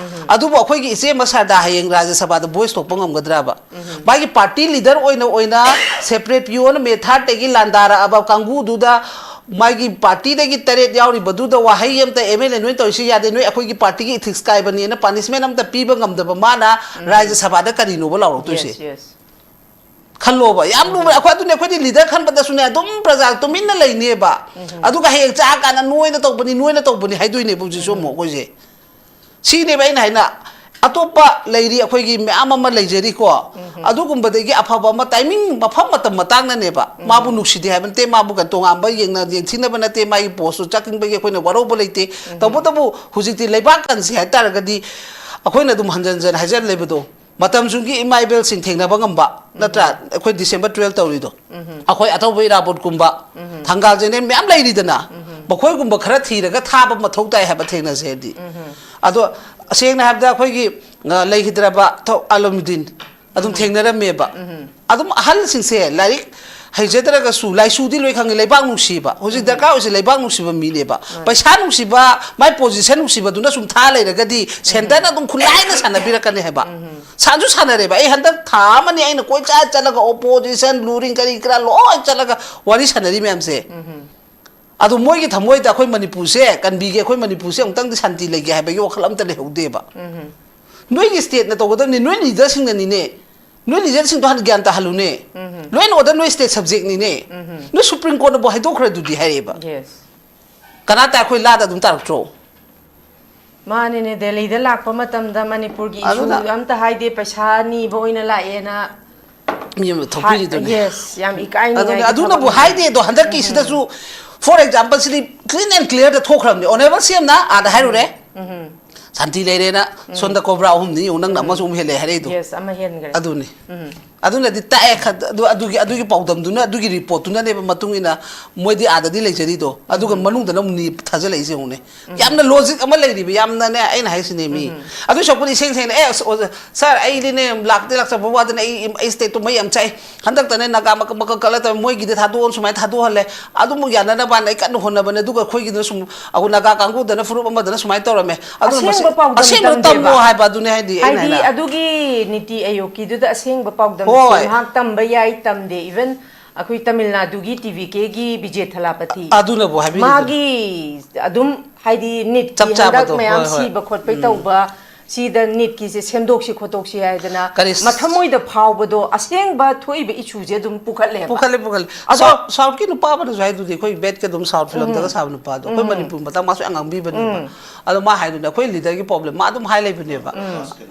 ꯑꯗꯨꯕꯨ ꯑꯩꯈꯣꯏꯒꯤ ꯏꯆꯦ ꯃꯁꯥꯗ ꯍꯌꯦꯡ ꯔꯥꯖ꯭ꯌ ꯁꯚꯥꯗ ꯚꯣꯏꯁ ꯊꯣꯛꯄ ꯉꯝꯒꯗ꯭ꯔꯕ? ꯃꯥꯒꯤ ꯄꯥꯔꯇꯤ ꯂꯤꯗꯔ ꯑꯣꯏꯅ ꯑꯣꯏꯅ ꯁꯦꯄꯔꯦꯠ ꯄꯤꯌꯣꯅ ꯃꯦ ꯊꯥꯔꯠꯇꯒꯤ ꯂꯥꯟꯗꯥꯔꯛꯑꯕ ꯀꯥꯡꯕꯨꯗꯨꯗ ꯃꯥꯒꯤ ꯄꯥꯔꯇꯤꯗꯒꯤ ꯇꯔꯦꯠ ꯌꯥꯎꯔꯤꯕꯗꯨꯗ ꯋꯥꯍꯩ ꯑꯃꯇ "ꯑꯦꯝ ꯑꯦꯜ ꯑꯦ ꯅꯣꯏ ꯇꯧꯔꯤꯁꯤ ꯌꯥꯗꯦ, ꯅꯣꯏ ꯑꯩꯈꯣꯏꯒꯤ ꯄꯥꯔꯇꯤꯒꯤ ꯏꯊꯤꯛꯁ ꯀꯥꯏꯕꯅꯦꯅ" ꯄꯥꯅꯤꯁꯃꯦꯟ ꯑꯝꯇ ꯄꯤꯕ ꯉꯝꯗꯕ ꯃꯥꯅ ꯔꯥꯖ꯭ꯌ ꯁꯚꯥꯗ ꯀꯔꯤꯅꯣꯕ ꯂꯥꯎꯔꯛꯇꯣꯏꯁꯦ? Yes, yes. ꯈꯜꯂꯣꯕ, ꯌꯥꯝ ꯂꯨꯕ꯫ ꯑꯩꯈꯣꯏ, ꯑꯗꯨꯅꯦ ꯑꯩꯈꯣꯏꯗꯤ ꯂꯤꯗꯔ ꯈꯟꯕꯗꯁꯨꯅꯦ ꯑꯗꯨꯝ ꯄ꯭ꯔꯖꯥ ꯇꯨꯃꯤꯟꯅ ꯂꯩꯅꯦꯕ꯫ ꯑꯗꯨꯒ ꯍꯌꯦꯡ ꯆꯥꯛꯑꯀꯥꯟꯗ "ꯅꯣꯏꯅ ꯇꯧꯕꯅꯤ, ꯅꯣꯏꯅ ꯇꯧꯕꯅꯤ" ꯍꯥꯏꯗꯣꯏꯅꯦꯕ ꯍꯧꯖꯤꯛꯁꯨ ꯑꯃꯨꯛ ꯑꯩꯈꯣꯏꯁꯦ꯫ ꯁꯤꯅꯦꯕ ꯑꯩꯅ ꯍꯥꯏꯅ, ꯑꯇꯣꯞꯄ ꯂꯩꯔꯤ, ꯑꯩꯈꯣꯏꯒꯤ ꯃꯌꯥꯝ ꯑꯃ ꯂꯩꯖꯔꯤꯀꯣ꯫ ꯑꯗꯨꯒꯨꯝꯕꯗꯒꯤ ꯑꯐꯕ ꯑꯃ, ꯇꯥꯏꯃꯤꯡ, ꯃꯐꯝ ꯃꯇꯝ ꯃꯇꯥꯡꯅꯅꯦꯕ꯫ ꯃꯥꯕꯨ ꯅꯨꯡꯁꯤꯗꯦ ꯍꯥꯏꯕ ꯅꯠꯇꯦ, ꯃꯥꯕꯨ ꯀ-, ꯇꯣꯉꯥꯟꯕ ꯌꯦꯡꯅ-, ꯌꯦꯡꯊꯤꯅꯕ ꯅꯠꯇꯦ, ꯃꯥꯒꯤ ꯄꯣꯁꯇꯨ ꯆꯠꯈꯤꯕꯒꯤ ꯑꯩꯈꯣꯏꯅ ꯋꯥꯔꯧꯕ ꯂꯩꯇꯦ꯫ ꯇꯧꯕꯇꯕꯨ ꯍꯧꯖꯤꯛꯇꯤ ꯂꯩꯕꯥꯛ ꯀꯟꯁꯤ ꯍꯥꯏꯇꯥꯔꯒꯗꯤ, ꯑꯩꯈꯣꯏꯅ ꯑꯗꯨꯝ ꯍꯟꯖꯟ ꯍꯟꯖꯟ ꯍꯥꯏꯖꯔ ꯂꯩꯕꯗꯣ, ꯃꯇꯝꯁꯤꯒꯤ ꯏꯃꯥ ꯏꯕꯦꯜꯁꯤꯡ ꯊꯦꯡꯅꯕ ꯉꯝꯕ ꯅꯠꯇ꯭ꯔꯥ? ꯑꯩꯈꯣꯏ ꯗꯤꯁꯦꯝꯕꯔ ꯇꯨꯋꯦꯜꯐ ꯇꯧꯔꯤꯗꯣ꯫ ꯑꯩꯈꯣꯏ ꯑꯊꯧꯕ ꯏꯔꯥꯕꯣꯠꯀꯨꯝꯕ, ꯊꯪꯒꯥꯜ ꯖꯦꯅꯔꯦꯜ ꯃꯌꯥꯝ ꯂꯩꯔꯤꯗꯅ, ꯃꯈꯣꯏꯒꯨꯝꯕ ꯈꯔ ꯊꯤꯔꯒ ꯊꯥꯕ ꯃꯊꯧ ꯇꯥꯏ ꯍꯥꯏꯕ ꯊꯦꯡꯅꯁꯦ ꯍꯥꯏꯗꯤ꯫ ꯑꯗꯣ ꯁꯦꯡꯅ ꯍꯥꯏꯕꯗ ꯑꯩꯈꯣꯏꯒꯤ, ꯑ, ꯂꯩꯈꯤꯗ꯭ꯔꯕ ꯊꯧ-, ꯑꯂꯣꯃꯨꯗꯤꯟ ꯑꯗꯨꯝ ꯊꯦꯡꯅꯔꯝꯃꯦꯕ꯫ ꯑꯗꯨꯝ ꯑꯍꯜꯁꯤꯡꯁꯦ ꯂꯥꯏꯔꯤꯛ ꯍꯩꯖꯗ꯭ꯔꯒꯁꯨ ꯂꯥꯏꯁꯨꯗꯤ ꯂꯣꯏ ꯈꯪꯉꯤ, ꯂꯩꯕꯥꯛ ꯅꯨꯡꯁꯤꯕ꯫ ꯍꯧꯖꯤꯛ ꯗꯔꯀꯥꯔ ꯑꯣꯏꯁꯦ ꯂꯩꯕꯥꯛ ꯅꯨꯡꯁꯤꯕ ꯃꯤꯅꯦꯕ꯫ ꯄꯩꯁꯥ ꯅꯨꯡꯁꯤꯕ, ꯃꯥꯏ ꯄꯣꯖꯤꯁꯟ ꯅꯨꯡꯁꯤꯕꯗꯨꯅ ꯁꯨꯝ ꯊꯥ ꯂꯩꯔꯒꯗꯤ ꯁꯦꯟꯇꯔꯅ ꯑꯗꯨꯝ ꯈꯨꯠꯂꯥꯏꯅ ꯁꯥꯟꯅꯕꯤꯔꯛꯀꯅꯤ ꯍꯥꯏꯕ꯫ ꯁꯥꯟꯁꯨ ꯁꯥꯟꯅꯔꯦꯕ꯫ ꯑꯩ ꯍꯟꯗꯛ ꯊꯥ ꯑꯃꯅꯤ ꯑꯩꯅ ꯀꯣꯏꯆꯠ ꯆꯠꯂꯒ ꯑꯣꯄꯣꯖꯤꯁꯟ, ꯂꯨꯔꯤꯡ, ꯀꯔꯤ ꯀꯔꯥ ꯂꯣꯏ ꯆꯠꯂꯒ ꯋꯥꯔꯤ ꯁꯥꯟꯅꯔꯤ ꯃꯌꯥꯝꯁꯦ꯫ ꯑꯗꯣ ꯃꯣꯏꯒꯤ ꯊꯃꯣꯏꯗ ꯑꯩꯈꯣꯏ ꯃꯅꯤꯄꯨꯔꯁꯦ ꯀꯟꯕꯤꯒꯦ, ꯑꯩꯈꯣꯏ ꯃꯅꯤꯄꯨꯔꯁꯦ ꯑꯃꯨꯛꯇꯪꯗꯤ ꯁꯥꯟꯇꯤ ꯂꯩꯒꯦ ꯍꯥꯏꯕꯒꯤ ꯋꯥꯈꯜ ꯑꯝꯇ ꯂꯩꯍꯧꯗꯦꯕ꯫ ꯅꯣꯏꯒꯤ ꯁ꯭ꯇꯦꯠꯅ ꯇꯧꯒꯗꯕꯅꯤ, ꯅꯣꯏ ꯂꯤꯗꯔꯁꯤꯡꯅꯅꯤꯅꯦ꯫ ꯅꯣꯏ ꯂꯤꯗꯔꯁꯤꯡꯗꯣ ꯍꯥꯟꯅ ꯒ꯭ꯌꯥꯟ ꯇꯥꯍꯜꯂꯨꯅꯦ꯫ ꯂꯣ ꯑꯦꯟ ꯑꯣꯔꯗꯔ ꯅꯣꯏ ꯁ꯭ꯇꯦꯠ ꯁꯕꯖꯦꯛꯅꯤꯅꯦ꯫ ꯅꯣꯏ ꯁꯨꯄ꯭ꯔꯤꯝ ꯀꯣꯔꯠꯅꯕꯨ ꯍꯥꯏꯗꯣꯛꯈ꯭ꯔꯗꯨꯗꯤ ꯍꯥꯏꯔꯛꯑꯦꯕ꯫ ꯌꯦꯁ꯫ ꯀꯅꯥ ꯇꯥꯏ? ꯑꯩꯈꯣꯏ ꯂꯥꯗ ꯑꯗꯨꯝ ꯇꯥꯔꯛꯇ꯭ꯔꯣ? ꯃꯥꯅꯤꯅꯦ, ꯗꯦꯜꯂꯤꯗ ꯂꯥꯛꯄ ꯃꯇꯝꯗ ꯃꯅꯤꯄꯨꯔꯒꯤ ꯏꯁꯨ ꯑꯗꯨꯅ ꯑꯝꯇ ꯍꯥꯏꯗꯦ, ꯄꯩꯁꯥ ꯅꯤꯕ ꯑꯣꯏꯅ ꯂꯥꯛꯑꯦꯅ꯫ ꯃꯤ ꯑꯃ ꯊꯣꯛꯄꯤꯔꯤꯗꯨꯅꯤ꯫ Yes, ꯌꯥꯝ ꯏꯀꯥꯏ ꯑꯗꯨꯅꯤ, ꯅꯤꯡꯉꯥꯏꯒꯤ ꯑꯗꯨꯅꯕꯨ ꯊꯕꯛꯅꯤ꯫ ꯍꯥꯏꯗꯦ ꯑꯗꯣ, ꯍꯟꯗꯛꯀꯤꯁꯤꯗꯁꯨ, for example, CD clean and clear the ꯊꯣꯛꯈ꯭ꯔꯕꯅꯤ꯫ Honourable C M ꯅ ꯑꯥꯗ ꯍꯥꯏꯔꯨꯔꯦ, ꯁꯥꯟꯇꯤ ꯂꯩꯔꯦꯅ, ꯁꯣꯝꯗ ꯀꯣꯕ꯭ꯔꯥ ꯑꯍꯨꯝꯅꯤ ꯌꯦꯡꯉꯨ, ꯅꯪꯅ ꯑꯃꯁꯨ ꯑꯃꯨꯛ ꯍꯦꯜꯂꯦ ꯍꯥꯏꯔꯛꯏꯗꯣ꯫ Yes, ꯑꯃ ꯍꯦꯟꯈ꯭ꯔꯦ꯫ ꯑꯗꯨꯅꯤ꯫ ꯑꯗꯨꯅꯗꯤ ꯇꯥꯛꯑꯦ ꯈ-, ꯑꯗꯨ, ꯑꯗꯨꯒꯤ, ꯑꯗꯨꯒꯤ ꯄꯥꯎꯗꯝꯗꯨꯅ, ꯑꯗꯨꯒꯤ ꯔꯤꯄꯣꯔꯠꯇꯨꯅꯅꯦꯕ ꯃꯇꯨꯡ ꯏꯟꯅ ꯃꯣꯏꯗꯤ ꯑꯥꯗꯗꯤ ꯂꯩꯖꯔꯤꯗꯣ, ꯑꯗꯨꯒ ꯃꯅꯨꯡꯗꯅ ꯑꯃꯨꯛ ꯅꯤ ꯊꯥꯖꯤꯜꯂꯛꯏꯁꯦ ꯌꯦꯡꯉꯨꯅꯦ꯫ ꯌꯥꯝꯅ ꯂꯣꯖꯤꯛ ꯑꯃ ꯂꯩꯔꯤꯕ, ꯌꯥꯝꯅꯅꯦ, ꯑꯩꯅ ꯍꯥꯏꯁꯤꯅꯦ ꯃꯤ꯫ ꯑꯗꯨ ꯁꯔꯨꯛꯄꯨꯗꯤ ꯏꯁꯦꯡ ꯁꯦꯡꯅ, "ꯑꯦ, ꯑꯁ, ꯑꯣꯖꯥ, ꯁꯥꯔ, ꯑꯩꯗꯤꯅꯦ, ꯂꯥꯛꯇꯤ ꯂꯥꯛꯆꯕ ꯋꯥꯗꯅ ꯑꯩ, ꯑꯩ ꯁ꯭ꯇꯦꯠꯇꯣ ꯃꯩ ꯌꯥꯝ ꯆꯥꯛꯑꯦ꯫ ꯍꯟꯗꯛꯇꯅꯦ ꯅꯥꯒꯥ ꯃꯀꯛ ꯃꯀꯛ ꯀꯛꯂ ꯇꯧꯔꯦ, ꯃꯣꯏꯒꯤꯗꯤ ꯊꯥꯗꯣꯛꯑꯣꯅ ꯁꯨꯃꯥꯏꯅ ꯊꯥꯗꯣꯛꯍꯜꯂꯦ꯫ ꯑꯗꯨꯃꯨꯛ ꯌꯥꯅꯅꯕꯅ ꯑꯩ ꯀꯟꯅ ꯍꯣꯠꯅꯕꯅꯦ, ꯑꯗꯨꯒ ꯑꯩꯈꯣꯏꯒꯤꯗꯨꯅ ꯁꯨꯝ, ꯑꯩꯈꯣꯏ ꯅꯥꯒꯥ ꯀꯥꯡꯕꯨꯗꯅ ꯐꯨꯔꯨꯞ ꯑꯃꯗꯅ ꯁꯨꯃꯥꯏꯅ ꯇꯧꯔꯝꯃꯦ꯫ ꯑꯗꯨꯅ ꯃꯁꯤ-, ꯑꯁꯦꯡꯕ ꯄꯥꯎꯗꯝ ꯑꯁꯦꯡꯕꯗꯣ ꯇꯝꯗꯦꯕ꯫ ꯇꯝꯃꯣ ꯍꯥꯏꯕ ꯑꯗꯨꯅꯦ ꯍꯥꯏꯗꯤ ꯑꯩꯅ ꯍꯥꯏꯗꯤ ꯍꯥꯏꯅ꯫ ꯑꯗꯨꯒꯤ ꯅꯤꯇꯤ ꯑꯌꯣꯒꯀꯤꯗꯨꯗ ꯑꯁꯦꯡꯕ ꯄꯥꯎꯗꯝꯁꯦ ꯍꯣꯏ꯫ ꯃꯍꯥꯛ ꯇꯝꯕ ꯌꯥꯏ, ꯇꯝꯗꯦ꯫ Even ꯑꯩꯈꯣꯏ ꯇꯃꯤꯜ ꯅꯥꯗꯨꯒꯤ ꯇꯤ ꯚꯤ ꯀꯦꯒꯤ ꯕꯤꯖꯦ ꯊꯂꯥꯄꯊꯤ, ꯑꯗꯨꯅꯕꯨ ꯍꯥꯏꯕꯤꯔꯤꯗꯨꯅꯤ꯫ ꯃꯥꯒꯤ ꯑꯗꯨꯝ ꯍꯥꯏꯗꯤ ꯅꯤꯠꯀꯤ ꯆꯞ ꯍꯟꯗꯛ ꯆꯥꯕꯗꯣ, ꯃꯌꯥꯝ ꯍꯣꯏ, ꯍꯣꯏ꯫ ꯁꯤꯕ ꯈꯣꯠꯄꯩ ꯇꯧꯕ ꯁꯤꯗ ꯅꯤꯠꯀꯤꯁꯦ ꯁꯦꯝꯗꯣꯛꯁꯤ ꯈꯣꯠꯇꯣꯛꯁꯤ ꯍꯥꯏꯗꯅ ꯀꯔꯤ ꯁ- ꯃꯊꯃꯣꯏꯗ ꯐꯥꯎꯕꯗꯣ ꯑꯁꯦꯡꯕ ꯊꯣꯛꯏꯕ ꯏꯁꯨꯁꯦ ꯑꯗꯨꯝ ꯄꯨꯈꯠꯂꯦꯕ꯫ ꯄꯨꯈꯠꯂꯦ, ꯄꯨꯈꯠꯂꯦ꯫ ꯑꯗꯣ ꯁꯥꯎꯠ-, ꯁꯥꯎꯠꯀꯤ ꯅꯨꯄꯥ ꯑꯃꯅꯁꯨ ꯍꯥꯏꯗꯨꯗꯤ, ꯑꯩꯈꯣꯏ ꯕꯦꯠꯀ ꯑꯗꯨꯝ ꯁꯥꯎꯠ ꯐꯤꯂꯝꯗꯒ ꯁꯥꯕ ꯅꯨꯄꯥꯗꯣ, ꯑꯩꯈꯣꯏ ꯃꯅꯤꯄꯨꯔ ꯃꯇꯥꯡ ꯃꯥꯁꯨ ꯌꯥꯝ ꯉꯥꯡꯕꯤꯕꯅꯦꯕ꯫ ꯑꯗꯣ ꯃꯥ ꯍꯥꯏꯗꯨꯅꯦ, ꯑꯩꯈꯣꯏ ꯂꯤꯗꯔꯒꯤ ꯄ꯭ꯔꯣꯕ꯭ꯂꯦꯝ ꯃꯥ ꯑꯗꯨꯝ ꯍꯥꯏ ꯂꯩꯕꯅꯦꯕ꯫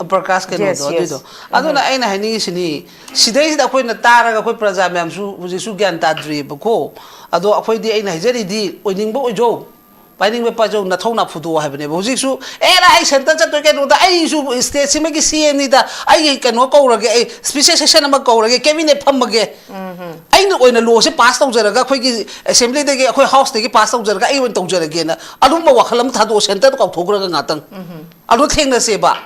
ꯄ꯭ꯔꯀꯥꯁ ꯀꯩꯅꯣꯗꯣ, Yes, yes. ꯑꯗꯨꯏꯗꯣ꯫ ꯑꯗꯨꯅ ꯑꯩꯅ ꯍꯥꯏꯅꯤꯡꯉꯤꯁꯤꯅꯤ, ꯁꯤꯗꯩꯁꯤꯗ ꯑꯩꯈꯣꯏꯅ ꯇꯥꯔꯒ ꯑꯩꯈꯣꯏ ꯄ꯭ꯔꯖꯥ ꯃꯌꯥꯝꯁꯨ ꯍꯧꯖꯤꯛꯁꯨ ꯒ꯭ꯌꯥꯟ ꯇꯥꯗ꯭ꯔꯤꯑꯕꯀꯣ꯫ ꯑꯗꯣ ꯑꯩꯈꯣꯏꯗꯤ, ꯑꯩꯅ ꯍꯥꯏꯖꯔꯤꯗꯤ, ꯑꯣꯏꯅꯤꯡꯕ ꯑꯣꯏꯖꯧ, ꯄꯥꯏꯅꯤꯡꯕ ꯄꯥꯏꯖꯧ, ꯅꯊꯧ ꯅꯥꯐꯨꯗꯣꯛꯑꯣ ꯍꯥꯏꯕꯅꯦꯕ꯫ ꯍꯧꯖꯤꯛꯁꯨ, "ꯑꯦ, ꯅ ꯑꯩ ꯁꯦꯟꯇꯔ ꯆꯠꯇꯣꯏ ꯀꯩꯅꯣꯗ ꯑꯩꯁꯨ ꯁ꯭ꯇꯦꯠꯁꯤꯃꯒꯤ ꯁꯤ ꯑꯦꯝꯅꯤꯗ ꯑꯩꯒꯤ ꯀꯩꯅꯣ ꯀꯧꯔꯒꯦ, ꯑꯩ ꯁ꯭ꯄꯤꯁꯦꯜ ꯁꯦꯁꯟ ꯑꯃ ꯀꯧꯔꯒꯦ, ꯀꯦꯕꯤꯅꯦꯠ ꯐꯝꯃꯒꯦ, ꯑꯩꯅ ꯑꯣꯏꯅ ꯂꯣꯁꯦ ꯄꯥꯁ ꯇꯧꯖꯔꯒ, ꯑꯩꯈꯣꯏꯒꯤ ꯑꯦꯁꯦꯝꯕ꯭ꯂꯤꯗꯒꯤ, ꯑꯩꯈꯣꯏ ꯍꯥꯎꯁꯇꯒꯤ ꯄꯥꯁ ꯇꯧꯖꯔꯒ ꯑꯩ ꯑꯣꯏꯅ ꯇꯧꯖꯔꯒꯦꯅ" ꯑꯗꯨꯝꯕ ꯋꯥꯈꯜ ꯑꯃ ꯊꯥꯗꯣꯛꯑꯣ, ꯁꯦꯟꯇꯔꯗ ꯀꯥꯎꯊꯣꯛꯈ꯭ꯔꯒ ꯉꯥꯛꯇꯪ꯫ ꯑꯗꯨ ꯊꯦꯡꯅꯁꯦꯕ꯫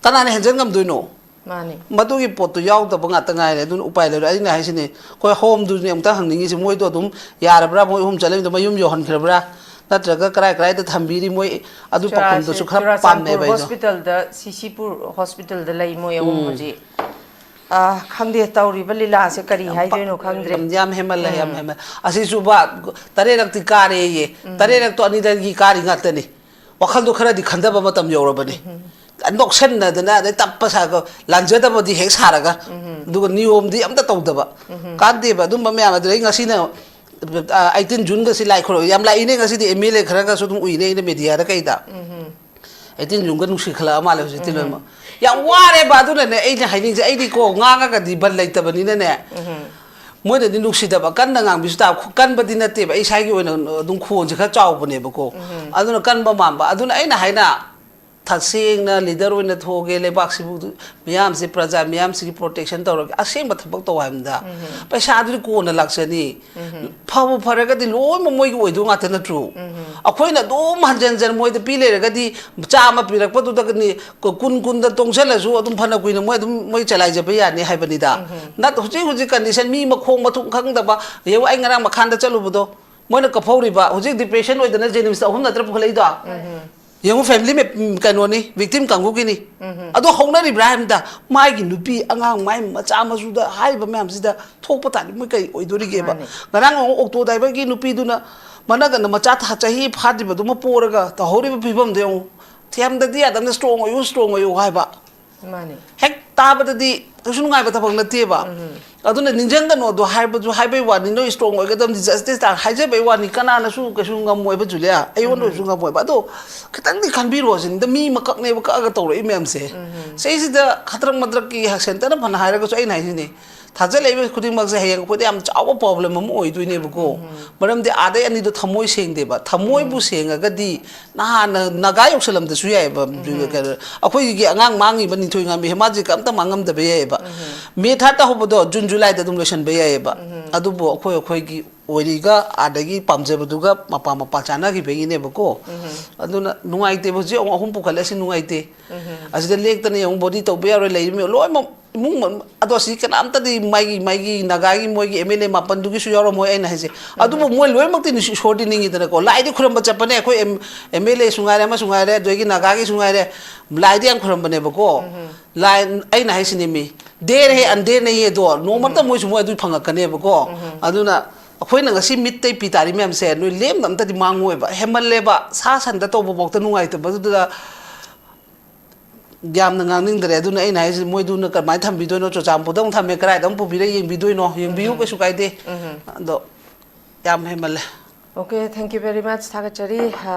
ꯀꯅꯥꯅ ꯍꯦꯟꯖꯟ ꯉꯝꯗꯣꯏꯅꯣ? ꯃꯥꯅꯤ꯫ ꯃꯗꯨꯒꯤ ꯄꯣꯠꯇꯨ ꯌꯥꯎꯗꯕ ꯉꯥꯛꯇ ꯉꯥꯏꯔꯦ꯫ ꯑꯗꯨꯅ ꯎꯄꯥꯏ ꯂꯩꯔꯣꯏ꯫ ꯑꯩꯅ ꯍꯥꯏꯁꯤꯅꯤ, ꯑꯩꯈꯣꯏ ꯍꯣꯝꯗꯨꯅꯦ ꯑꯃꯨꯛꯇ ꯍꯪꯅꯤꯡꯉꯤꯁꯦ, ꯃꯣꯏꯗꯣ ꯑꯗꯨꯝ ꯌꯥꯔꯕ꯭ꯔꯥ? ꯃꯣꯏ ꯑꯍꯨꯝ ꯆꯠꯂꯃꯤꯗꯣ ꯃꯌꯨꯝ ꯌꯧꯍꯟꯈ꯭ꯔꯕ꯭ꯔꯥ? ꯅꯠꯇ꯭ꯔꯒ ꯀꯔꯥꯏ ꯀꯔꯥꯏꯗ ꯊꯝꯕꯤꯔꯤ? ꯃꯣꯏ ꯑꯗꯨ ꯄꯥꯎꯈꯨꯝꯗꯨꯁꯨ ꯈꯔ ꯄꯥꯝꯃꯦꯕ ꯑꯩꯁꯨ꯫ ꯍꯣꯁꯄꯤꯇꯥꯜꯗ, ꯁꯤ ꯁꯤꯄꯨꯔ ꯍꯣꯁꯄꯤꯇꯥꯜꯗ ꯂꯩ ꯃꯣꯏ ꯑꯍꯨꯝ ꯍꯧꯖꯤꯛ꯫ ꯑ, ꯈꯪꯗꯦ, ꯇꯧꯔꯤꯕ ꯂꯤꯂꯥꯁꯦ ꯀꯔꯤ ꯍꯥꯏꯗꯣꯏꯅꯣ ꯈꯪꯗ꯭ꯔꯦ꯫ ꯌꯥꯝ ꯍꯦꯟꯃꯜꯂꯦ, ꯌꯥꯝ ꯍꯦꯟꯃꯜꯂꯦ꯫ ꯑꯁꯤꯁꯨꯕ ꯇꯔꯦꯠꯂꯛꯇꯤ ꯀꯥꯔꯦꯌꯦ꯫ ꯇꯔꯦꯠꯂꯛꯇꯣ ꯑꯅꯤꯗꯒꯤ ꯀꯥꯔꯤ ꯉꯥꯛꯇꯅꯤ꯫ ꯋꯥꯈꯜꯗꯣ ꯈꯔꯗꯤ ꯈꯟꯊꯕ ꯃꯇꯝ ꯌꯧꯔꯕꯅꯤ꯫ ꯅꯣꯛꯁꯟꯅꯗꯅ ꯑꯗꯩ ꯇꯞꯄ ꯁꯥꯒ ꯂꯥꯟꯖꯗꯕꯗꯤ ꯍꯦꯛ ꯁꯥꯔꯒ, ꯑꯗꯨꯒ ꯅꯤꯌꯣꯝꯗꯤ ꯑꯝꯇ ꯇꯧꯗꯕ꯫ ꯀꯥꯟꯗꯦꯕ ꯑꯗꯨꯝꯕ ꯃꯌꯥꯝ꯫ ꯑꯗꯨꯗꯩ ꯉꯁꯤꯅ, ꯑ, ꯑꯩꯠꯇꯤꯟ ꯖꯨꯟꯒꯁꯤ ꯂꯥꯏ ꯈꯨꯔꯨꯝ ꯌꯥꯝ ꯂꯥꯛꯏꯅꯦ ꯉꯁꯤꯗꯤ꯫ ꯑꯦꯝ ꯑꯦꯜ ꯑꯦ ꯈꯔꯒꯁꯨ ꯑꯗꯨꯝ ꯎꯏꯅꯦ ꯑꯩꯅ ꯃꯦꯗꯤꯌꯥꯗ ꯀꯩꯗ꯫ ꯑꯩꯠꯇꯤꯟ ꯖꯨꯟꯒ ꯅꯨꯡꯁꯤ ꯈꯜꯂꯛꯑ ꯃꯥꯜꯂꯦ ꯍꯧꯖꯤꯛꯇꯤ ꯂꯣꯏꯅꯃꯛ꯫ ꯌꯥꯝ ꯋꯥꯔꯦꯕ꯫ ꯑꯗꯨꯅꯅꯦ ꯑꯩꯅ ꯍꯥꯏꯅꯤꯡꯁꯦ, ꯑꯩꯗꯤ ꯀꯣ ꯉꯥꯡꯉꯒꯗꯤ ꯕꯟ ꯂꯩꯇꯕꯅꯤꯅꯅꯦ꯫ ꯃꯣꯏꯗꯗꯤ ꯅꯨꯡꯁꯤꯗꯕ ꯀꯟꯅ ꯉꯥꯡꯕꯤꯁꯨ ꯇꯥꯕ, ꯀꯟꯕꯗꯤ ꯅꯠꯇꯦꯕ꯫ ꯑꯩ ꯏꯁꯥꯒꯤ ꯑꯣꯏꯅ ꯑꯗꯨꯝ ꯈꯣꯟꯁꯦ ꯈꯔ ꯆꯥꯎꯕꯅꯦꯕꯀꯣ꯫ ꯑꯗꯨꯅ ꯀꯟꯕ ꯃꯥꯟꯕ꯫ ꯑꯗꯨꯅ ꯑꯩꯅ ꯍꯥꯏꯅ ꯇꯁꯦꯡꯅ ꯂꯤꯗꯔ ꯑꯣꯏꯅ ꯊꯣꯛꯑꯒꯦ, ꯂꯩꯕꯥꯛꯁꯤꯕꯨ ꯃꯤꯌꯥꯝꯁꯤ, ꯄ꯭ꯔꯖꯥ ꯃꯤꯌꯥꯝꯁꯤꯒꯤ ꯄ꯭ꯔꯣꯇꯦꯛꯁꯟ ꯇꯧꯔꯒꯦ, ꯑꯁꯦꯡꯕ ꯊꯕꯛ ꯇꯧ ꯍꯥꯏꯕꯗ ꯄꯩꯁꯥꯗꯨꯗꯤ ꯀꯣꯟꯅ ꯂꯥꯛꯆꯅꯤ꯫ ꯐꯕꯨ ꯐꯔꯒꯗꯤ ꯂꯣꯏꯅꯃꯛ ꯃꯣꯏꯒꯤ ꯑꯣꯏꯗꯧ ꯉꯥꯛꯇ ꯅꯠꯇ꯭ꯔꯣ? ꯑꯩꯈꯣꯏꯅ ꯑꯗꯨꯝ ꯍꯟꯖꯟ ꯍꯟꯖꯟ ꯃꯣꯏꯗ ꯄꯤ ꯂꯩꯔꯒꯗꯤ ꯆꯥꯝꯃ ꯄꯤꯔꯛꯄꯗꯨꯗꯒꯅꯤ ꯀꯨꯟ ꯀꯨꯟꯗ ꯇꯣꯡꯁꯜꯂꯁꯨ ꯑꯗꯨꯝ ꯐꯅ ꯀꯨꯏꯅ ꯃꯣꯏ ꯑꯗꯨꯝ ꯃꯣꯏ ꯆꯂꯥꯏꯖꯕ ꯌꯥꯅꯤ ꯍꯥꯏꯕꯅꯤꯗ꯫ ꯅꯠ-, ꯍꯧꯖꯤꯛ ꯍꯧꯖꯤꯛ ꯀꯟꯗꯤꯁꯟ ꯃꯤ ꯃꯈꯣꯡ ꯃꯊꯨꯝ ꯈꯪꯗꯕ, ꯌꯦꯡꯉꯨ ꯑꯩ ꯉꯔꯥꯡ ꯃꯈꯥꯟꯗ ꯆꯠꯂꯨꯕꯗꯣ, ꯃꯣꯏꯅ ꯀꯞꯐꯧꯔꯤꯕ ꯍꯧꯖꯤꯛ ꯗꯤꯄ꯭ꯔꯦꯁꯟ ꯑꯣꯏꯗꯅ ꯖꯦꯅꯤꯝꯁꯇ ꯑꯍꯨꯝ ꯅꯠꯇ꯭ꯔ ꯄꯨꯈꯠꯂꯛꯏꯗꯣ? ꯌꯦꯡꯉꯨ ꯐꯦꯃꯤꯂꯤ ꯃꯦ-, ꯎꯝ, ꯀꯩꯅꯣꯅꯤ, ꯚꯤꯛꯇꯤꯝ ꯀꯥꯡꯕꯨꯒꯤꯅꯤ꯫ ꯑꯗꯣ ꯍꯧꯅꯔꯤꯕ꯭ꯔꯥ ꯍꯥꯏꯕꯗ ꯃꯥꯒꯤ ꯅꯨꯄꯤ ꯑꯉꯥꯡ ꯃꯥꯏ ꯃꯆꯥ ꯃꯁꯨꯗ ꯍꯥꯏꯔꯤꯕ ꯃꯌꯥꯝꯁꯤꯗ ꯊꯣꯛꯄ ꯇꯥꯔꯗꯤ ꯃꯣꯏ ꯀꯔꯤ ꯑꯣꯏꯗꯣꯔꯤꯒꯦꯕ? ꯃꯥꯅꯤ꯫ ꯉꯔꯥꯡ ꯑꯃꯨꯛ ꯑꯣꯛꯇꯣ ꯗ꯭ꯔꯥꯏꯚꯔꯒꯤ ꯅꯨꯄꯤꯗꯨꯅ ꯃꯅꯒꯟꯗ ꯃꯆꯥ ꯊꯥ-, ꯆꯍꯤ ꯐꯥꯗ꯭ꯔꯤꯕꯗꯨꯃ ꯄꯣꯔꯒ ꯇꯧꯍꯧꯔꯤꯕ ꯐꯤꯕꯝꯗꯣ ꯌꯦꯡꯉꯨ꯫ ꯊꯦꯝꯗꯗꯤ ꯌꯥꯗꯕꯅ ꯏꯁꯇ꯭ꯔꯣꯡ ꯑꯣꯏꯌꯨ, ꯏꯁꯇ꯭ꯔꯣꯡ ꯑꯣꯏꯌꯨ ꯍꯥꯏꯕ꯫ ꯃꯥꯅꯤ꯫ ꯍꯦꯛ ꯇꯥꯕꯗꯗꯤ ꯀꯩꯁꯨ ꯅꯨꯡꯉꯥꯏꯕ ꯊꯕꯛ ꯅꯠꯇꯦꯕ꯫ ꯑꯗꯨꯅ ꯅꯤꯡꯁꯤꯡꯒꯅꯨ ꯑꯗꯣ ꯍꯥꯏꯕꯁꯨ ꯍꯥꯏꯕꯩ ꯋꯥꯅꯤ, ꯅꯣꯏ ꯏꯁꯇ꯭ꯔꯣꯡ ꯑꯣꯏꯒꯗꯕꯅꯤ, ꯖꯁꯇꯤꯁ ꯇꯥ ꯍꯥꯏꯖꯕꯩ ꯋꯥꯅꯤ, ꯀꯅꯥꯅꯁꯨ ꯀꯩꯁꯨ ꯉꯝꯃꯣꯏꯕ ꯖꯨꯂꯤꯌꯥ, ꯑꯩꯉꯣꯟꯗꯁꯨ ꯉꯝꯃꯣꯏꯕ꯫ ꯑꯗꯣ ꯈꯤꯇꯪꯗꯤ ꯈꯟꯕꯤꯔꯣ ꯁꯤꯅꯤꯗ, ꯃꯤ ꯃꯀꯛꯅꯦꯕ ꯀꯛꯑꯒ ꯇꯧꯔꯛꯏ ꯃꯌꯥꯝꯁꯦ꯫ ꯁꯤꯁꯤꯗ ꯈꯗ꯭ꯔꯛ ꯃꯗ꯭ꯔꯛꯀꯤ ꯁꯦꯟꯇꯔꯅ ꯐꯅ ꯍꯥꯏꯔꯒꯁꯨ ꯑꯩꯅ ꯍꯥꯏꯁꯤꯅꯤ, ꯊꯥꯖꯤꯜꯂꯛꯏꯕ ꯈꯨꯗꯤꯡꯃꯛꯁꯦ ꯍꯌꯦꯡ ꯑꯩꯈꯣꯏꯗ ꯌꯥꯝ ꯆꯥꯎꯕ ꯄ꯭ꯔꯣꯕ꯭ꯂꯦꯝ ꯑꯃ ꯑꯣꯏꯗꯣꯏꯅꯦꯕꯀꯣ꯫ ꯃꯔꯝꯗꯤ ꯑꯥꯗꯩ ꯑꯅꯤꯗꯣ ꯊꯃꯣꯏ ꯁꯦꯡꯗꯦꯕ꯫ ꯊꯃꯣꯏꯕꯨ ꯁꯦꯡꯉꯒꯗꯤ ꯅꯍꯥꯟꯅ ꯅꯥꯒꯥ ꯌꯧꯁꯜꯂꯝꯗꯁꯨ ꯌꯥꯏꯑꯕ꯫ ꯀꯩꯅꯣ, ꯑꯩꯈꯣꯏꯒꯤ ꯑꯉꯥꯡ ꯃꯥꯡꯉꯤꯕ ꯅꯤꯡꯊꯣꯏ ꯉꯥꯝꯕꯤ ꯍꯦꯃꯥꯖꯤꯠꯀ ꯑꯝꯇ ꯃꯥꯡꯉꯝꯗꯕ ꯌꯥꯏꯑꯕ꯫ ꯃꯦ ꯊꯥꯔꯠꯇ ꯍꯧꯕꯗꯣ ꯖꯨꯟ ꯖꯨꯂꯥꯏꯗ ꯑꯗꯨꯝ ꯂꯣꯏꯁꯤꯟꯕ ꯌꯥꯏꯑꯕ꯫ ꯑꯗꯨꯕꯨ ꯑꯩꯈꯣꯏ ꯑꯩꯈꯣꯏꯒꯤ ꯑꯣꯏꯔꯤꯒ ꯑꯥꯗꯒꯤ ꯄꯥꯝꯖꯕꯗꯨꯒ ꯃꯄꯥ ꯃꯄꯥ ꯆꯥꯅꯈꯤꯕꯒꯤꯅꯦꯕꯀꯣ꯫ ꯑꯗꯨꯅ ꯅꯨꯡꯉꯥꯏꯇꯦꯕ꯫ ꯍꯧꯖꯤꯛ ꯑꯃꯨꯛ ꯑꯍꯨꯝ ꯄꯨꯈꯠꯂꯦ, ꯑꯁꯤ ꯅꯨꯡꯉꯥꯏꯇꯦ꯫ ꯑꯁꯤꯗ ꯂꯦꯛꯇꯅ ꯌꯦꯡꯉꯨ, ꯕꯣꯗꯤ ꯇꯧꯕ ꯌꯥꯔꯣꯏ, ꯂꯩꯔꯤꯕ ꯃꯌꯥꯝ ꯂꯣꯏꯅꯃꯛ ꯏꯃꯨꯡ ꯃꯅꯨꯡ, ꯑꯗꯣ ꯁꯤ ꯀꯅꯥꯝꯇꯗꯤ ꯃꯥꯒꯤ, ꯃꯥꯒꯤ ꯅꯥꯒꯥꯒꯤ ꯃꯣꯏꯒꯤ ꯑꯦꯝ ꯑꯦꯜ ꯑꯦ ꯃꯥꯄꯟꯗꯨꯒꯤꯁꯨ ꯌꯥꯎꯔꯝꯃꯣꯏ ꯑꯩꯅ ꯍꯥꯏꯁꯦ꯫ ꯑꯗꯨꯕꯨ ꯃꯣꯏ ꯂꯣꯏꯅꯃꯛꯇꯤ ꯅꯨꯡꯁꯤ-, ꯏꯁꯣꯔꯗꯤ ꯅꯤꯡꯉꯤꯗꯅꯀꯣ꯫ ꯂꯥꯏꯗꯤ ꯈꯨꯔꯨꯝꯕ ꯆꯠꯄꯅꯦ ꯑꯩꯈꯣꯏ ꯑꯦꯝ-, ꯑꯦꯝ ꯑꯦꯜ ꯑꯦꯁꯨ ꯉꯥꯏꯔꯦ, ꯑꯃꯁꯨ ꯉꯥꯏꯔꯦ, ꯑꯗꯨꯗꯒꯤ ꯅꯥꯒꯥꯒꯤꯁꯨ ꯉꯥꯏꯔꯦ, ꯂꯥꯏꯗꯤ ꯌꯥꯝ ꯈꯨꯔꯨꯝꯕꯅꯦꯕꯀꯣ꯫ ꯂꯥꯏ, ꯑꯩꯅ ꯍꯥꯏꯁꯤꯅꯦ ꯃꯤ, ꯗꯦꯔ ꯍꯦ ꯑꯟꯗꯦꯔ ꯅꯍꯤ ꯍꯦ ꯗꯣ, ꯅꯣꯡꯃꯇ ꯃꯣꯏꯁꯨ ꯃꯣꯏ ꯑꯗꯨ ꯐꯪꯉꯛꯀꯅꯦꯕꯀꯣ꯫ ꯑꯗꯨꯅ ꯑꯩꯈꯣꯏꯅ ꯉꯁꯤ ꯃꯤꯠꯇꯩ ꯄꯤ ꯇꯥꯔꯤ ꯃꯌꯥꯝꯁꯦ ꯅꯣꯏ ꯂꯦꯝꯅ ꯑꯝꯇꯗꯤ ꯃꯥꯡꯉꯣꯏꯕ꯫ ꯍꯦꯟꯃꯜꯂꯦꯕ, ꯁꯥ ꯁꯟꯗ ꯇꯧꯕ ꯐꯥꯎꯗ ꯅꯨꯡꯉꯥꯏꯇꯕꯗꯨꯗ ꯌꯥꯝꯅ ꯉꯥꯡꯅꯤꯡꯗ꯭ꯔꯦ꯫ ꯑꯗꯨꯅ ꯑꯩꯅ ꯍꯥꯏꯁꯦ, ꯃꯣꯏꯗꯨꯅ ꯀꯃꯥꯏꯅ ꯊꯝꯕꯤꯗꯣꯏꯅꯣ? ꯆꯨꯔꯆꯥꯟꯄꯨꯔꯗ ꯑꯃꯨꯛ ꯊꯝꯃꯦ, ꯀꯗꯥꯏꯗ ꯑꯃꯨꯛ ꯄꯨꯕꯤꯔ ꯌꯦꯡꯕꯤꯗꯣꯏꯅꯣ? ꯌꯦꯡꯕꯤꯌꯨ, ꯀꯩꯁꯨ ꯀꯥꯏꯗꯦ꯫ ꯑꯗꯣ ꯌꯥꯝ ꯍꯦꯟꯃꯜꯂꯦ꯫ Okay, thank you very much. ꯊꯥꯒꯠꯆꯔꯤ꯫ ꯑ,